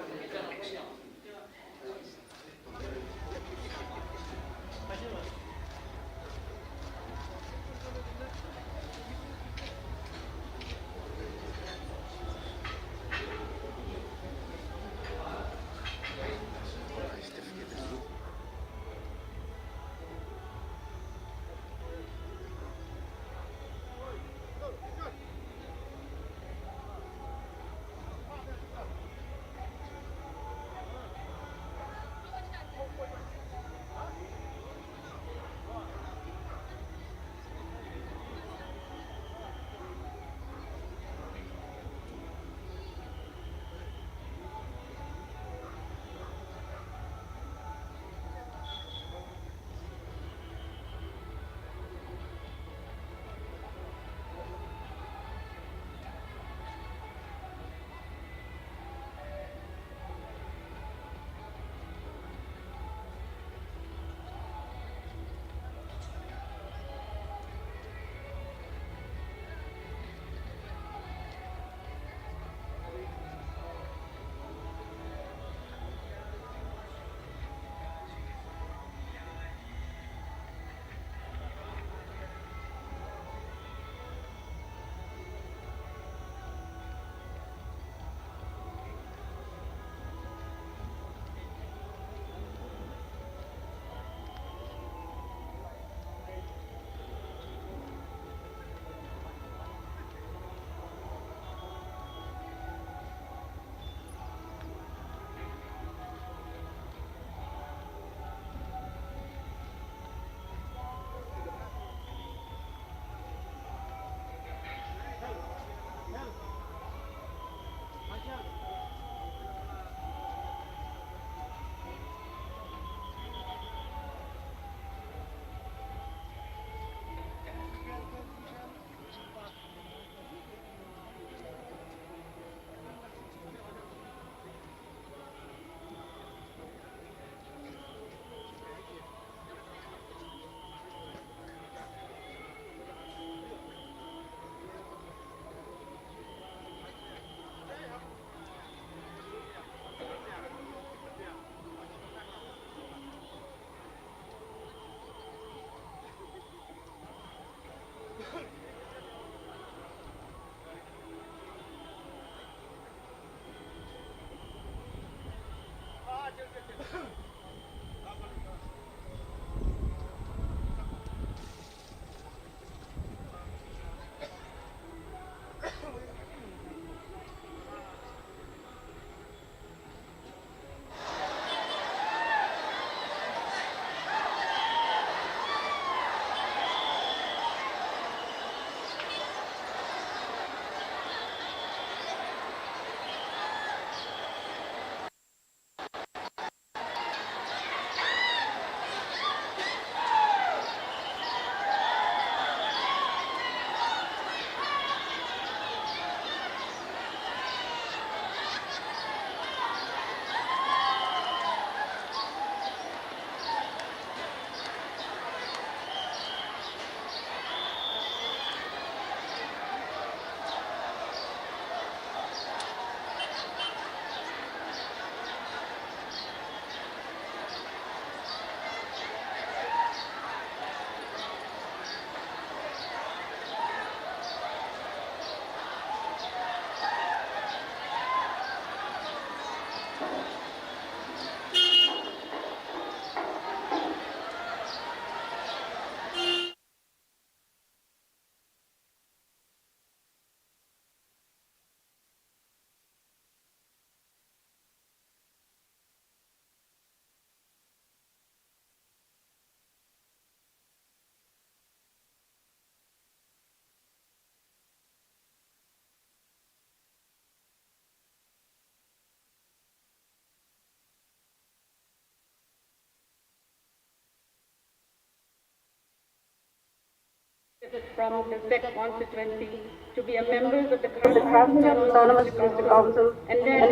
from the said constituency to be a member of the Khasi Autonomous District Council, and then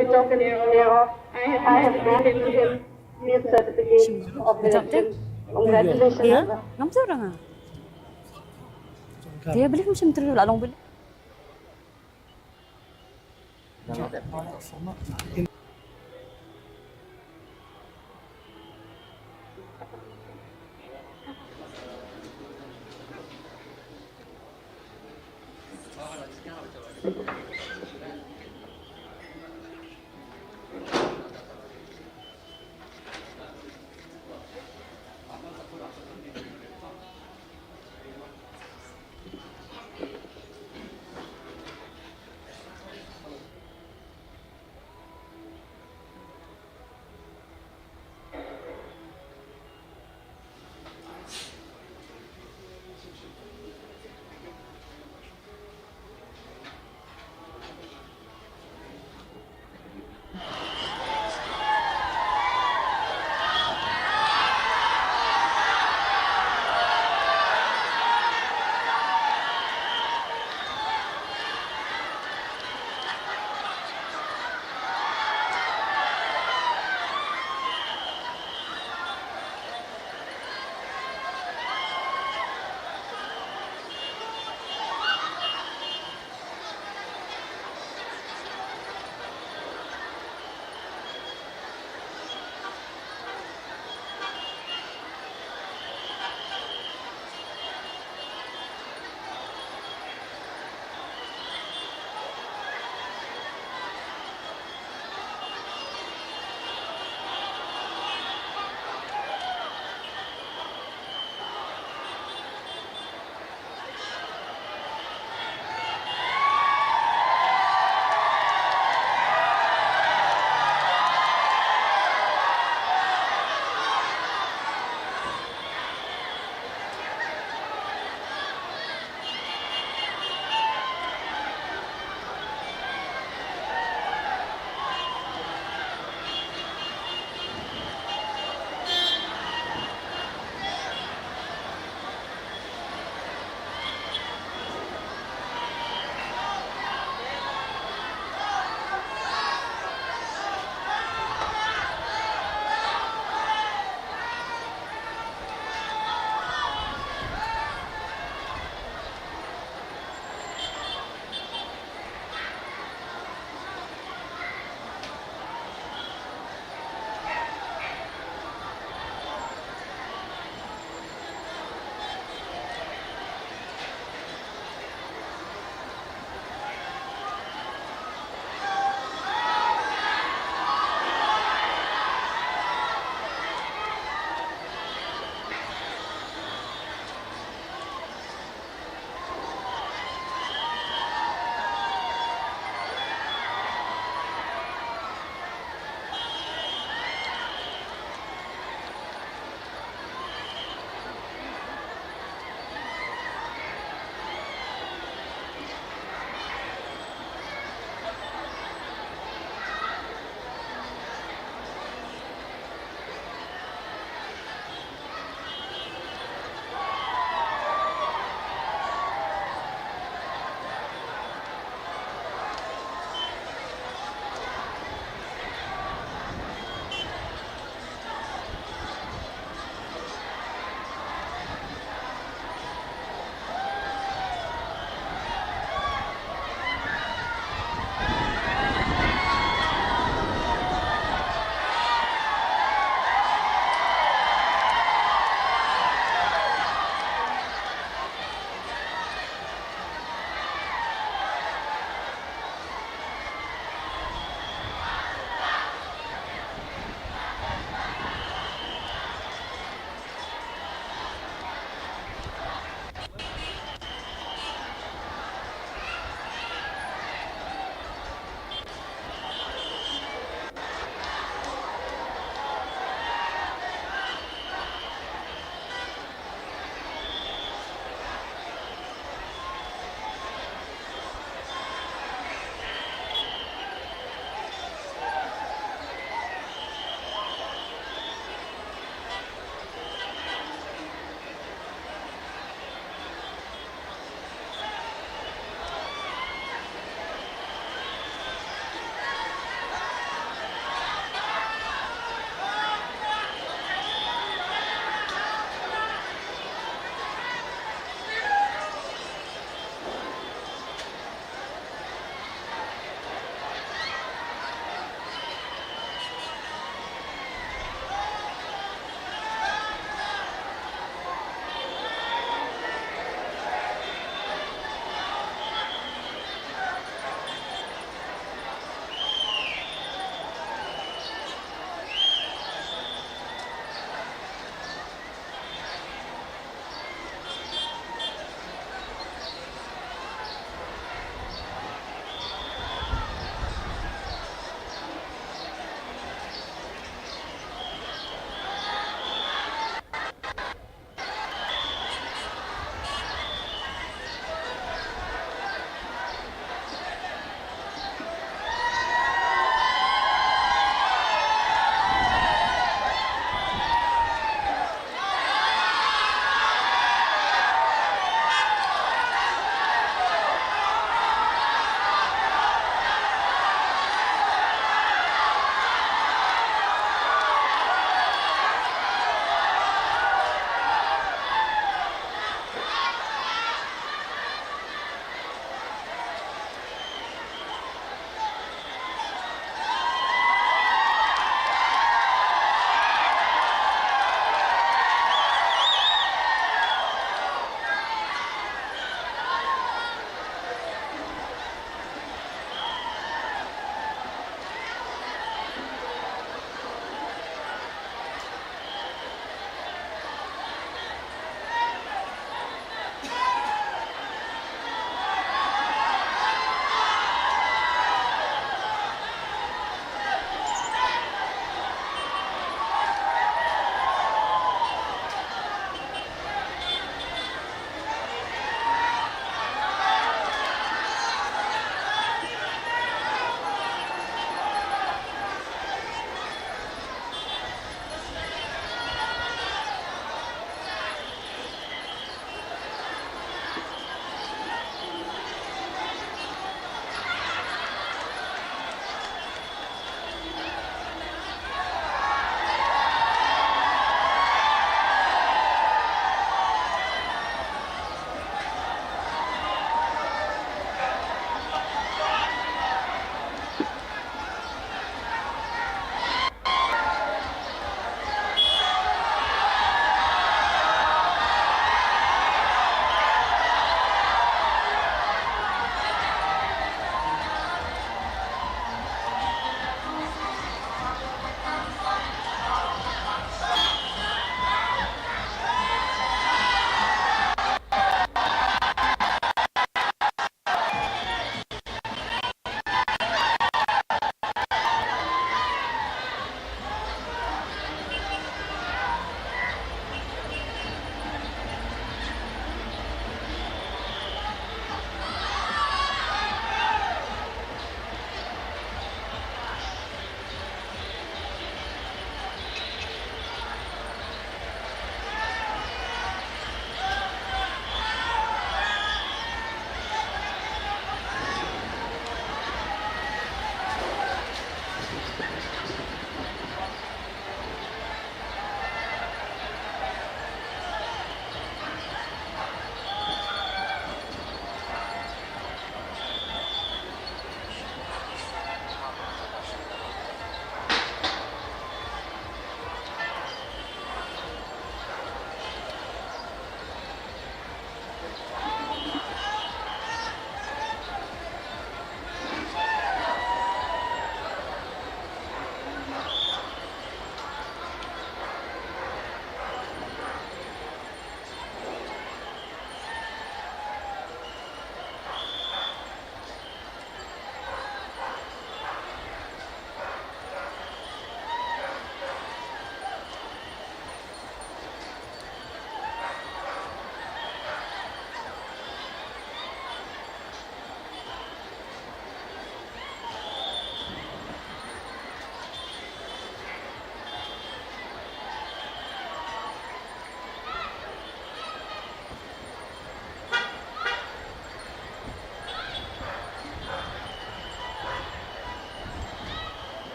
in token thereof, I have granted to him the certificate of election. Congratulations. Ngam tahu orang ah. Dia beli macam tu lah long beli.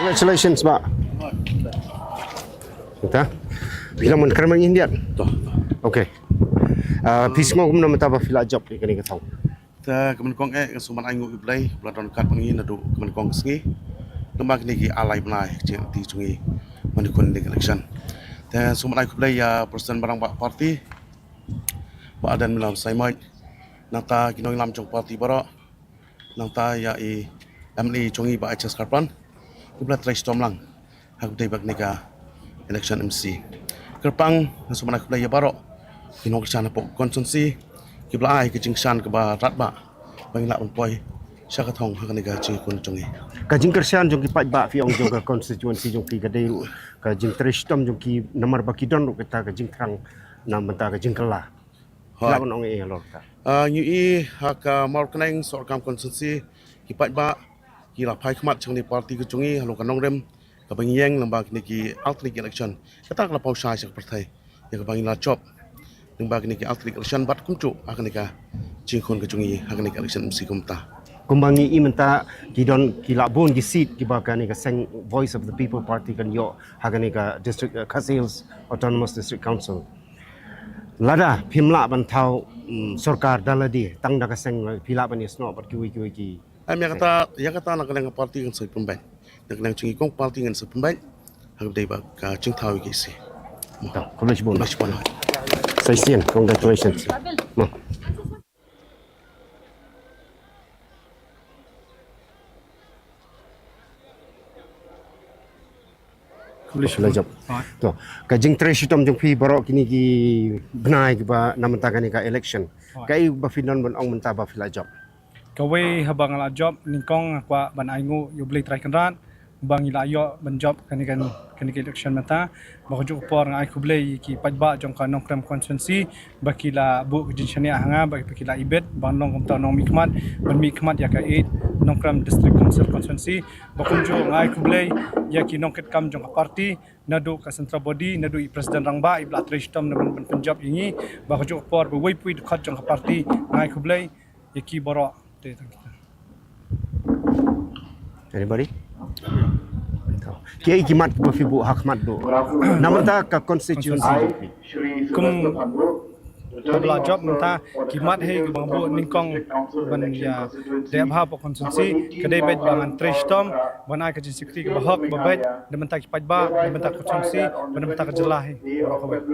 Congratulations, Bah. Mynta phi long ban kren India. To. Okay. Ah, phi sngew kumno mynta ba phi la jop ïa kane ka thong? Te ka mynkong eh, ka sumar ai nguh ïa U Blei ba la don kat bad ngi naduh ka mynkong ka sngi. Namar kine ki ar lai bnai ka jingïaid lynti jong ngi ban ïakhun ïa ka election. Te sumar ai khublei ïa President ba rangbah party, Bah Ardent Miller Basaiawmoit, nangta ki nongïalam jong party baroh, nangta ïa i M L A jong ngi Bah H S Kharpran, kiba la trei shitom lang ha kaba ïadei bad kane ka election M C. Kyrpang nga sumar ai khublei ïa baroh ki nongkyrshan hapoh constituency kiba la ai ka jingkyrshan kaba radbah ba ngin lah ban poi sha ka thong ha kane ka jingïakhun jong ngi. Ka jingkyrshan jong ki paidbah, phi ong, jong ka constituency jong phi ka dei ruh ka jingtrei shitom jong ki, namar ba ki don ruh kata ka jingthrang na bynta ka jingkylla. Hooid. Lah ban ong ïa lor ka. Ah, ngi ïohi ha ka Mawryngkneng Sohryngkam constituency, ki paidbah ki la phai khmat sha kane ka party ka jong ngi halor ka nongrim kaba ngi ïeng lyngba kine ki alternate election. Kata ka la paw shai sha ka pyrthei ïa kaba ngi la jop lyngba kine ki alternate election bad kumjuh ha kane ka jingïakhun ka jong ngi ha kane ka election M C kumta. Kumba ngi ïohi mynta, ki don, ki la bun ki seat kiba kane ka seng Voice of the People Party kan ïoh ha kane ka district, eh, Khasi Hills Autonomous District Council. Lada phim lah ban thaw, mm, sorkar da lade, tang da ka seng, phi lah ban ïasnoh bad kiwei kiwei ki. Em, ïa kata, ïa kata na ka liang ka party kan sa pynbeit. Na ka liang jong ngi kum party kan sa pynbeit ha kaba ïadei bad ka jingthaw ïa ki seat. To, khublei shibun. Khublei shibun. Sa shisien, congratulations. Mo. Khublei shibun. Khublei shibun. Hooid. To, ka jingtrei shitom jong phi baroh kine ki bnai kiba na bynta kane ka election. Hooid. Kaei ba phi don ban ong mynta ba phi la jop? Kawei, haba nga la jop nyngkong nga kwah ban ai nguh ïa U Blei Trai Kynrad ba ngi la ïoh ban jop kane ka, kane ka election mynta. Bad kajuh ka por nga ai khublei ïa ki paidbah jong ka Nongkrem constituency ba ki la buh ka jingshaniah ha nga, ba ki la ibit ban long kumta u nongmihkhmat, ban mihkhmat ïa ka eight Nongkrem District Council constituency. Bad kumjuh nga ai khublei ïa ki nongkitkam jong ka party, naduh ka central body, naduh i president rangbah iba la trei shitom na ban, ban pynjop ïa ngi. Bad kajuh ka por ba uwei pa uwei dkhot jong ka party, nga ai khublei ïa ki baroh. Te, tang kita. Anybody? Kiei ki mat kiba phi buh ha khmat duh na bynta ka constituency jong phi? Kum kaba la jop mynta, ki mat hi kiba nga buh nyngkong ban ïadei bha bad constituency ka dei beit ba ngan trei shitom ban ai ka jingshakri kaba hok ba beit na bynta ki paidbah, na bynta ka constituency bad na bynta ka jylla hi baroh kawei.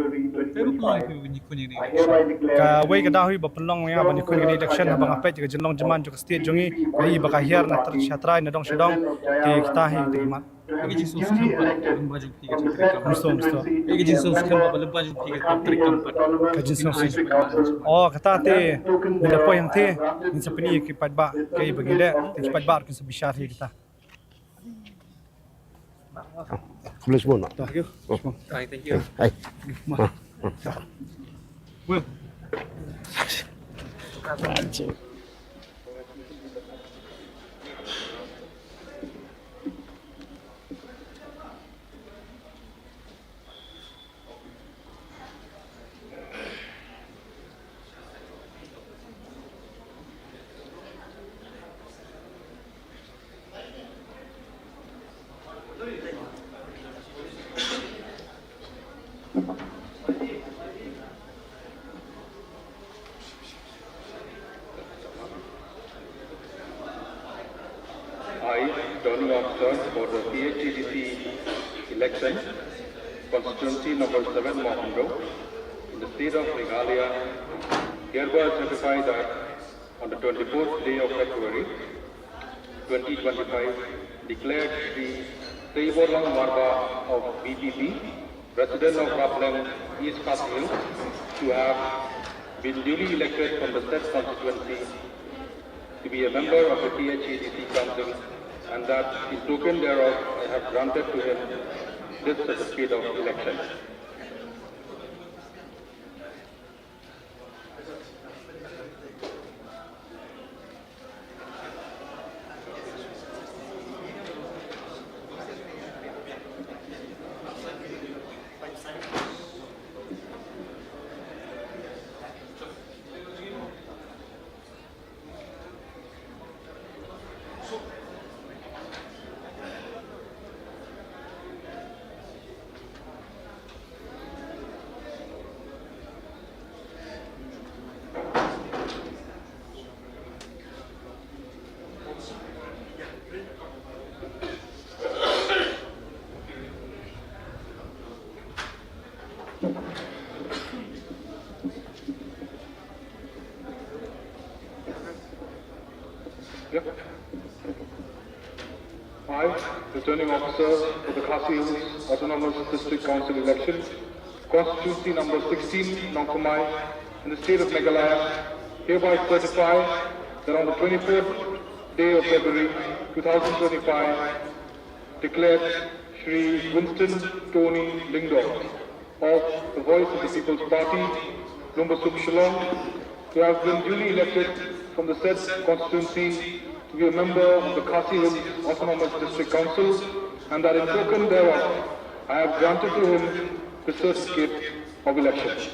Kawei ka daw hi ba pynlong ïa nga ban ïakhun ïa ka election haba nga peit ka jinglong jingman jong ka state jong ngi, ka i ba ka hiar na trai sha trai, na dong sha dong. Te kita hi te ki mat. Ka jingsngewskhem ba lyngba jong phi ka jingtrei kam. Mustong, mustong. Ka jingsngewskhem ba lyngba jong phi ka trei kam pat. Ka jingsngewskhem. Oh, kata te, ngi da poi hangte, ngin sa pyni ki paidbah kaei ba ngi leh, te ki paidbah kin sa bishar hi kita. Khublei shibun. Thank you. Thank you. Hai. Well. I, Returning Officer for the T H A D C election, constituency number seven, Mawkynrew, in the state of Meghalaya, hereby certify that on the twenty-fourth day of February, twenty twenty-five, declared Shri Teiborlang Marbah of B P P, resident of Rapleng, East Khasi Hills, to have been duly elected from the said constituency to be a member of the T H A D C Council, and that in token thereof I have granted to him this certificate of election. I, Returning Officer for the Khasi Hills Autonomous District Council election, constituency number sixteen, Nongthymmai, in the state of Meghalaya, hereby certify that on the twenty-fourth day of February two thousand twenty-five, declared Shri Winston Tony Lyngdoh of the Voice of the People's Party, Lumbasuk, Shillong, to have been duly elected from the said constituency to be a member of the Khasi Hills Autonomous District Council, and that in token thereof, I have granted to him the certificate of election.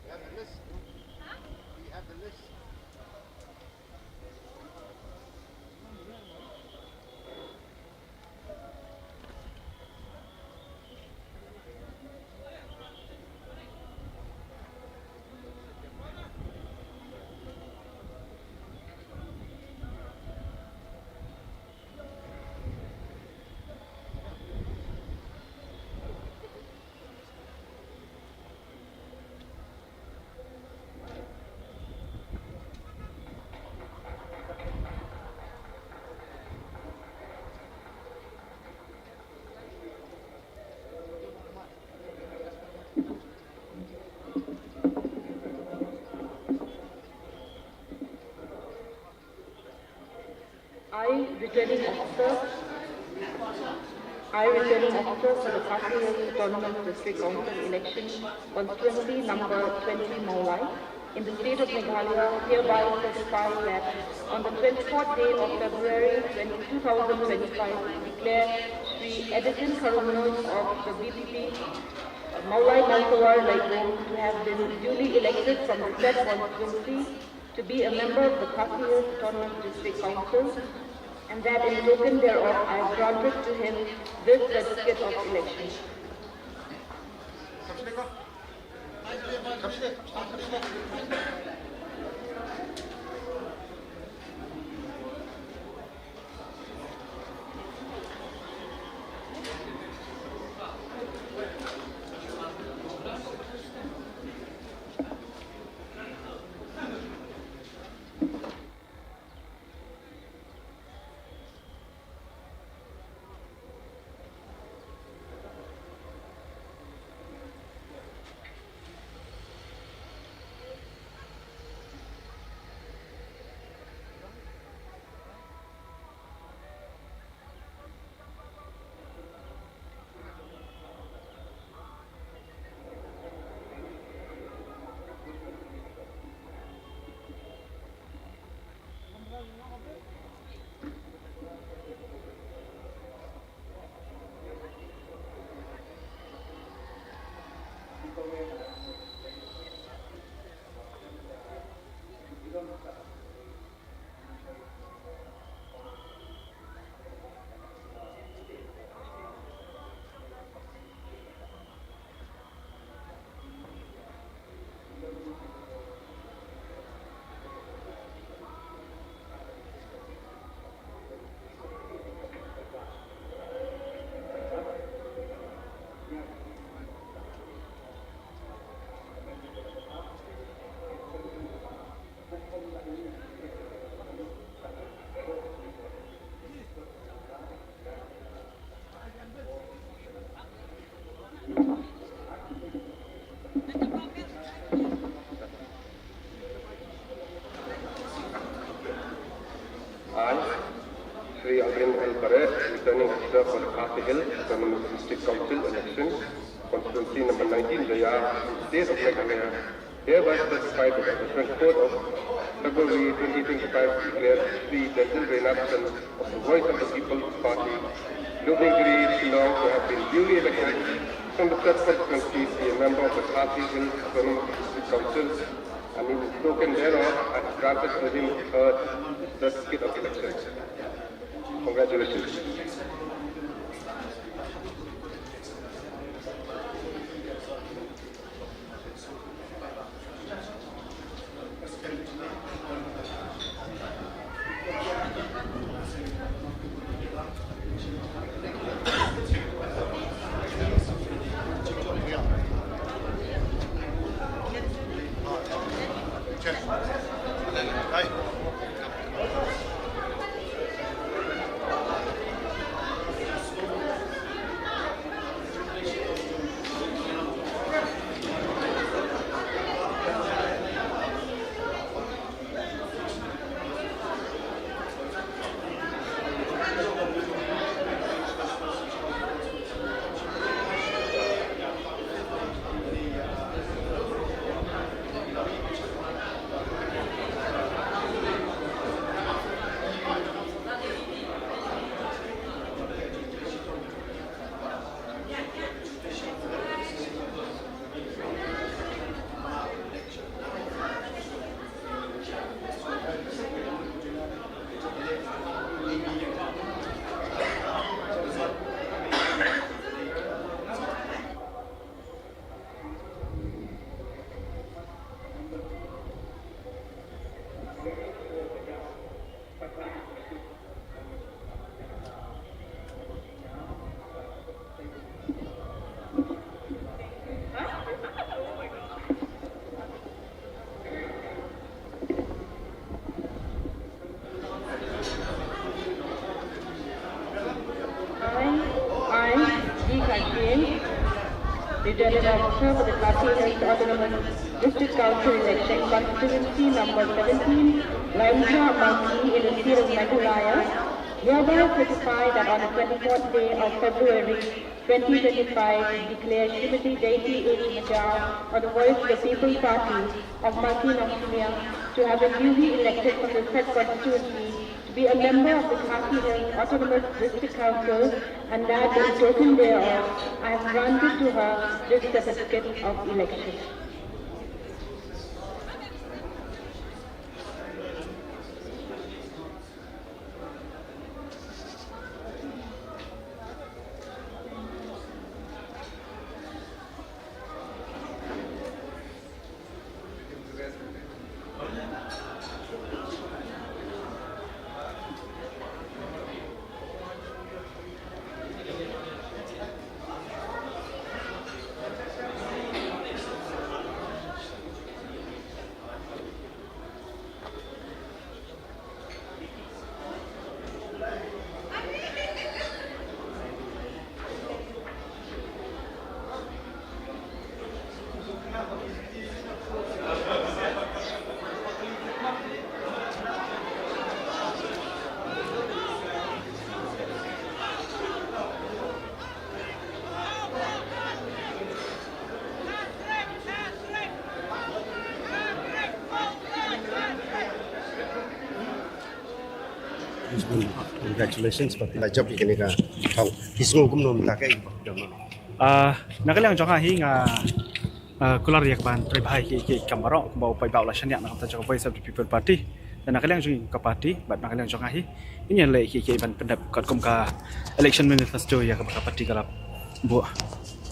We have the list. We have the list. I, returning officer, I, returning officer for the Khasi Hills Autonomous District Council election, constituency number twenty Mawlai, in the state of Meghalaya, hereby certify that on the twenty-fourth day of February twenty, two thousand twenty-five, declare Shri Edison Kharumnoj of the V P P, Mawlai Mawsawar Laitgong, to have been duly elected from the said constituency to be a member of the Khasi Hills Autonomous District Council, and that in token thereof I have granted to him this certificate of election. Number nineteen Daya, State of Meghalaya, hereby certified that the twenty-fourth of February twenty twenty-five declares Shri Denzil Reynardson of the Voice of the People Party, Lumbinigiri, Shillong, to have been duly elected from the third constituency to be a member of the Khasi Hills Autonomous District Council, and in token thereof, I have granted to him the third certificate of election. Congratulations. I, I, D Kharkhiang, Returning Officer for the Khasi Hills Autonomous District Council election, constituency number seventeen, Laintrah Malki, in the state of Meghalaya, hereby certify that on the twenty-fourth day of February twenty twenty-five, declare Srimati Deity H Majau of the Voice of the People Party of Malki Nongchhyliang to have been duly elected from the said constituency to be a member of the Khasi Hills Autonomous District Council, and that in token thereof, I have granted to her this certificate of election. Congratulations, Party. La jop kine ka thong. Ki sngew kumno mynta ka i. Ah, na ka liang jong nga hi nga, ah, kular ïa ka ban trei bha ïa ki, ki kam baroh kumba u paidbah u la shaniah na ka bynta jong ka Voice of the People Party. Te na ka liang jong ka party bad na ka liang jong nga hi, ngin ïa leh ki, ki ban pyndep katkum ka election manifesto ïa kaba ka party ka la buh.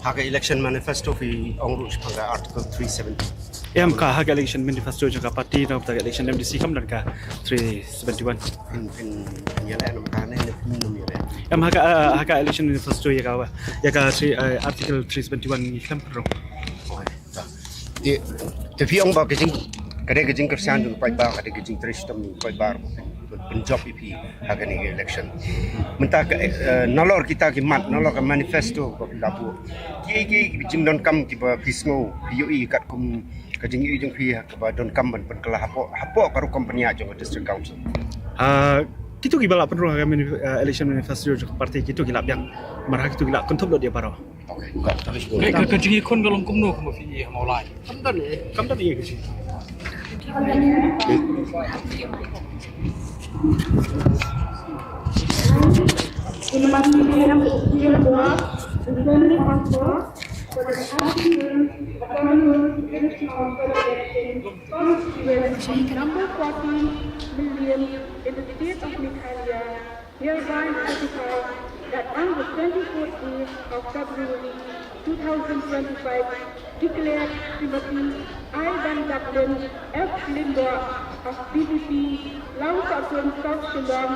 Ha ka election manifesto phi ong ruh shaphang ka Article three seventy. Em, ka ha ka election manifesto jong ka party na ka bynta ka election M D C kam don ka three seventy-one. Phin, phin, phin ïa leh, nam ka ne, ne phin nam ïa leh. Em, ha ka, ah, ha ka election manifesto ïa ka, ïa ka three, ah, Article three seventy-one ngi khlem pynrung. Te, te phi ong ba ka jing, ka dei ka jingkyrshan jong u paidbah, ka dei ka jingtrei shitom jong u paidbah, ban pynjop ïa phi ha kane ka election. Mynta ka, eh, nalor kita ki mat, nalor ka manifesto ba phi la buh, ki, ki, ki jingdonkam kiba phi sngew phi ïohi katkum ka jingïohi jong phi ha kaba donkam ban pynkylla hapoh, hapoh ka rukom pynïaid jong ka District Council? Ah, kito kiba la pynrung ha ka manif-, ah, election manifesto jong ka party, kito ki la biang. Namar ha kito ki la kynthup lut ïa baroh. Ka, ka, ka jingïakhun ka long kumno kumba phi ïohi ha Mawlai? Kam don eh, kam don eh ka jing. Number fourteen million in the state of Meghalaya. Hereby certify that on the twenty-fourth day of February two thousand twenty-five, declared Srimati I. Van Dublin F. Lyngdoh of B P P, Langsatun, South Shillong,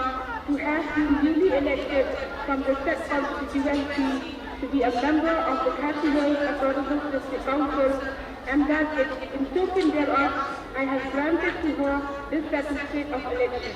to have been duly elected from the said constituency to be a member of the Khasi Hills Autonomous District Council, and that it, in token thereof, I have granted to her this certificate of election.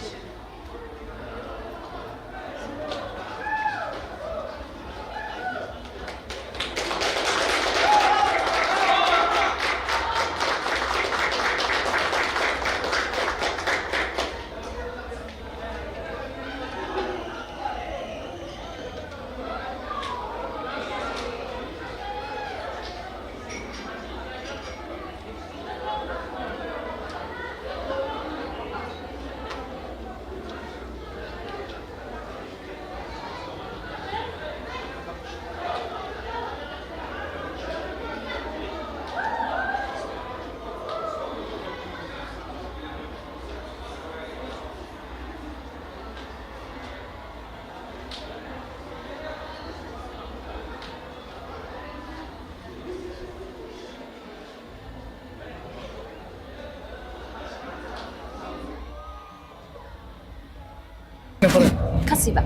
Khasi, bah.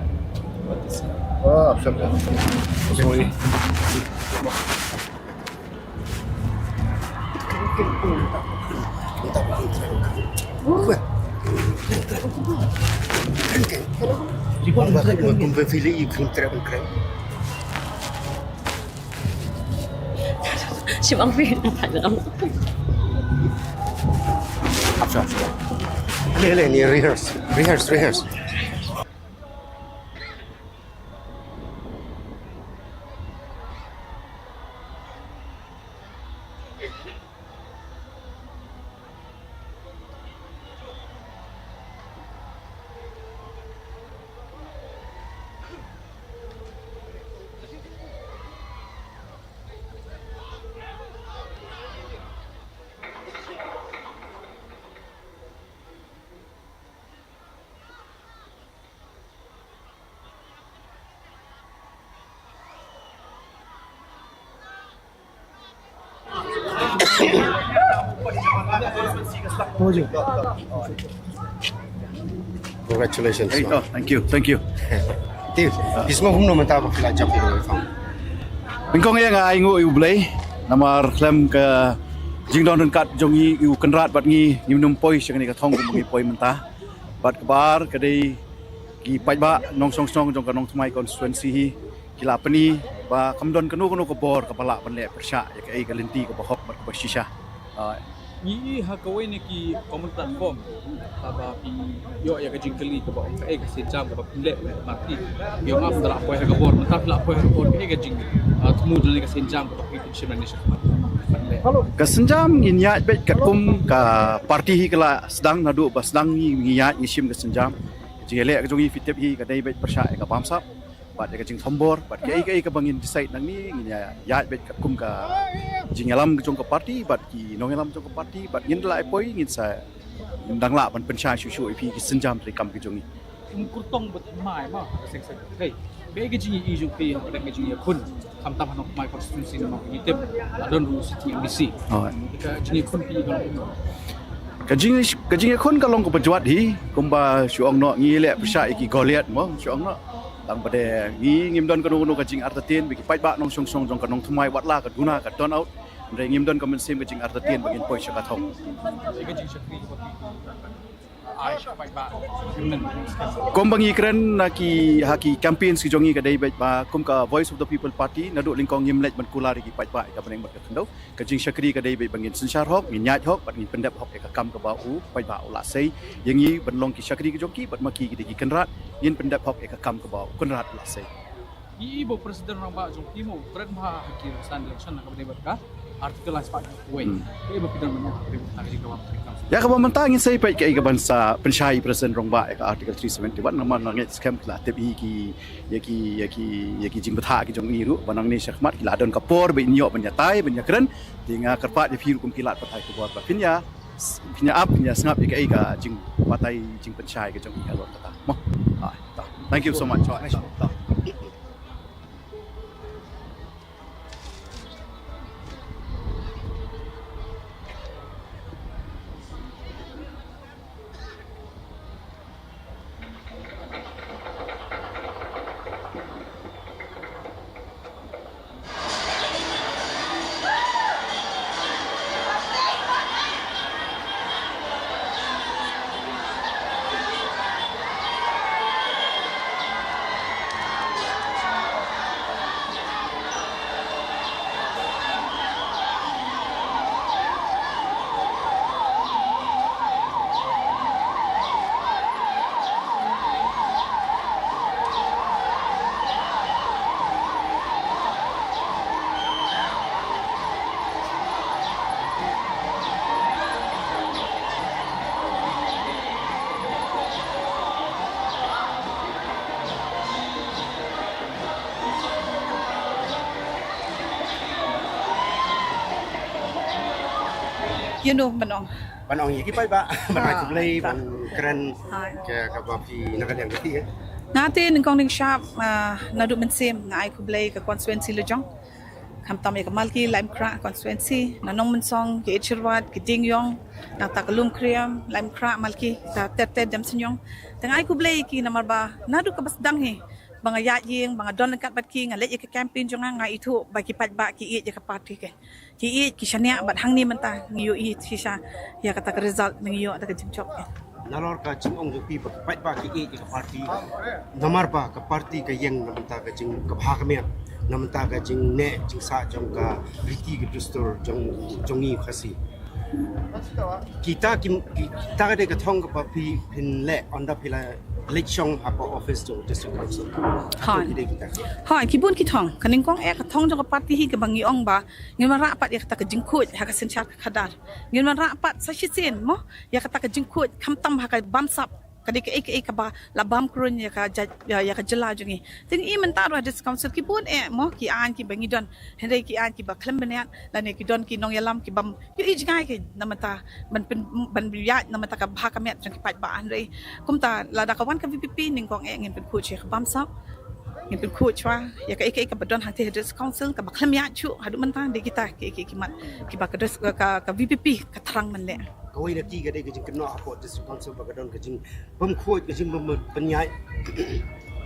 Ah, siap, siap. Sorry. Shibang phi. Acha, acha. Le, le, ni rehearse, rehearse, rehearse. Congratulations. Hey, oh, thank you, thank you. Ti, phi sngewbha kumno mynta ba phi la jop ïa ka uniform? Nyngkong ïa nga ai nguh ïa U Blei namar khlem ka jingdon ryngkat jong ngi ïa u Kynrad bad ngi ngim nym poi sha kane ka thong kumba ngi poi mynta. Bad kaba ar ka dei ki paidbah nongshong shnong jong ka Nongthymmai constituency hi ki la pyni ba kam don kano kano ka bor kaba lah ban leh pyrshah ïa kaei ka lynti kaba hok bad kaba shisha. Ah, ngi i ha kawei na ki common platform haba phi ïoh ïa ka jingkylli kaba ong kaei ka sienjam kaba phi leh ma phi. Ïoh ngam da lah poi ha ka bor, mynta phi lah poi ha ka bor, kaei ka jing, ah, thmu jong ka sienjam kaba phi pynshim nangne sha khmat. Ka sienjam ngin ïaid beit katkum ka party hi ka la sdang, naduh ba sdang ngi, ngi ïaid ngi shim ka sienjam. Ka jingïaleh ka jong ngi phi tip hi ka dei beit pyrshah ïa ka bamsap bad ïa ka jingthombor bad kaei kaei kaba ngin decide nangne ngin ïa, ïaid beit katkum ka jingïalam ka jong ka party bad ki nongïalam jong ka party bad ngin da lah poi ngin sa, ngin dang lah ban pynshai shuh shuh ïa phi ki sienjam treikam ki jong ngi. Um, kyrtong bad mai ma ka seng seng. Hei, kaei ka jingïohi jong phi hapdeng ka jingïakhun? Khamtam ha Nongthymmai constituency namar ngi tip la don ruh sitting M D C. Oh. Ka jingïakhun phi ka long kumno? Ka jing, ka jingïakhun ka long kaba jwat hi, kumba shu ong noh ngi leh pyrshah ïa ki Goliath mo, shu ong noh. Tang ba dei ngi ngim don kano kano ka jingartatien, ba ki paidbah nongshong shnong jong ka Nongthymmai wat la ka duna ka turn out. Hynrei ngim don ka mynsiem ka jingartatien ba ngin poi sha ka thong. Ka jingshakri kaba phi Kumba ngi kren na ki, ha ki campaigns ki jong ngi ka dei beit ba kum ka Voice of the People Party naduh lyngkong ngim leit ban kular ïa ki paidbah ïa ka bneng bad ka khyndew. Ka jingshakri ka dei beit ba ngin synshar hok, ngin ïaid hok bad ngin pyndep hok ïa ka kam kaba u paidbah u la sei. Ïa ngi ban long ki shakri ki jong ki bad ma ki ki dei ki kynrad, ngin pyndep hok ïa ka kam kaba u kynrad u la sei. Ïa i ba u president rangbah jong phi mo u kren bha ha ki rynsan election na ka bynta bad ka article lai spah wei. Hmm. Ïa i ba phi don mynno ha ka bynta ka jingkawang ka council. Ïa kaba mynta ngin sa ïa peit kaei kaban sa pynshai i president rangbah ïa ka article three seventy-one namar nga ngeit skhem ki la tip hi ki ïa ki ïa ki ïa ki jingbthah ki jong i ruh ba nangne shakhmat ki la don ka por ba in ïoh ban ïatai ban ïakren. Te nga kyrpad ïa phi ruh kum ki lad pathai khubor ba phin ïa phin ïa ap phin ïa sngap ïa kaei ka jingbatai jingpynshai ka jong i halor kata. Mo. Ah, ta. Thank you so much. Ta, ta. Ïa no ban ong? Ban ong ïa ki paidbah ban ai khublei ban kren ka kaba phi na ka liang ka ti. Nga te nyngkong nyngshap, ah, naduh mynsiem nga ai khublei ka constituency la jong. Khamtam ïa ka Malki Laitumkhrah constituency, na Nongmynsong, ki Ïeit Syrwat, ki Diengïong, nangta ka Lum Khriam, Laitumkhrah, Malki, ta ter ter Demsniang. Te nga ai khublei ïa ki namar ba naduh kaba sdang hi ba nga ïaid ïing, ba nga don ryngkat bad ki, nga leit ïa ka campaign jong nga, nga ithuh ba ki paidbah ki ïeit ïa ka party ka. Ki ïeit ki shaniah bad hangne mynta ngi ïohi shisha ïa kata ka result ngi ïoh da ka jingjop ka. Nalor ka jingong jong phi ba ki paidbah ki ïeit ïa ka party. Namar ba ka party ka ïeng na mynta ka jing ka bha ka miat, na mynta ka jingneh jingsah jong ka riti ka dustur jong jong ngi Khasi. Kita ki, kita ka dei ka thong kaba phi phin leh ynda phi la leit shong hapoh office jong district council. Hooid. Kita ki dei kita. Hooid, ki bun ki thong. Ka nyngkong eh ka thong jong ka party hi kaba ngi ong ba ngin wanrah pat ïa kata ka jingkhuid ha ka synshar ka khadar. Ngin wanrah pat sa shisien mo ïa kata ka jingkhuid khamtam ha ka bamsap. Ka dei kaei kaei kaba la bam kruiñ ïa ka jait ïa, ïa ka jylla jong ngi. Te ngi mynta ruh ha district council ki bun eh mo ki aiñ kiba ngi don. Hynrei ki aiñ kiba khlem bniat lane ki don ki nongïalam ki bym ïohi jngai ki na mynta ban pyn, ban ïaid na mynta ka bha ka miat jong ki paidbah. Hynrei kumta lada ka wan ka VPP nyngkong eh ngin pynkhuid sha ka bamsap. Ngin pynkhuid shuwa ïa kaei kaei kaba don hangtei ha district council kaba khlem ïaid shuh haduh mynta. Dei kita kaei kaei ki mat kiba ka dis, ka, ka VPP ka thrang ban leh. Kawei na ki ka dei ka jingkynnoh hapoh district council ba ka don ka jing bym khuid ka jing bym pynïaid,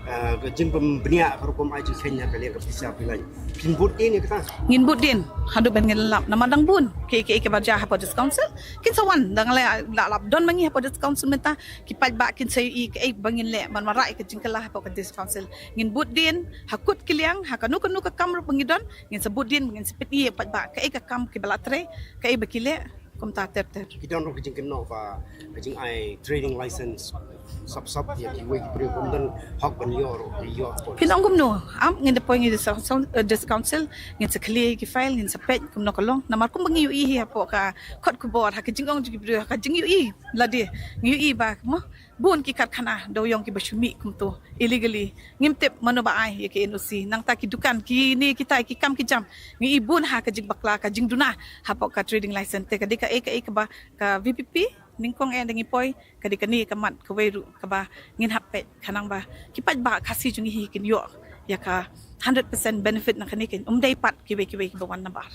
eh, ka jing bym bniah ka rukom ai jingkheiñ ha ka liang ka pisa phi laiñ. Phin bud dien ïa kata? Ngin bud dien haduh ban ngin lap namar dang bun kiei kiei kiba jia hapoh district council. Kin sa wan dang leh la lap don ma ngi hapoh district council mynta ki paidbah kin sa ïohi kaei ba ngin leh ban wanrah ïa ka jingkylla hapoh ka district council. Ngin bud dien ha kut ki liang ha kano kano ka kam ruh ba ngi don ngin sa bud dien ngin sa pyni ïa paidbah kaei ka kam kiba la trei kaei ba ki leh. Kumta ter ter. Ki don ruh ka jingkynnoh ba ka jingai trading license sop sop ïa kiwei ki briew bym don hok ban ïoh ruh ki ïoh. Phin ong kumno? Am ngin da poi ngi da sa, sa, eh, district council ngin sa khlieh ki file ngin sa peit kumno ka long namar kumba ngi ïohi hi hapoh ka kot khubor ha ka jingong jong ki briew ha ka jingïohi lade ngi ïohi ba mo bun ki karkhana dewiong kiba shu mih kumto illegally. Ngim tip mano ba ai ïa ki NOC nangta ki dukan kine kita ki kam ki jam. Ngi i bun ha ka jingbakla ka jingduna hapoh ka trading license te ka dei kaei kaei kaba ka VPP nyngkong eh da ngi poi ka dei kane ka mat kawei ruh kaba ngin hap peit khnang ba ki paidbah Khasi jong ngi hi kin ïoh ïa ka hundred percent benefit na kane kin um dei pat kiwei kiwei kiba wan nabar.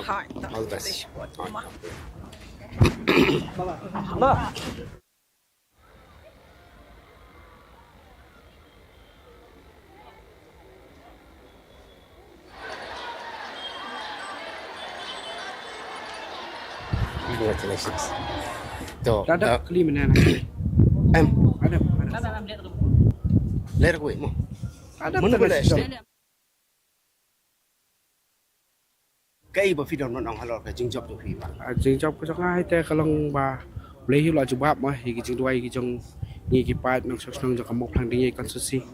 Hai. All the best. Congratulations. To, da, da, kli mena na. Em. Ada, ada. Ler kui mo. Ada. Mun boleh. Kaei ba phi don ban ong halor ka jingjop jong phi ba? Ah, jingjop ka jong nga hi te ka long ba U Blei hi u la jubab ma hi ki jingduwai ki jong ngi ki paid nongshong shnong jong ka Mawphlang Dieng constituency.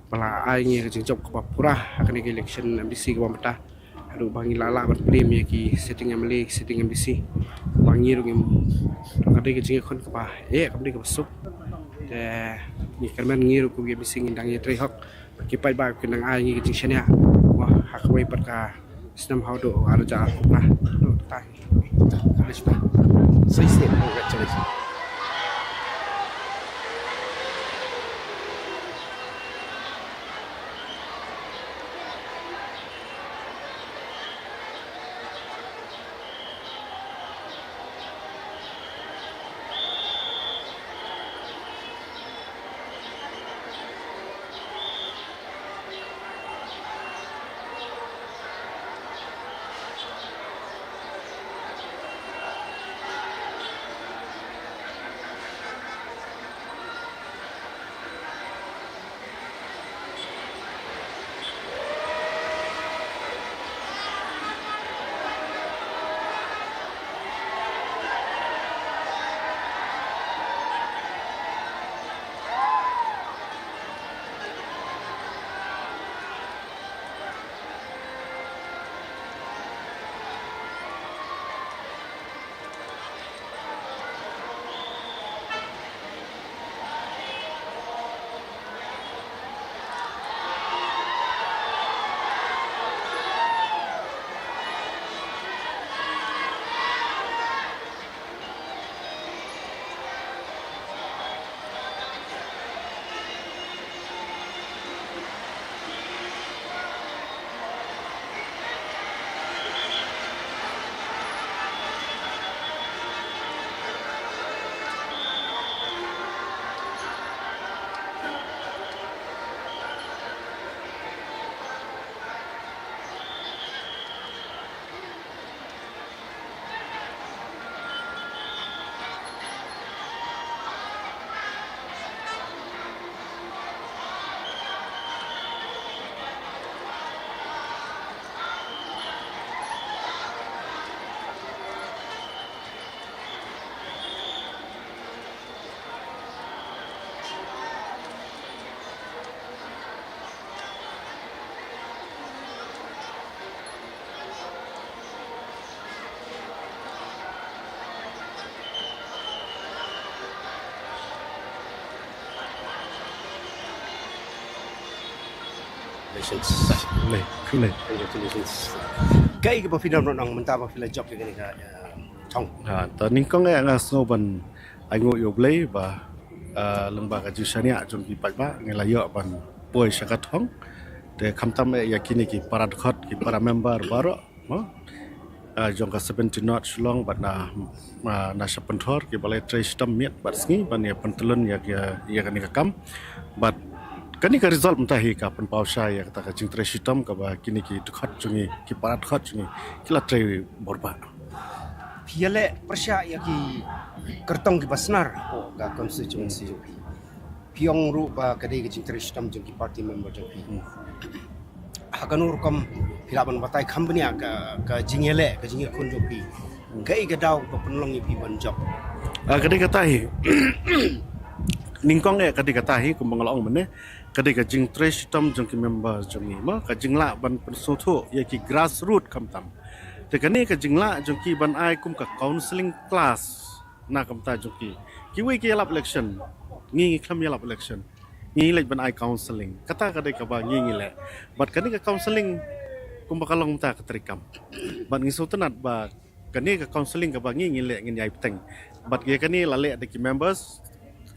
ba la ai ngi ka jingjop kaba pura ha kane ka election M D C kaba mynta. Haduh ba ngi la lah ban plie ïa ki sitting M L A, ki sitting M D C. Ba ngi ruh ngim, ka dei ka jingïakhun kaba eh, kam dei kaba suk. Te ngi kyrmen ngi ruh kum ki M D C ngin dang ïatrei hok. Ki paidbah ki dang ai ngi ka jingshaniah. Wah, ha kawei pat ka snem haduh ar hajar arphew phra. Haduh ta. Congratulations. Congratulations. Congratulations. Khublei, khublei. Congratulations. Kaei kaba phi don nang mynta ba phi la jop ïa kane ka, eh, thong? Ha, ta nyngkong eh nga sngew ban ai nguh ïa U Blei ba, eh, lyngba ka jingshaniah jong ki paidbah ngi la ïoh ban poi sha ka thong. Te khamtam eh ïa kine ki para dkhot, ki para member baroh, mo? Ah, jong ka seventeen North Shillong bad na, ah, na Shah Pynthor kiba la trei shitom miet bad sngi ban ïa pyntylun ïa, ïa, ïa kane ka kam. Bad kane ka result mynta hi ka pynpaw shai ïa kata ka jingtrei shitom kaba kine ki dkhot jong ngi, ki para dkhot jong ngi ki la trei borbah. Phi ïaleh pyrshah ïa ki kyrtong kiba snar hapoh ka constituency jong phi. Phi ong ruh ba ka dei ka jingtrei shitom jong ki party member jong phi. Hmm. Ha kano rukom phi lah ban batai kham bniah ka, ka jingïaleh, ka jingïakhun jong phi? Hmm. Kaei ka daw ba pynlong ïa phi ban jop? Ah, ka dei kata hi. Nyngkong eh ka dei kata hi kumba nga la ong mynne. Ka dei ka jingtrei shitom jong ki member jong ngi, mo, ka jinglah ban pynsngewthuh ïa ki grassroot khamtam. Te kane ka jinglah jong ki ban ai kum ka counselling class na ka bynta jong ki. Kiwei ki ïalap election, ngi ngi khlem ïalap election. Ngi leit ban ai counselling. Kata ka dei kaba ngi ngi leh. Bad kane ka counselling kumba ka long mynta ka treikam. Bad ngi sngewtynnat ba kane ka counselling kaba ngi ngi leh ngin ïai bteng. Bad ïa kane la leh da ki members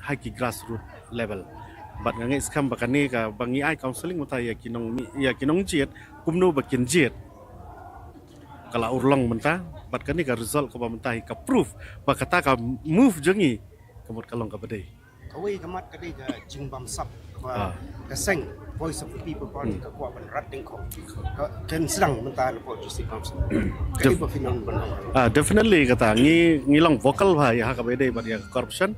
ha ki grassroot level. Bad nga ngeit skhem ba kane kaba ngi ai counselling mynta ïa ki nong, ïa ki nongjied kumno ba kin jied. Ka la urlong mynta, bad kane ka result kaba mynta hi ka proof ba kata ka move jong ngi ka mut ka long kaba dei. Kawei ka mat ka dei ka jingbamsap kaba, ah, ka seng Voice of the People Party, hmm, ka kwah ban rat dyngkhong. Ka, kan sdang mynta hapoh District Council. Kaei ba phi nang ban ong? Ah, definitely kata ngi, ngi long vocal bha ïa ha kaba dei bad ïa ka corruption.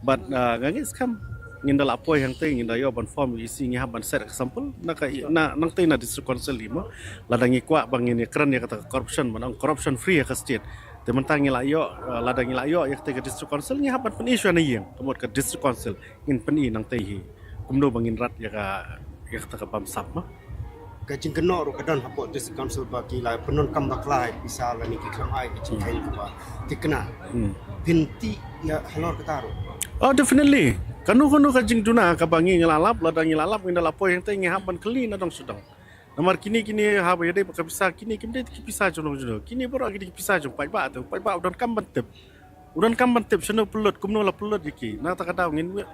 Bad, ah, nga ngeit skhem ngin da lah poi hangtei, ngin da ïoh ban form E C, ngi hap ban set example na ka, na, nangtei na District Council hi, mo. Lada ngi kwah ba ngin ïakren ïa kata ka corruption, ban ong corruption free ïa ka state. Te mynta ngi la ïoh, eh, lada ngi la ïoh ïa kata ka District Council, ngi hap ban pyni shuwa na ïing, ka mut ka District Council ngin pyni nangtei hi. Kumno ba ngin rat ïa ka, Ïa kata ka bamsap ma. Ka jingkynnoh ruh ka don hapoh District Council ba ki la pyndonkam bakla ïa ki pisa lane ki khlem ai ka jingkheiñ kaba thikna. Hmm. Phin tih ïa halor kata ruh. Oh, definitely. Kano kano ka jingduna kaba ngi ngi la lap, lada ngi la lap ngi da la poi hangtei ngi hap ban kylli na dong sha dong. Namar kine kine haba ïadei bad ka pisa, kine kim dei ki pisa jong nongshun. Kine baroh ki dei ki pisa jong paidbah, te paidbah u donkam ban tip. U donkam ban tip shano pynlut, kumno la pynlut ïa ki. Na kata ka daw ngin,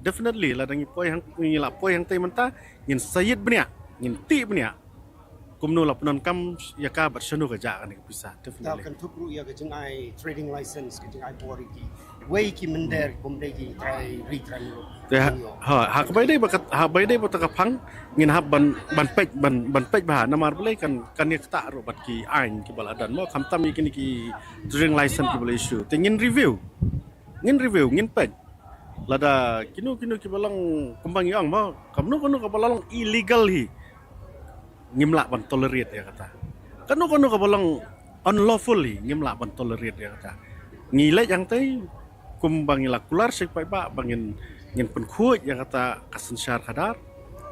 definitely lada ngi poi hang, ngi la poi hangtei mynta, ngin sa ïit bniah, ngin tih bniah kumno la pyndonkam ïa ka bad shano ka jah kane ka pisa. Definitely. Kan thup ruh ïa ka jingai trading license, ka jingai bor ïa kiwei ki mynder, kum dei ki trai ri trai muluk. Te ha, ha, ha kaba ïadei bad ka, ha kaba ïadei bad ka phang, ngin hap ban, ban peit, ban, ban peit bha, namar balei kan, kan ïa ktah ruh bad ki aiñ kiba la don mo, khamtam ïa kine ki trading license kiba la issue. Te ngin review. Ngin review, ngin peit. Lada kino kino kiba long kumba ngi ong mo, kano kano kaba long illegal hi, ngim lah ban tolerate ïa kata. Kano kano kaba long unlawful hi, ngim lah ban tolerate ïa kata. Ngi leit hangtei kumba ngi la kular sha ki paidbah ba ngin, ngin pynkhuid ïa kata ka synshar khadar,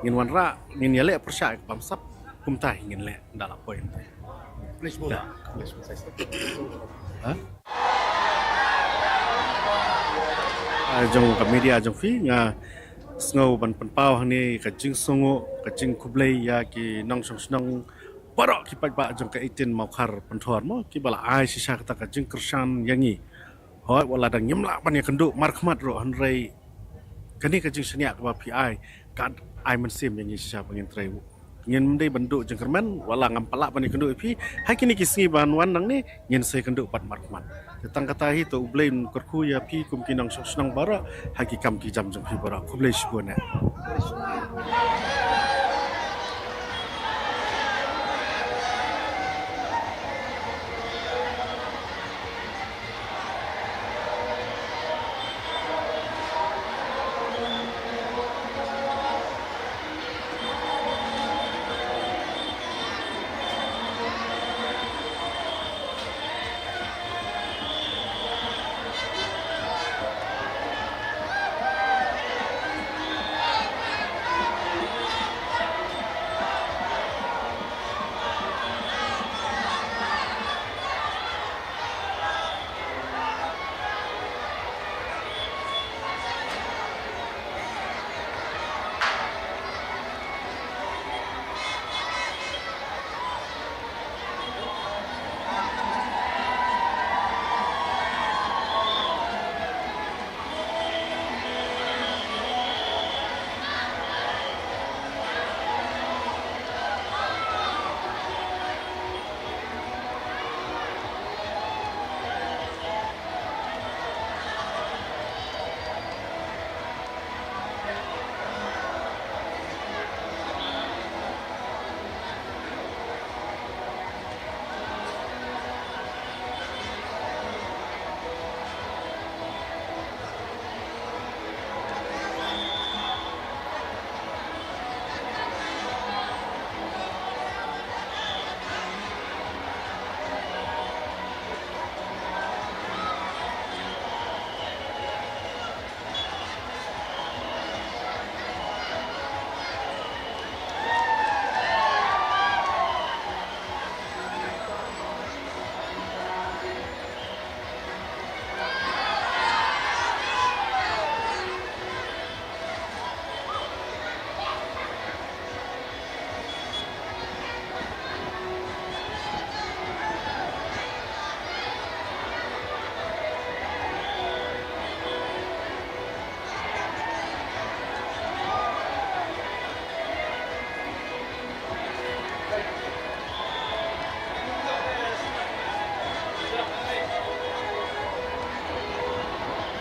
ngin wanrah, ngin ïaleh pyrshah ïa ka bamsap, kumta hi ngin leh. Nda la poi hangtei. Ha? Ah, jong ka media jong phi nga sngew ban pynpaw hangne ka jingsngewnguh, ka jingkhublei ïa ki nongshong shnong baroh ki paidbah jong ka eighteen Mawkhar Pynthor mo, kiba la ai shisha kata ka jingkyrshan ïa ngi. Hooid, wat la dang ngim lah ban ïakynduh markhmat ruh, hynrei kane ka jingshaniah kaba phi ai, ka ai mynsiem ïa ngi shisha ba ngin trei. Ngim dei ban duh jingkyrmen, wat la ngam pat lah ban ïakynduh ïa phi. Ha kine ki sngi ban wan nangne, ngin sa ïakynduh pat markhmat. Te tang kata hi, to U Blei un kyrkhu ïa phi kum ki nongshong shnong baroh ha ki kam ki jam jong phi baroh. Khublei shibun eh.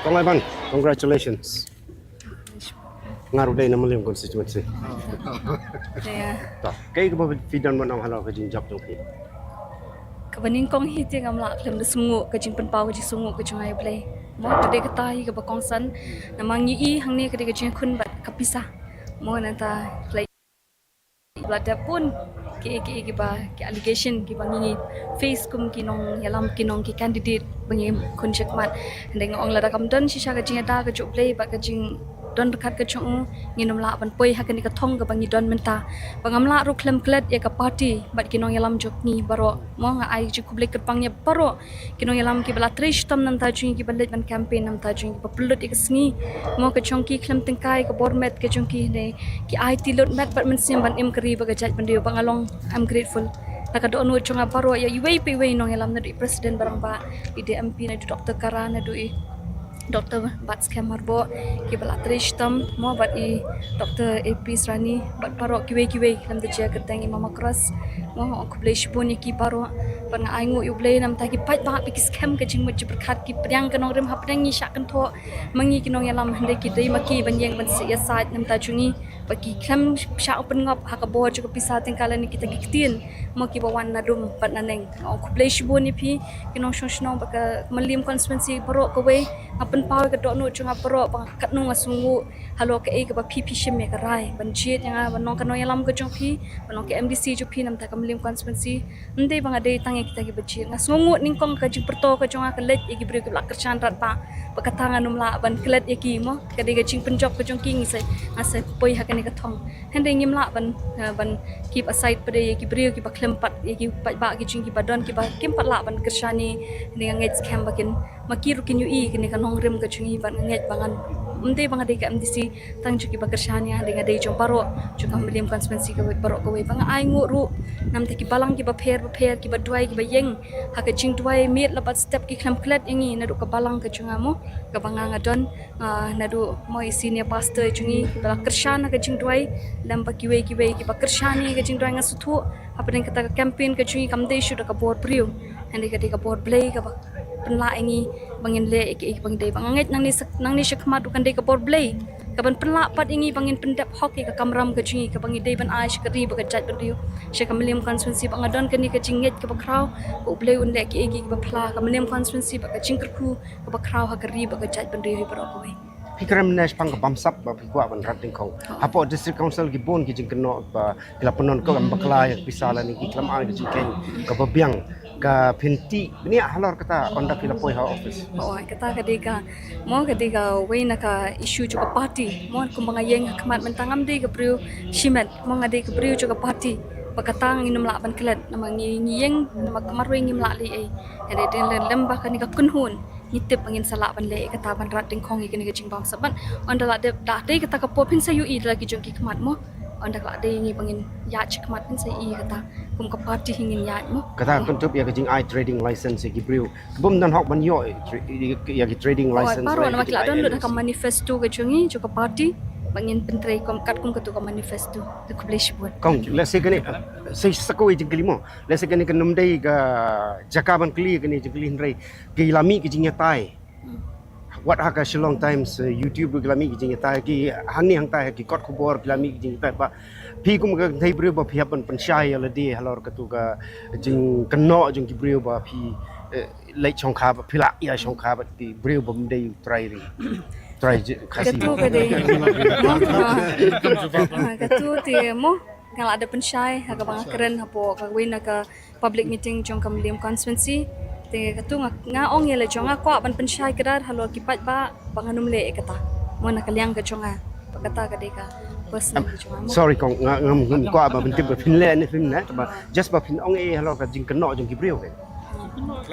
Kong Ivan, congratulations. Nga ruh dei na Mylliem constituency. Ïa. Ta, kaei kaba phi don ban ong halor ka jingjop jong phi? Kaba nyngkong hi te ngam lah khlem da sngewnguh ka jingpynpaw ka jingsngewnguh ka jong U Blei. Mo, ka dei kata hi kaba kongsan. Namar ngi i hangne ka dei ka jingkhun bad ka pisa. Mo, nangta phi la dep bun kiei kiei kiba, ki allegation kiba ngi ngi face kum ki nongïalam, ki nong, ki candidate ba ngi khun shakhmat. Hynrei nga ong lada kam don shisha ka jingïada ka jong U Blei bad ka jing don ryngkat ka jong u, ngin ym lah ban poi ha kane ka thong kaba ngi don mynta. Ba ngam lah ruh khlem klet ïa ka party bad ki nongïalam jong ngi baroh. Mo, nga ai jingkhublei kyrpang ïa baroh ki nongïalam kiba la trei shitom na bynta jong ngi, kiba leit ban campaign na bynta jong ngi, kiba pynlut ïa ka sngi, mo, ka jong ki khlem tyngkai, ka bor met ka jong ki ne, ki aiti lut met bad mynsiem ban im ka ri bad ka jaitbynriew. Ba nga long, I'm grateful na ka dohnud jong nga baroh, ïa iwei pa iwei i nongïalam, naduh i President Barangbah, i D M P, naduh Doctor Kara, naduh i Doctor Batskhem Myrboh, kiba la trei shitom, mo, bad i Doctor A P Srani, bad baroh kiwei kiwei, lem da jia kyrteng i Mama Cross, mo, nga ong khublei shibun ïa ki baroh. Bad nga ai nguh ïa U Blei na bynta ki paidbah, ba ki skhem ka jingmut jingpyrkhat, ki pdiang ka nongrim hapdeng, ngi shah kynthoh ma ngi ki nongïalam, hynrei ki dei ma ki ban ïeng ban sih ïasaid na bynta jong ngi, ba ki khlem shah pynngop ha ka bor jong ka pisa tyngka lane kita ki ktien, mo, kiba wan na lum bad na neng. Nga ong khublei shibun ïa phi ki nongshong shnong bad ka Mylliem constituency baroh kawei. Nga pynpaw ïa ka dohnud jong nga baroh, ba katno nga sngewnguh halor kaei kaba phi, phi shim ïa ka rai ban jied ïa nga ban long ka nongïalam ka jong phi, ban long ka M D C jong phi na bynta ka Mylliem constituency. Ym dei ba nga dei tang ïa kita kiba jied. Nga sngewnguh nyngkong ka jingpyrto ka jong nga, ka leit ïa ki briew kiba la kyrshan radbah, ba kata ngan ym lah ban klet ïa ki, mo. Ka dei ka jingpynjop ka jong ki, ngi sa, nga sa poi ha kane ka thong. Hynrei ngim lah ban, eh, ban keep aside pat ïa ki briew kiba khlem pat, ïa ki paidbah ki jong ngi kiba don, kiba kim pat lah ban kyrshan ïa ngi. Hynrei nga ngeit skhem ba kin, ma ki ruh kin ïohi ïa kane ka nongrim ka jong ngi, bad nga ngeit ba ngan, ym dei ba nga dei ka M D C tang jong kiba kyrshan ïa nga, hynrei nga dei jong baroh, jong ka Mylliem constituency kawei baroh kawei. Ba nga ai nguh ruh na bynta ki balang kiba pher bapher, kiba duwai, kiba ïeng ha ka jingduwai miet lane bad step, ki khlem klet ïa ngi naduh ka balang ka jong nga, mo, kaba nga, nga don, ah, naduh, mo, i senior pastor jong ngi, kiba la kyrshan ha ka jingduwai, lem bad kiwei kiwei kiba kyrshan ïa ka jingduwai. Nga sngewthuh hapdeng kata ka campaign ka jong ngi kam dei shuh da ka bor briew, hynrei ka dei ka bor Blei kaba pynlah ïa ngi ba ngin leh ïa kiei kiba ngi dei. Ba nga ngeit nangne sa, nangne shakhmat ruh kan dei ka bor Blei kaban pynlah pat ïa ngi ba ngin pyndep hok ïa ka kamram ka jong ngi kaba ngi dei ban ai sha ka ri bad ka jaitbynriew, sha ka Mylliem constituency. Ba nga don kane ka jingngeit kaba khraw ba U Blei un leh kiei kiei kiba phylla, ka Mylliem constituency bad ka jingkyrkhu kaba khraw ha ka ri bad ka jaitbynriew hi baroh kawei. Phi kren mynne shaphang ka bamsap ba phi kwah ban rat dyngkhong. Oh. Hapoh District Council ki bun ki jingkynnoh ba ki la pyndonkam kam bakla ïa ka pisa lane ki khlem ai ka jingkheiñ kaba biang. Ka phin tih bniah halor kata ynda phi la poi ha office? Oh, kata ka dei ka, mo, ka dei kawei na ka issue jong ka party. Mo, kumba nga ïeng ha khmat mynta, ngam dei ka briew shimet, mo, nga dei ka briew jong ka party. Ba kata ngin ym lah ban klet, namar ngi, ngi ïeng namar ka marwei, ngim lah leh ei. Hynrei dei lem, lem ba kane ka kynhun, ngi tip ba ngin sa lah ban leh ïa kata, ban rat dyngkhong ïa kane ka jingbamsap. Bad ynda la dep, da dei kata ka por, phin sa ïohi da la ki jong ki khmat, mo. Ynda la dei ïa ngi ba ngin ïaid sha khmat, phin sa ïohi ïa kata. Kum ka party hi ngin ïaid, mo. Kata, mo, kyntup ïa ka jingai trading license ïa ki briew. Bym don hok ban ïoh, eh, tra-, ïa ki trading license. Oh, license baroh namar ki la don lut ha ka manifesto ka jong ngi, jong ka party, ba ngin pyntrei kum, katkum katu ka manifesto. Te khublei shibun. Kong, lehse kane, eh, sa, sa kawei jingkylli, mo. Lehse kane kan ym dei ka jaka ban kylli kane jingkylli, hynrei ki la mih ki jingïatai. Hmm. Wat ha ka Shillong Times, eh, YouTube ruh ki la mih ki jingïatai, ki hangne hangtai ha ki kot khubor ki la mih ki jingïatai. Ba phi kum ka kynthei briew ba phi hap ban pynshai ïa lade halor katu ka jingkynnoh jong ki briew ba phi, eh, leit shongkha, ba phi la ïa shongkha bad ki briew bym dei u trai ri, trai Khasi. Katu ka dei. Katu te, mo, nga la dep pynshai ha kaba nga kren hapoh kawei na ka public meeting jong ka Mylliem constituency. Te katu nga, nga ong ïa la jong nga, kwah ban pynshai kdar halor ki paidbah ba ngan ym leh ïa kata. Mo, na ka liang ka jong nga, ba kata ka dei ka personal ka jong nga, mo. Sorry kong, nga, ngam, ngam kwah ba ban tip ba phin leh ne phim leh, ba just ba phin ong ei halor ka jingkynnoh jong ki briew, kan.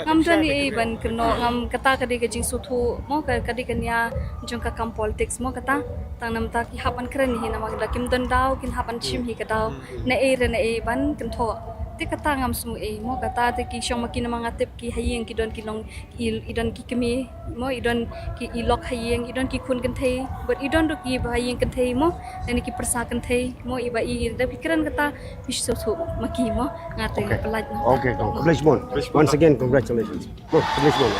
Ngam don ei ban kynnoh, ngam, kata ka dei ka jingsngewthuh, mo, ka, ka dei ka nia jong ka kam politics, mo, kata. Tang namar ta ki hap ban kren hi namar da kim don daw, kin hap ban shim hi ka daw. Na ei re na ei ban kynthoh. Te kata ngam sngew ei, mo, kata te ki shong ma ki namar nga tip ki ha ïing ki don ki long, i, i don ki kmie, mo, i don ki, i lok ha ïing, i don ki khun kynthei, bad i don ruh kiba ha ïing kynthei, mo, lane ki pyrsa kynthei, mo, i ba i, i da phi kren kata, phi sngewthuh ma ki, mo, nga te. Okay. Pynlait, mo. Okay, kong. Khublei shibun. Once again, congratulations. Mo, khublei shibun.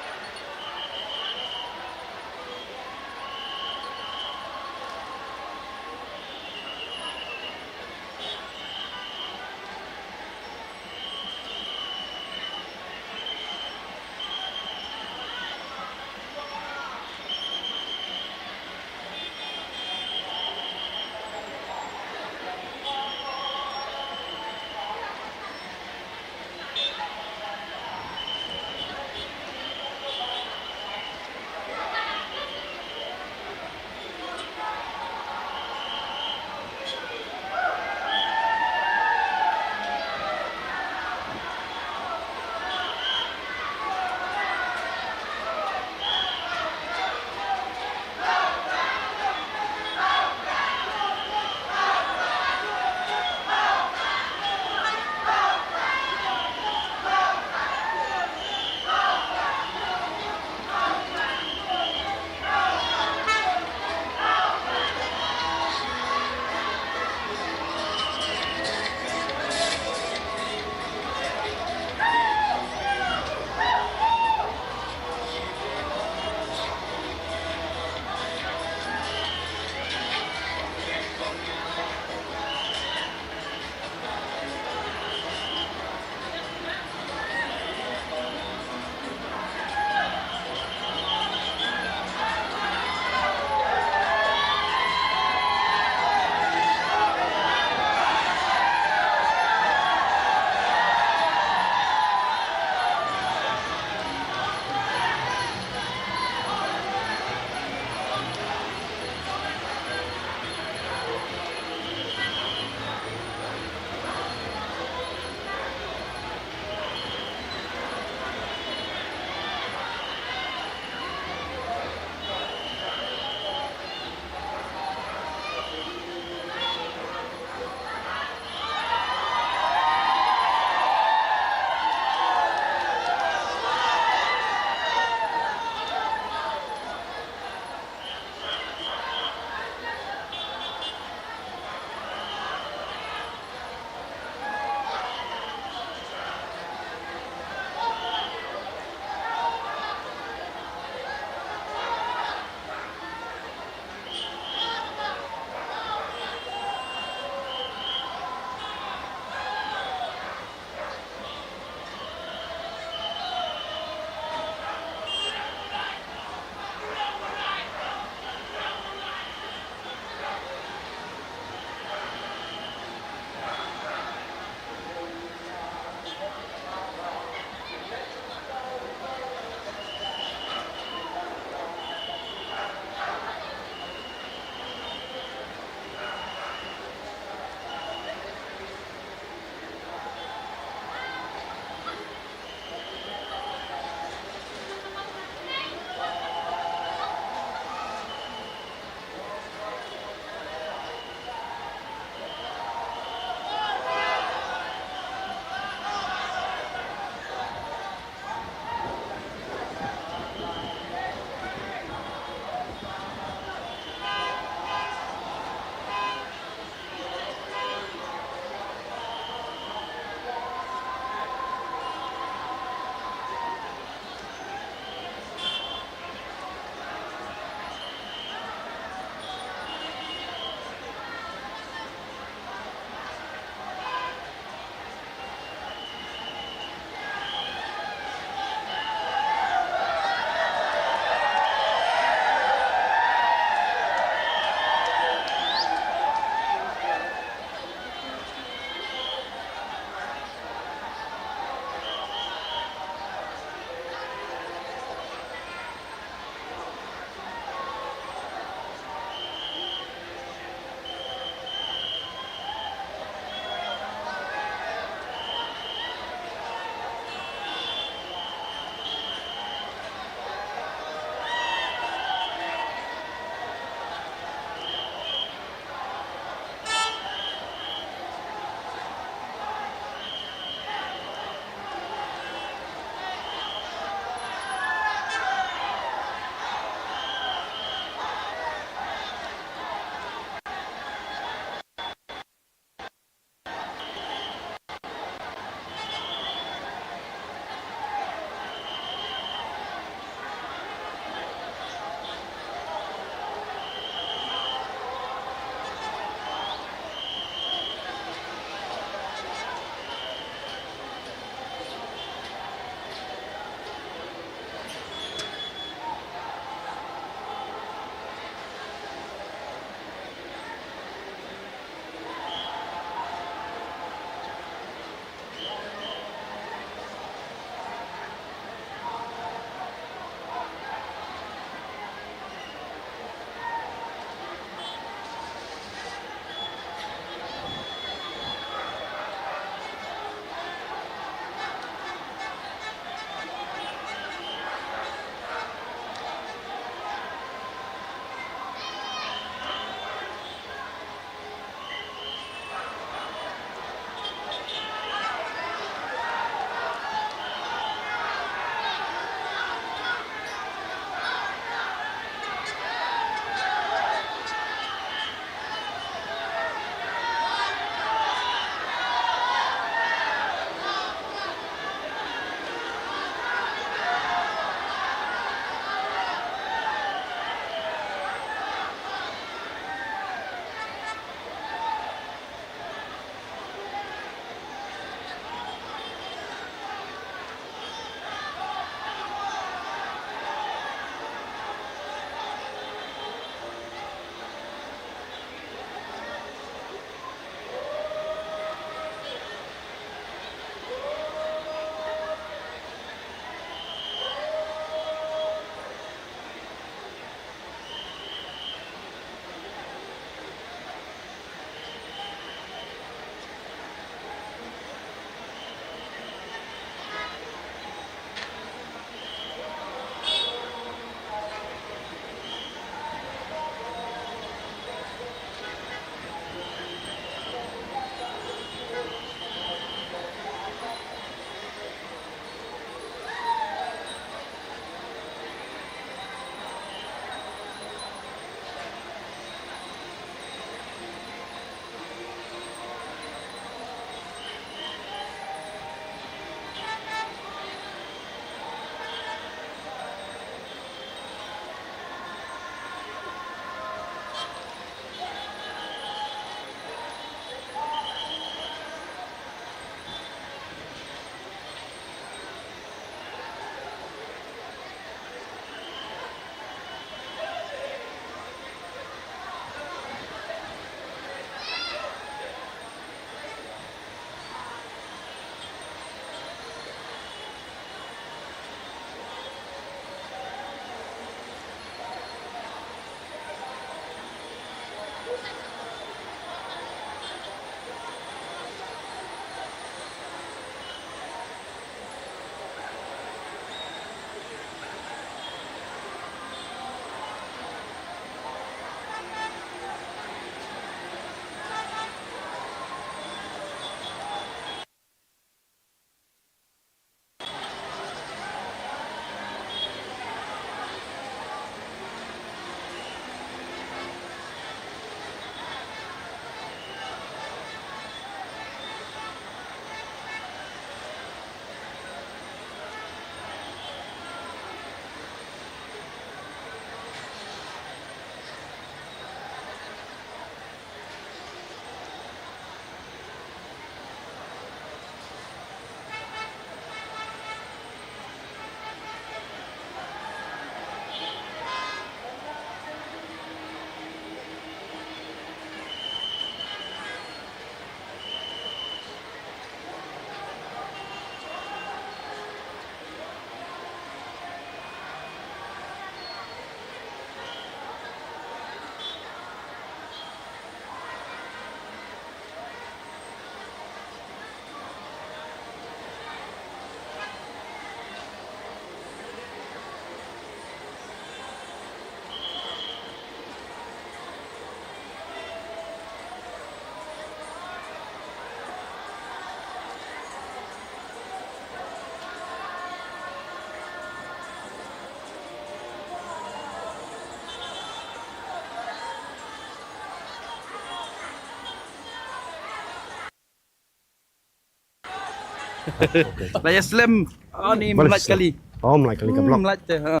Ba ïa slem. Ani mlait kali. Oh, mlait kali ka block. Mlait te.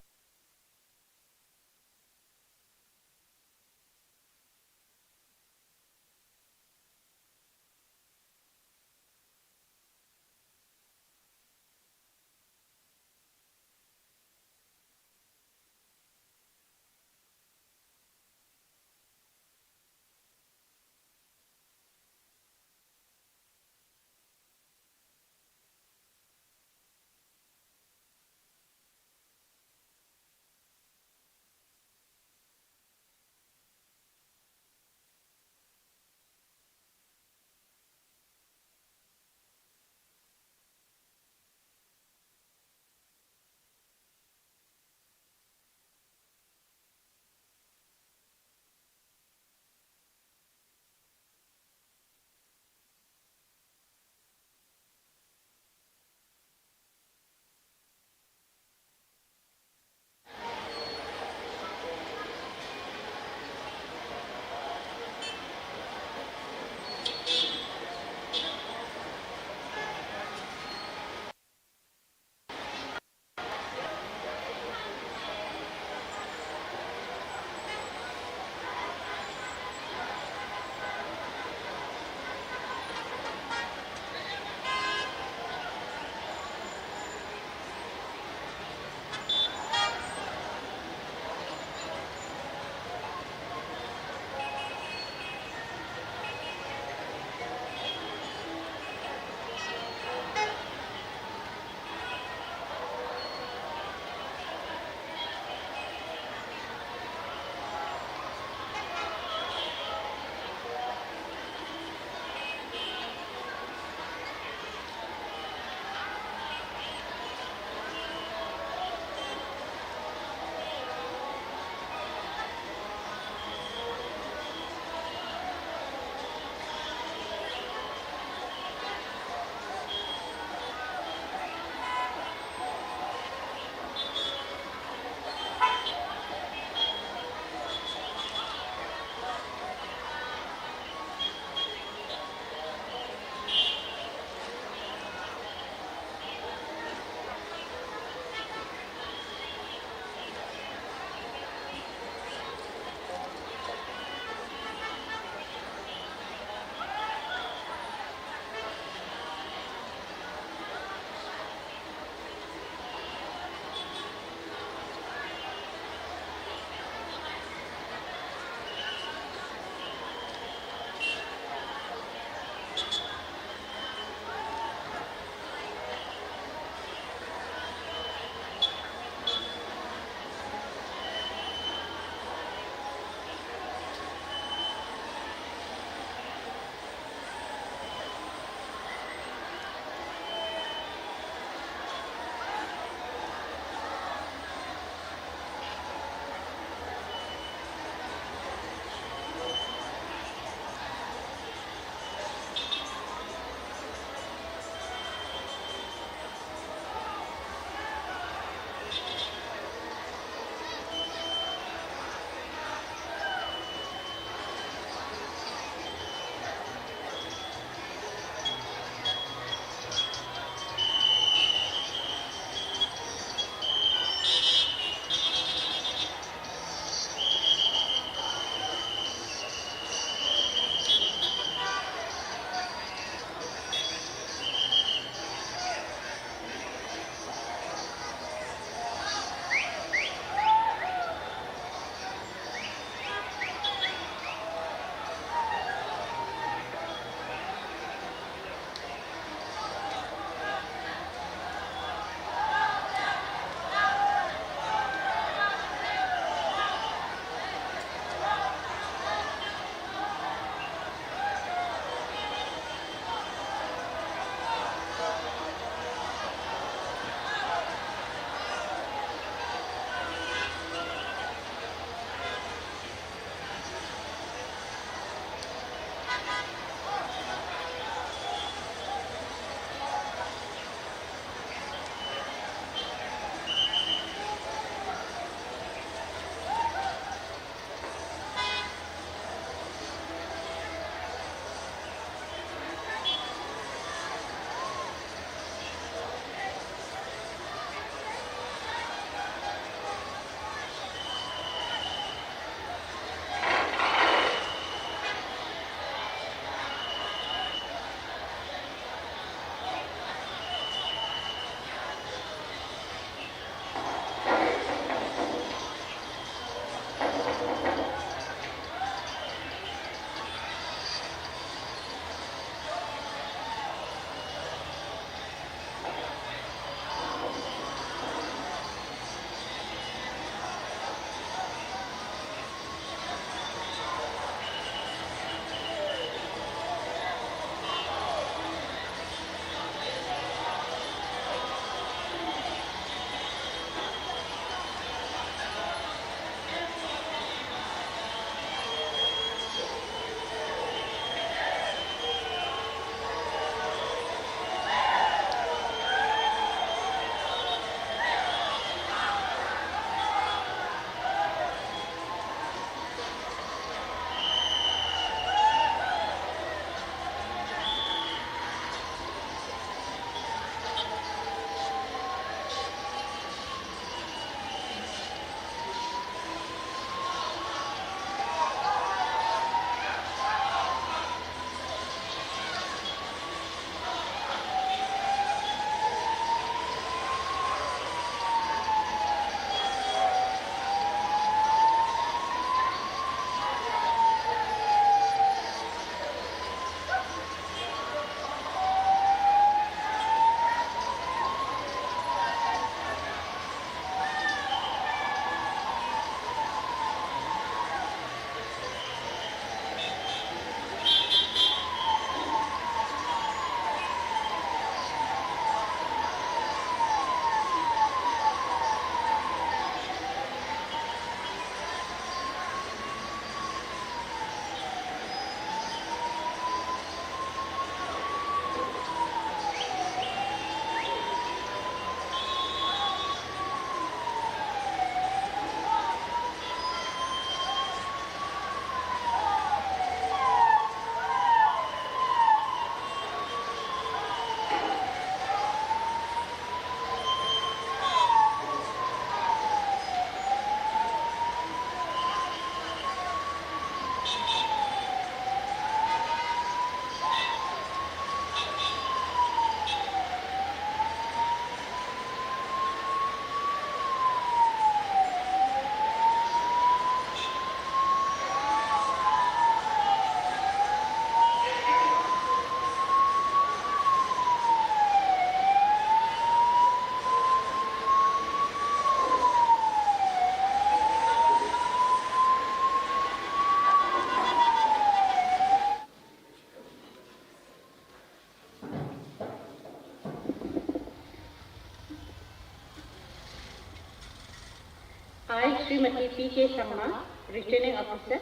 I, Srimati P K Sangma, Returning Officer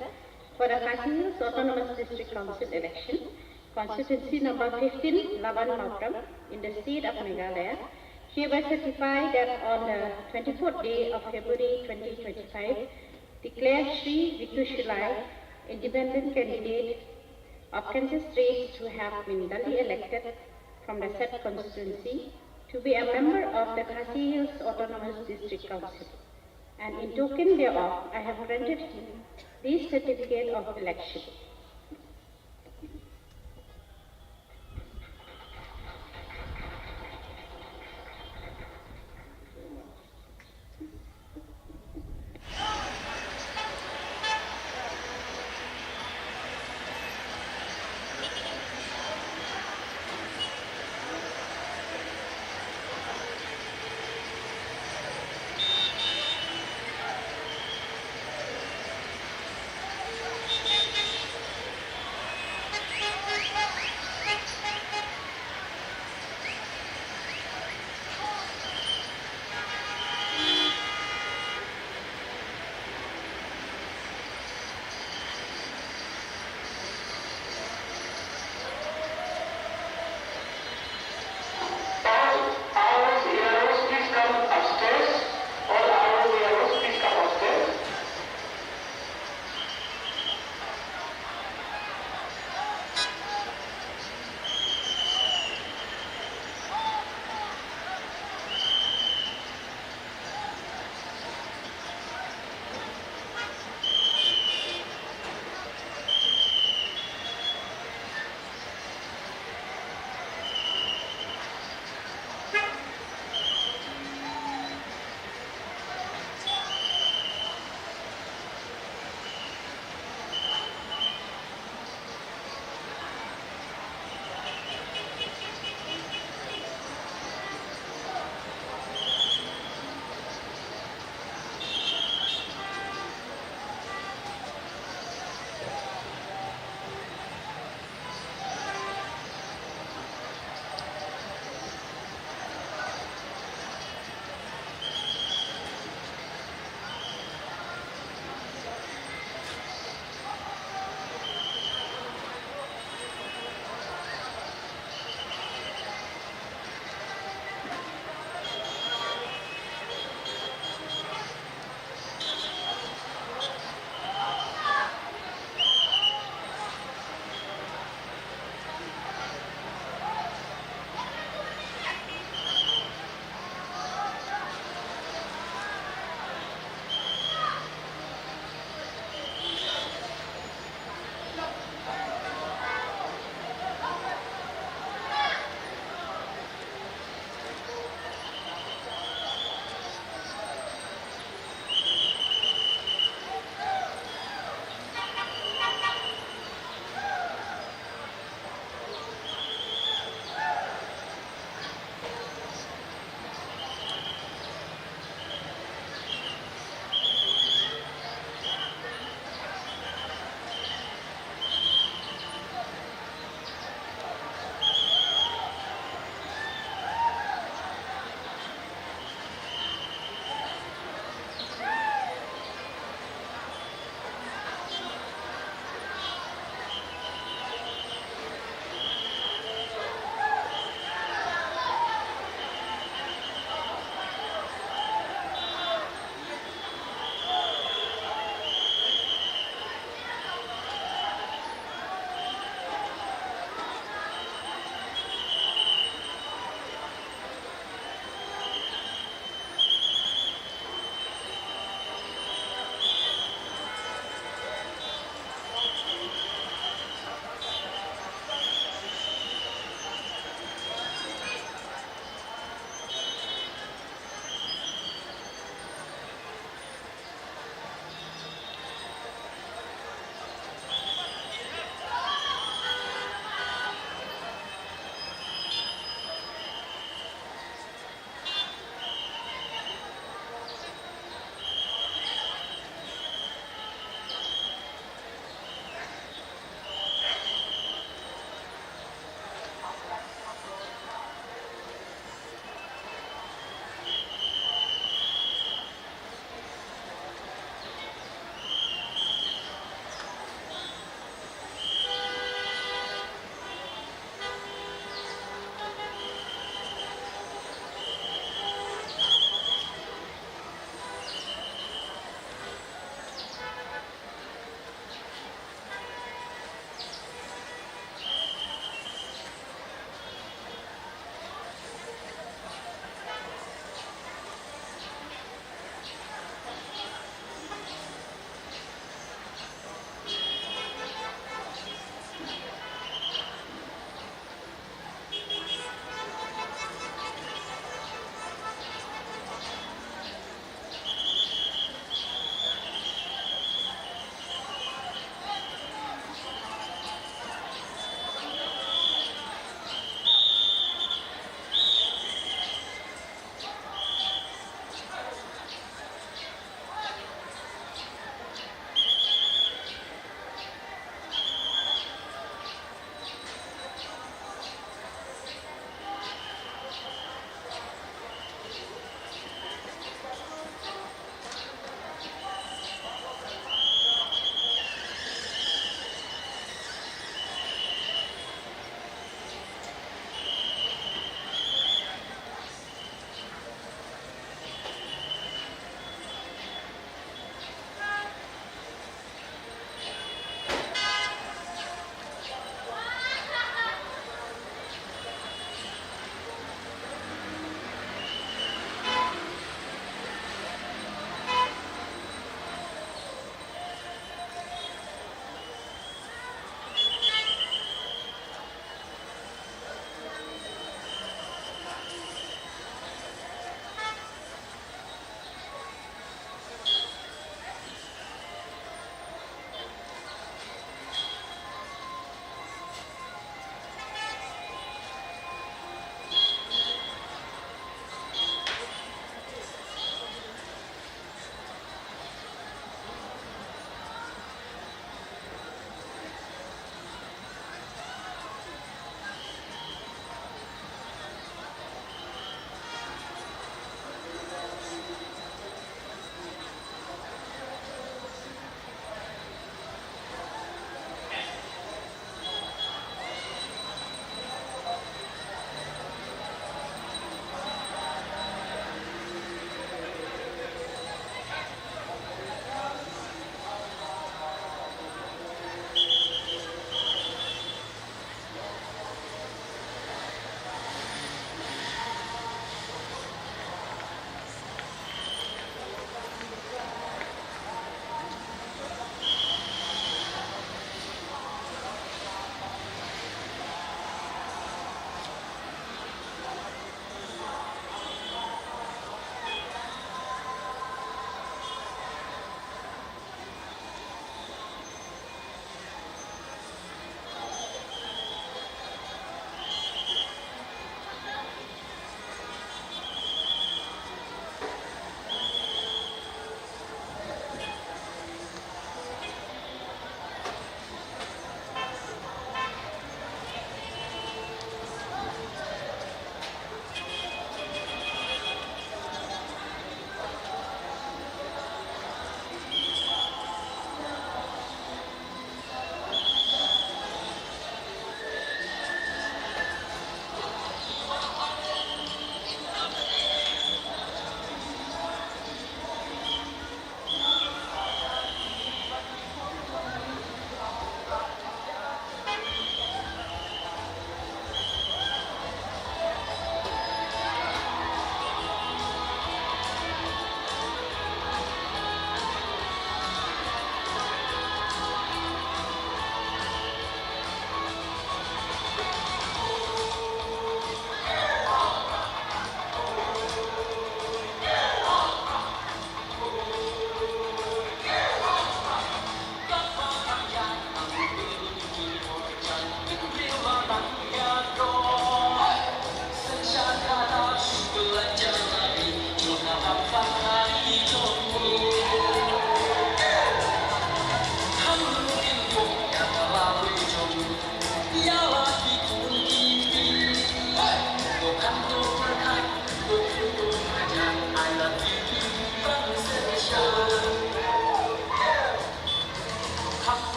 for the Khasi Hills Autonomous District Council election, constituency number fifteen, Laban Mawkyrwat, in the state of Meghalaya, hereby certify that on the twenty-fourth day of February twenty twenty-five, declare Shri Ritu Shullai, independent candidate of Kansas State, to have been duly elected from the said constituency to be a member of the Khasi Hills Autonomous District Council. And in token thereof, I have granted him this certificate of election.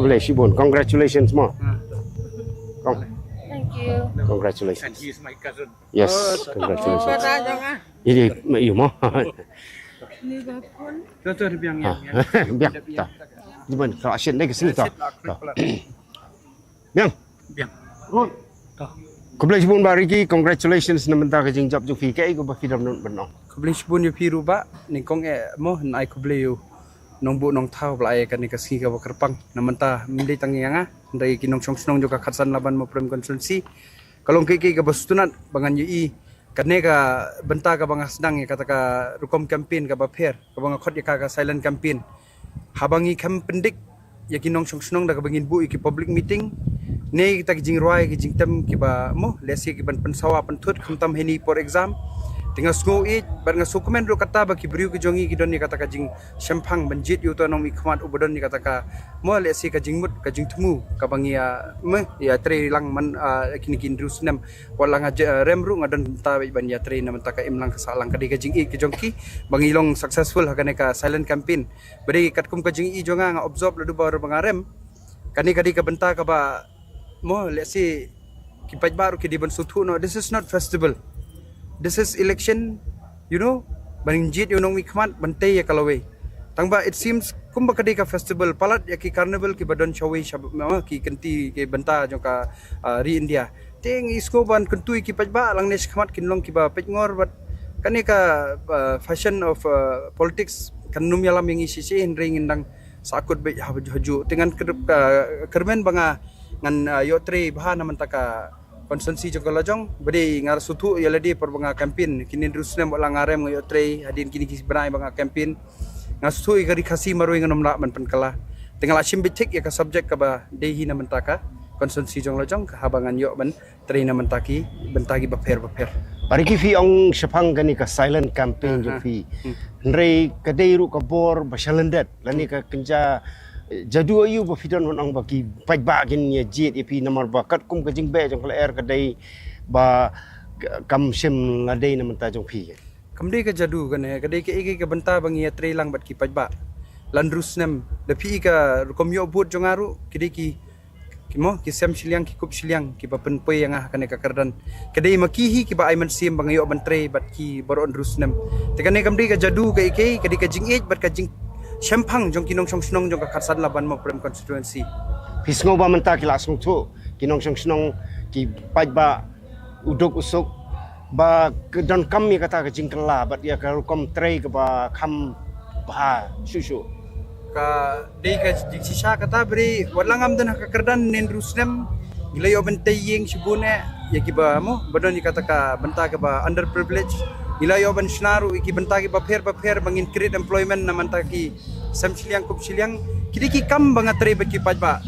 Khublei shibun, congratulations mo. Cong- Thank you. Congratulations. And he is my cousin. Yes, congratulations. Ini you mo. Liverpool. Tuan tuan biang Ha. yang yang. Biang. Ta. Di ban ka shin dai ka sini ta. Ta. Biang. Biang. Khublei shibun Bah Ricky, congratulations na mynta ka jingjop jong phi, kaei kaba phi dang nud ban ong? Khublei shibun ïa phi ruh Bah, nyngkong eh mo ngan ai khublei ïa u nongbuh nongthaw ba la ai ïa kane ka sngi kaba kyrpang. Na mynta ym dei tang ïa nga, hynrei ki nongshong shnong jong ka Khatsan Laban Mawprem constituency. Ka long kaei kaei kaba sngewtynnat ba ngan ïohi kane ka bynta kaba nga sdang ïa kata ka rukom campaign kaba pher, kaba nga khot ïa ka ka silent campaign. Haba ngi khlem pyndik ïa ki nongshong shnong da kaba ngin buh ïa ki public meeting, ne kita ki jingrwai ki jingtem kiba mo lehse ki ban pynsawa pynthut khamtam heini por exam. Te nga sngew ïeit bad nga sngewkmen ruh kata ba ki briew ki jong ngi ki don ïa kata ka jingshemphang ban jied ïa uta u nongmihkhmat uba don ïa kata ka mo lehse ka jingmut ka jingthmu kaba ngi ïa mo ïa trei lang man ah, kine ki hynriew snem. Wat la nga je- ah, rem ruh nga don bynta bad ban ïa trei na bynta ka imlang ka sahlang, ka dei ka jingïeit ka jong ki ba ngi long successful ha kane ka silent campaign. Ba dei katkum ka jingïeit jong nga, nga observe lada baroh ba nga rem. Kane ka dei ka bynta kaba mo lehse ki paidbah ruh ki dei ban sngewthuh noh, this is not festival. This is election, you know, ban jied ïa u nongmihkhmat ban tei ïa ka lawei. Tang ba it seems kumba ka dei ka festival palat ïa ki carnival kiba don shawei shab- mo, ki kynti ki bynta jong ka ah, ri India. Te ngi sngew ban kyntu ïa ki paidbah lane shakhmat kin long kiba peitngor bad kane ka ah, fashion of ah, politics kan ym ïalam ïa ngi shisha hynrei ngin dang sahkut beit ha- hajuh. Te ngan kyrmen ba nga ngan ah, ïoh trei bha na bynta ka constituency jong ka Lajong. Ba dei nga sngewthuh ïa lade por ba nga campaign, kine hynriew snem ba la nga rem nga ïoh trei hadien kine ki bnai ba nga campaign. Nga sngewthuh ïa ka Ri Khasi marwei ngan ym lah ban pynkylla. Te nga la shim beit thik ïa ka subject kaba dei hi na bynta ka constituency jong Lajong haba ngan ïoh ban trei na bynta ki bynta kiba pher ba pher. Bah Ricky, phi ong shaphang kane ka silent campaign jong phi. Hynrei ka dei ruh ka bor ba shalyndet lane ka kynja eh, jadu aïu ba phi don ban ong ba ki paidbah kin ïa jied ïa phi, namar ba katkum ka jingbeh jong ka lyer ka dei ba k- kam shym la dei na bynta jong phi. Kam dei ka jadu kane, ka dei kaei kaei ka bynta ba ngi ïa trei lang bad ki paidbah. La hynriew snem da phi i ka rukom ïoh vote jong nga ruh ki dei ki ki mo ki sem shiliang ki kup shiliang kiba pynpoi ïa nga ha kane ka kyrdan. Ka dei ma ki hi kiba ai mynsiem ba nga ïoh ban trei bad ki baroh hynriew snem. Te kane kam dei ka jadu kaei kaei, ka dei ka jingïeit bad ka jingshemphang jong ki nongshong shnong jong ka Khatsan Laban Mawprem constituency. Phi sngew ba mynta ki la sngewthuh ki nongshong shnong, ki paidbah, u duk u suk ba ka donkam ïa kata ka jingkylla bad ïa ka rukom trei kaba kham bha shuh shuh. Ka dei ka jingshisha kata, ba dei wat la ngam don ha ka kyrdan ne hynriew snem ngi la ïoh ban tei ïing shibun eh ïa kiba mo ba don ïa kata ka bynta kaba underprivileged. Ngi la ïoh ban shna ruh ïa ki bynta kiba pher ba pher ba ngin create employment na bynta ki sem shiliang kup shiliang. Ki dei ki kam ba nga trei bad ki paidbah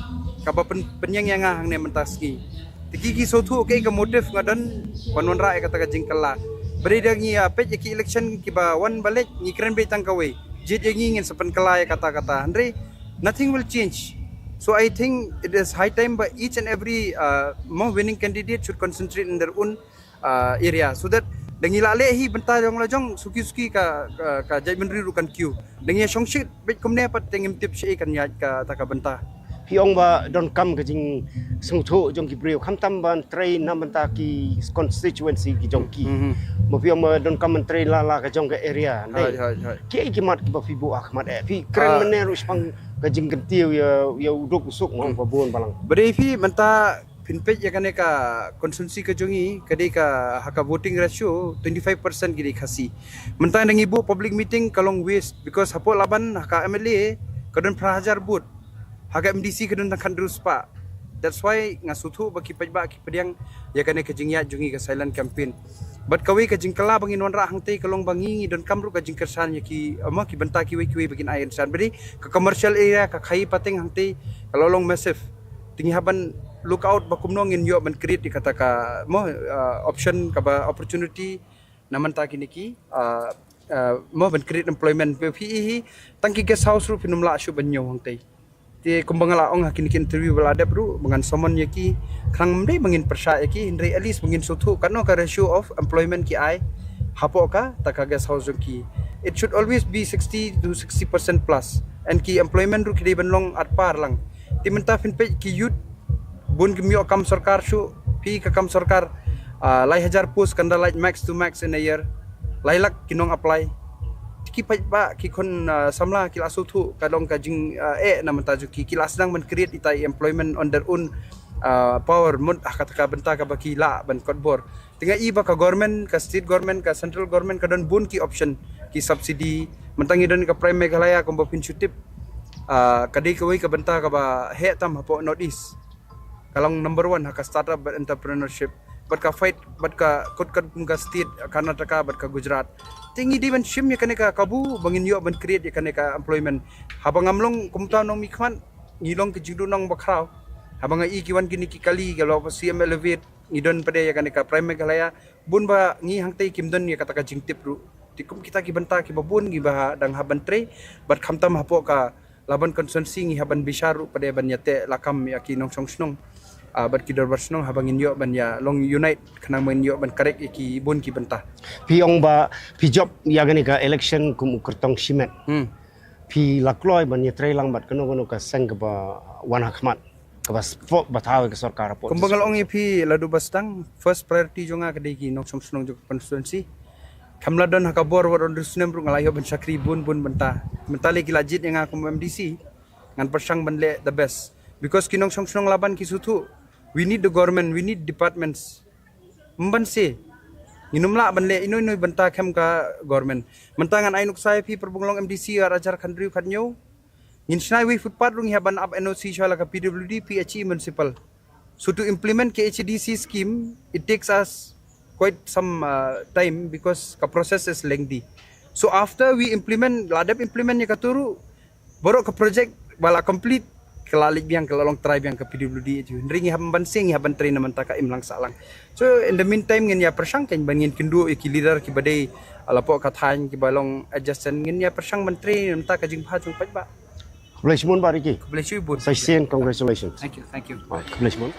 kaba pyn- pynïeng ïa nga hangne mynta sngi. Te ki ki sngewthuh kaei ka motive nga don ban wanrah ïa kata ka jingkylla. Ba dei da ngi ïa peit ïa ki election kiba wan ba leit ngi kren beit tang kawei, jied ïa ngi ngin sa pynkylla ïa kata kata, hynrei nothing will change. So I think it is high time ba each and every uh, mo winning candidate should concentrate in their own uh, area so that da ngi lah leh hi bynta jong Lajong suki suki ka ka, ka jaitbynriew ruh kan kiew. Da ngi ïa shongshit beit kumne pat te ngim tip shaei kan ïaid kata ka bynta. Phi ong ba donkam ka jingsngewthuh jong ki briew khamtam ban trei na bynta ki constituency ki jong ki. Mo phi ong ba donkam ban trei la la ka jong ka area. Hooid hooid hooid. Kiei ki mat kiba phi buh ha khmat eh, phi kren mynne ruh shaphang ka jingkyntiew ïa ïa u duk u suk mo ba bun balang. Ba dei phi mynta phin peit ïa kane ka constituency ka jong ngi ka dei ka ha ka voting ratio twenty five percent ki dei Khasi. Mynta da ngi buh public meeting ka long waste because hapoh Laban ha ka M L A ka don phra hajar booth, ha ka M D C ka don tang khathynriew spah. That's why nga sngewthuh ba ki paidbah ki pdiang ïa kane ka jingïaid jong ngi ka silent campaign. Bad kawei ka jingkylla ba ngin wanrah hangtei ka long ba ngi ngi donkam ruh ka jingkyrshan ïa ki ama ki bynta kiwei kiwei ba kin ai kyrshan. Ba dei ka commercial area ka khaii pateng hangtei ka la long massive. Te ngi hap ban look out ba kumno ngin ïoh ban create ïa kata ka mo uh, option kaba opportunity na bynta kine ki uh, uh, mo ban create employment. Phi hi tang ki guest house ruh phin ym lah shuh ban ñiew hangtei. Te kumba nga la ong ha kine ki interview ba la dep ruh ba ngan summon ïa ki khnang ym dei ba ngin pyrshah ïa ki hynrei at least ba ngin sngewthuh katno ka ratio of employment ki ai hapoh kata ka guest house jong ki. It should always be sixty to sixty percent plus and ki employment ruh ki dei ban long arpar lang. Mynta phin peit ki youth bun kim ïoh kam sorkar shuh. Phi ka kam sorkar, ah, lai hajar post kan da lait max to max in a year. Lai lak ki nong apply. Te ki paidbah, ki khun, ah, samla ki la sngewthuh ka long ka jing, ah, eh na mynta jong ki, ki la sdang ban create ita i employment on their own, ah, power, mut ha kata ka bynta kaba ki lah ban kot bor. Te nga i ba ka government, ka state government, ka central government ka don bun ki option, ki subsidy. Mynta ngi don ka PRIME Meghalaya kumba phin shu tip. Ah, ka dei kawei ka bynta kaba heh tam hapoh North East. Ka long number one ha ka startup bad entrepreneurship. Bad ka fight, bad ka kot, ka kum ka state Karnataka bad ka Gujarat. Te ngi dei ban shim ïa kane ka kabu ba ngin ïoh ban create ïa kane ka employment. Haba ngam long kumta nongmihkhmat, ngi long ki jingduhnong bakhraw. Haba nga i ki wan kine ki kali, ka long C M Elevate, ngi don pat de ïa kane ka PRIME Meghalaya, bun ba ngi hangtei kim don ïa kata ka jingtip ruh. Te kum kita ki bynta kiba bun ngi ba dang hap ban trei, bad khamtam hapoh ka Laban constituency ngi hap ban bishar ruh pat de ban ïateh lakam ïa ki nongshong shnong, ah, bad ki dorbar shnong haba ngin ïoh ban ïa long unite khnang ba ngin ïoh ban correct ïa ki bun ki bynta. Phi ong ba phi jop ïa kane ka election kum u kyrtong shimet. Hmm. Phi la kloi ban ïatrei lang bad kano kano ka seng kaba wan ha khmat, kaba spok ba thaw ïa ka sorkar hapoh. Kumba nga la ong ïa phi naduh ba sdang, first priority jong nga ka dei ki nongshong shnong jong ka constituency. Kam la don ha ka bor wat hynriew snem ruh nga la ïoh ban shakri bun bun bynta. Mynta lei ki la jied ïa nga kum MDC, ngan pyrshang ban leh the best. Because ki nongshong shnong Laban ki sngewthuh, we need the government, we need departments. Ym ban se. Ngin ym lah ban leh ino ino i bynta khlem ka government. Mynta ngan ai nuksa ïa phi, para bun, nga long MDC ar hajar khathynriew khathynñiew. Ngin shna iwei i footpath ruh ngi hap ban ap NOC sha la ka PWD, PHE, municipal. So to implement ka HADC scheme, it takes us quite some, uh, time because ka process is lengthy. So after we implement, la dep implement ïa kato ruh, baroh ka project ba la complete, ka la leit biang, ka la long trai biang ka PWD. Hynrei ngi hap ban seng, ngi hap ban trei na mynta, ka im lang sah lang. So in the meantime ngin ïa pyrshang kein ba ngin kynduh ïa ki leader kiba dei, ah, hapoh ka thaiñ, kiba long adjacent, ngin ïa pyrshang ban trei na mynta ka jingbha jong paidbah. Khublei shibun Bah Ricky. Khublei shibun. Sa shisien, congratulations. Thank you, thank you. Khublei shibun.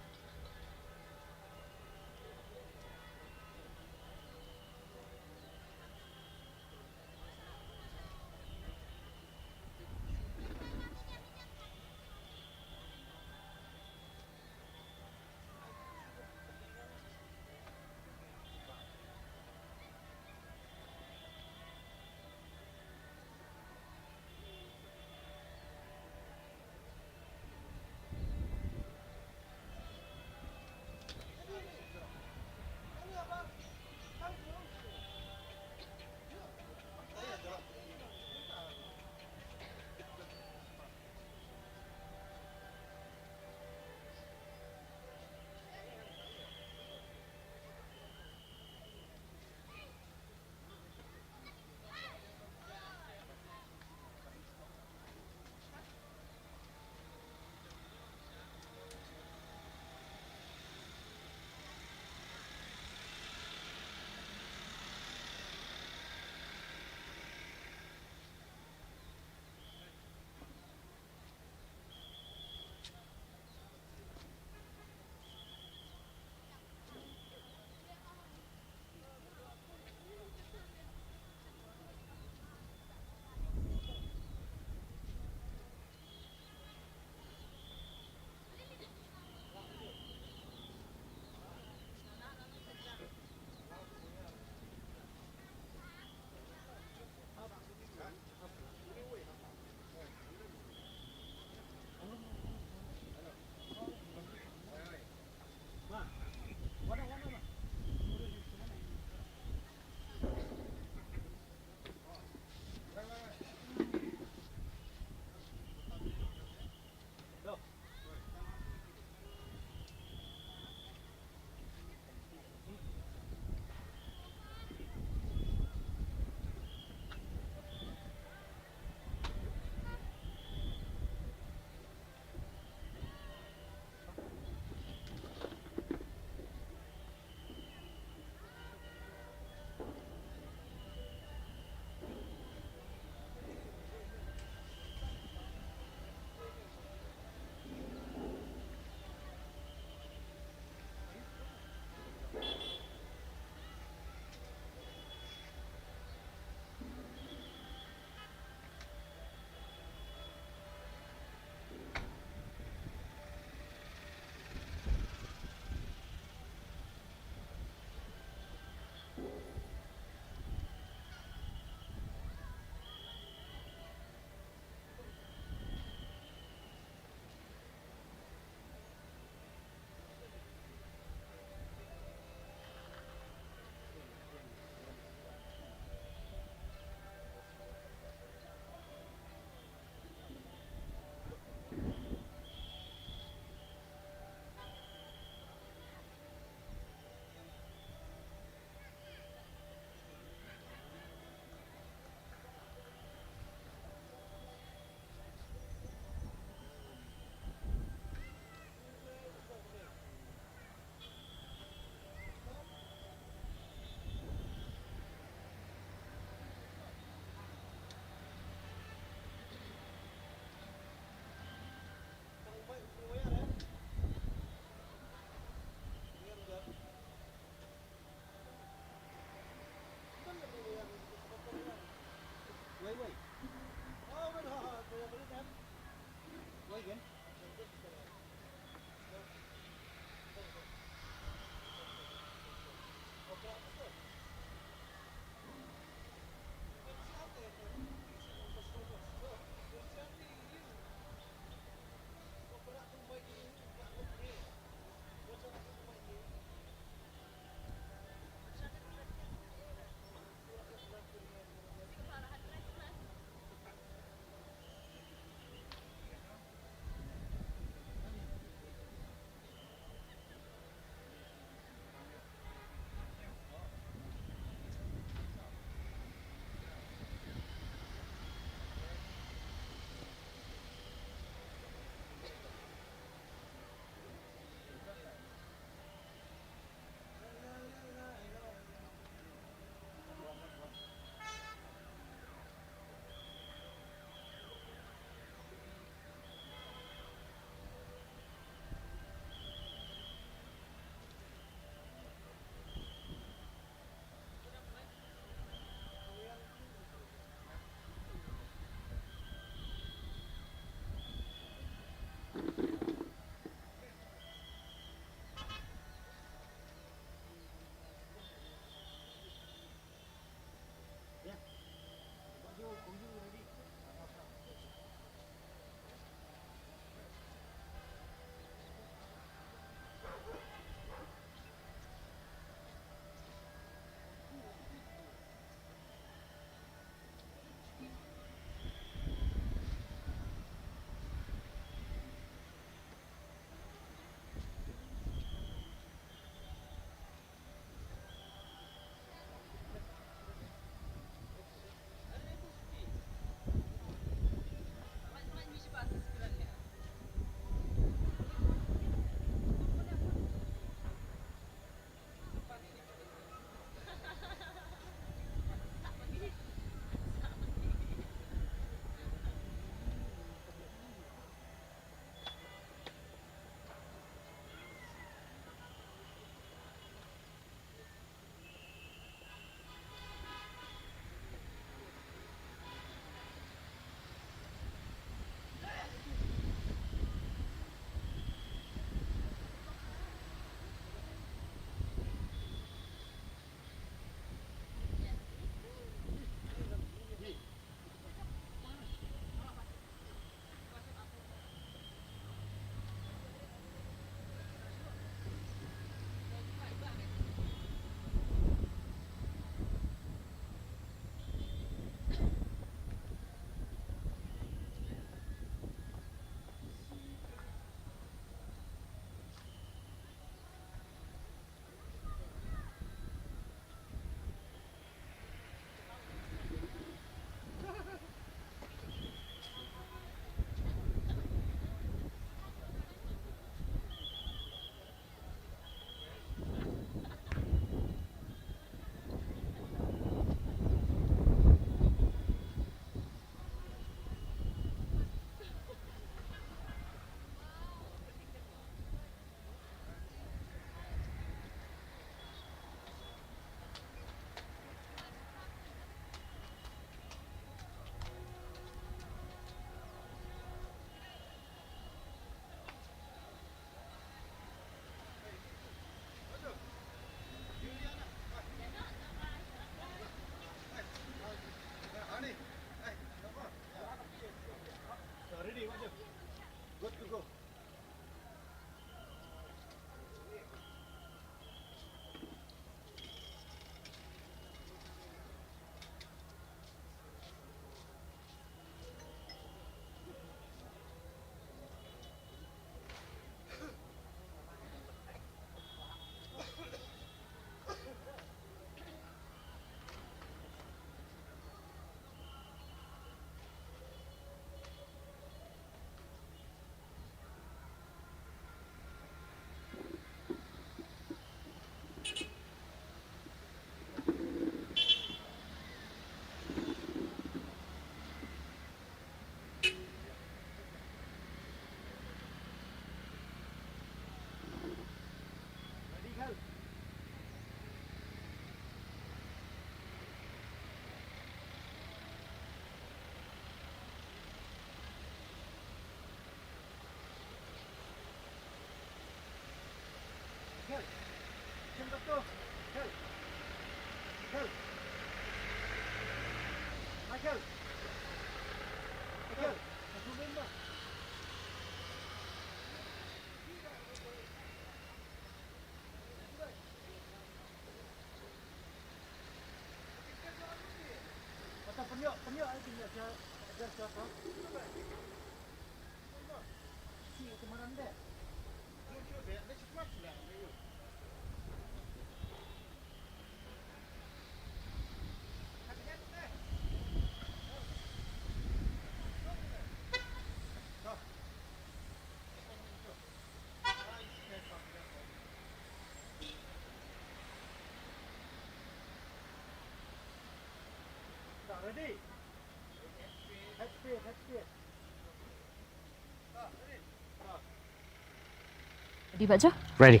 Ready, Bah Jo? Ready.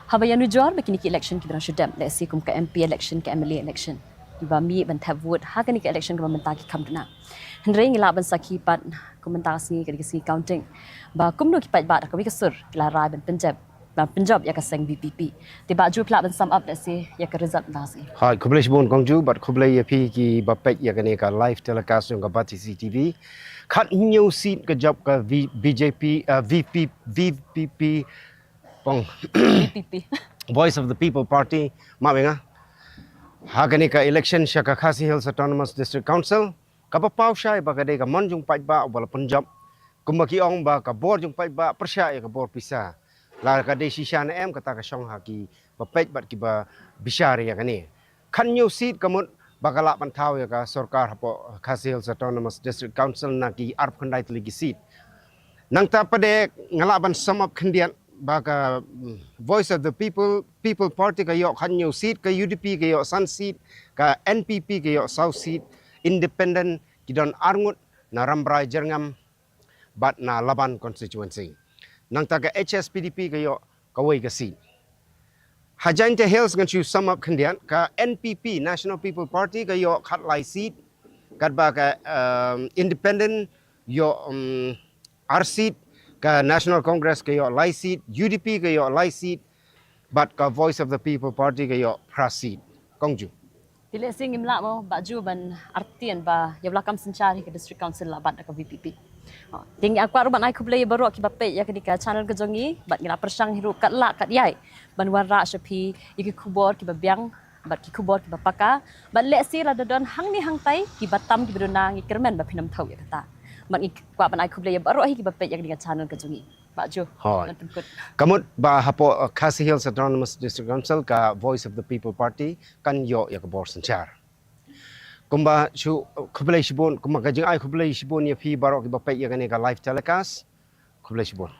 Haba ïanujor ba kine ki election kiba dang shu dep, lehse kum ka M P election, ka M L A election, kiba mih ban thep vote ha kane ka election kaba mynta ki kham duna. Hynrei ngi lah ban sakhi pat, kum mynta ka sngi ka dei ka sngi counting, ba kumno ki paidbah da kawei ka sur ki la rai ban pynjop, ban pynjop ïa ka seng V P P. Te Bah Jo, phi lah ban sum up lehse ïa ka result mynta ka sngi? Hai, khublei shibun Kong Ju, bad khublei ïa phi kiba peit ïa kane ka live telecast jong ka Batesi T V. Khathynñiew seat ka jop ka V-, B J P, uh, V P, V P P, pong. V P P. Voice of the People Party, map ïa nga. Ha kane ka election sha ka Khasi Hills Autonomous District Council, kaba paw shai ba ka dei ka mon jong paidbah uba la pynjop. Kumba ki ong ba ka bor jong paidbah pyrshah ïa ka bor pisa. La ka dei shisha ne em, kata ka shong ha kiba peit bad kiba bishar ïa kane. Khathynñiew seat ka mut ba ka lah ban thaw ïa ka sorkar hapoh Khasi Hills Autonomous District Council na ki arphew khyndai tylli ki seat. Nangta pat de nga lah ban sum up khyndiat ba ka, mm, Voice of the People, People Party ka ïoh khathynñiew seat, ka U D P ka ïoh san seat, ka N P P ka ïoh saw seat, independent ki don arngut na Rambrai Jyrngam bad na Laban constituency. Nangta ka H S P D P ka ïoh kawei ka seat. Ha Jaintia Hills ngan shu sum up khyndiat, ka N P P, National People Party, ka ïoh khatlai seat, katba ka, um, independent ïoh, um, ar seat, ka National Congress ka ïoh lai seat, U D P ka ïoh lai seat, bad ka Voice of the People Party ka ïoh phra seat. Kong Ju. Te lehse ngim lah mo Bah Jo ban artatien ba ïa u la kam synshar hi ka District Council la bat da ka V P P. Oh, te ngi kwah ruh ban ai khublei ïa baroh kiba peit ïa kane ka channel ka jong ngi, bad ngi la pyrshang hi ruh kat lah kat ïai ban wanrah sha phi ïa ki khubor kiba biang bad ki khubor kiba paka, bad lehse lada don hangne hangtai kiba tam kiba duna, ngi kyrmen ba phin ym thaw ïa kata. Bad ngi kwah ban ai khublei ïa baroh hi kiba peit ïa kane ka channel ka jong ngi. Bah Jo. Hooid. Ban pynkut. Ka mut ba hapoh, uh, Khasi Hills Autonomous District Council ka Voice of the People Party kan ïoh ïa ka bor synshar. Kumba shu, uh, khublei shibun, kumba ka jingai khublei shibun ïa phi baroh kiba peit ïa kane ka live telecast. Khublei shibun.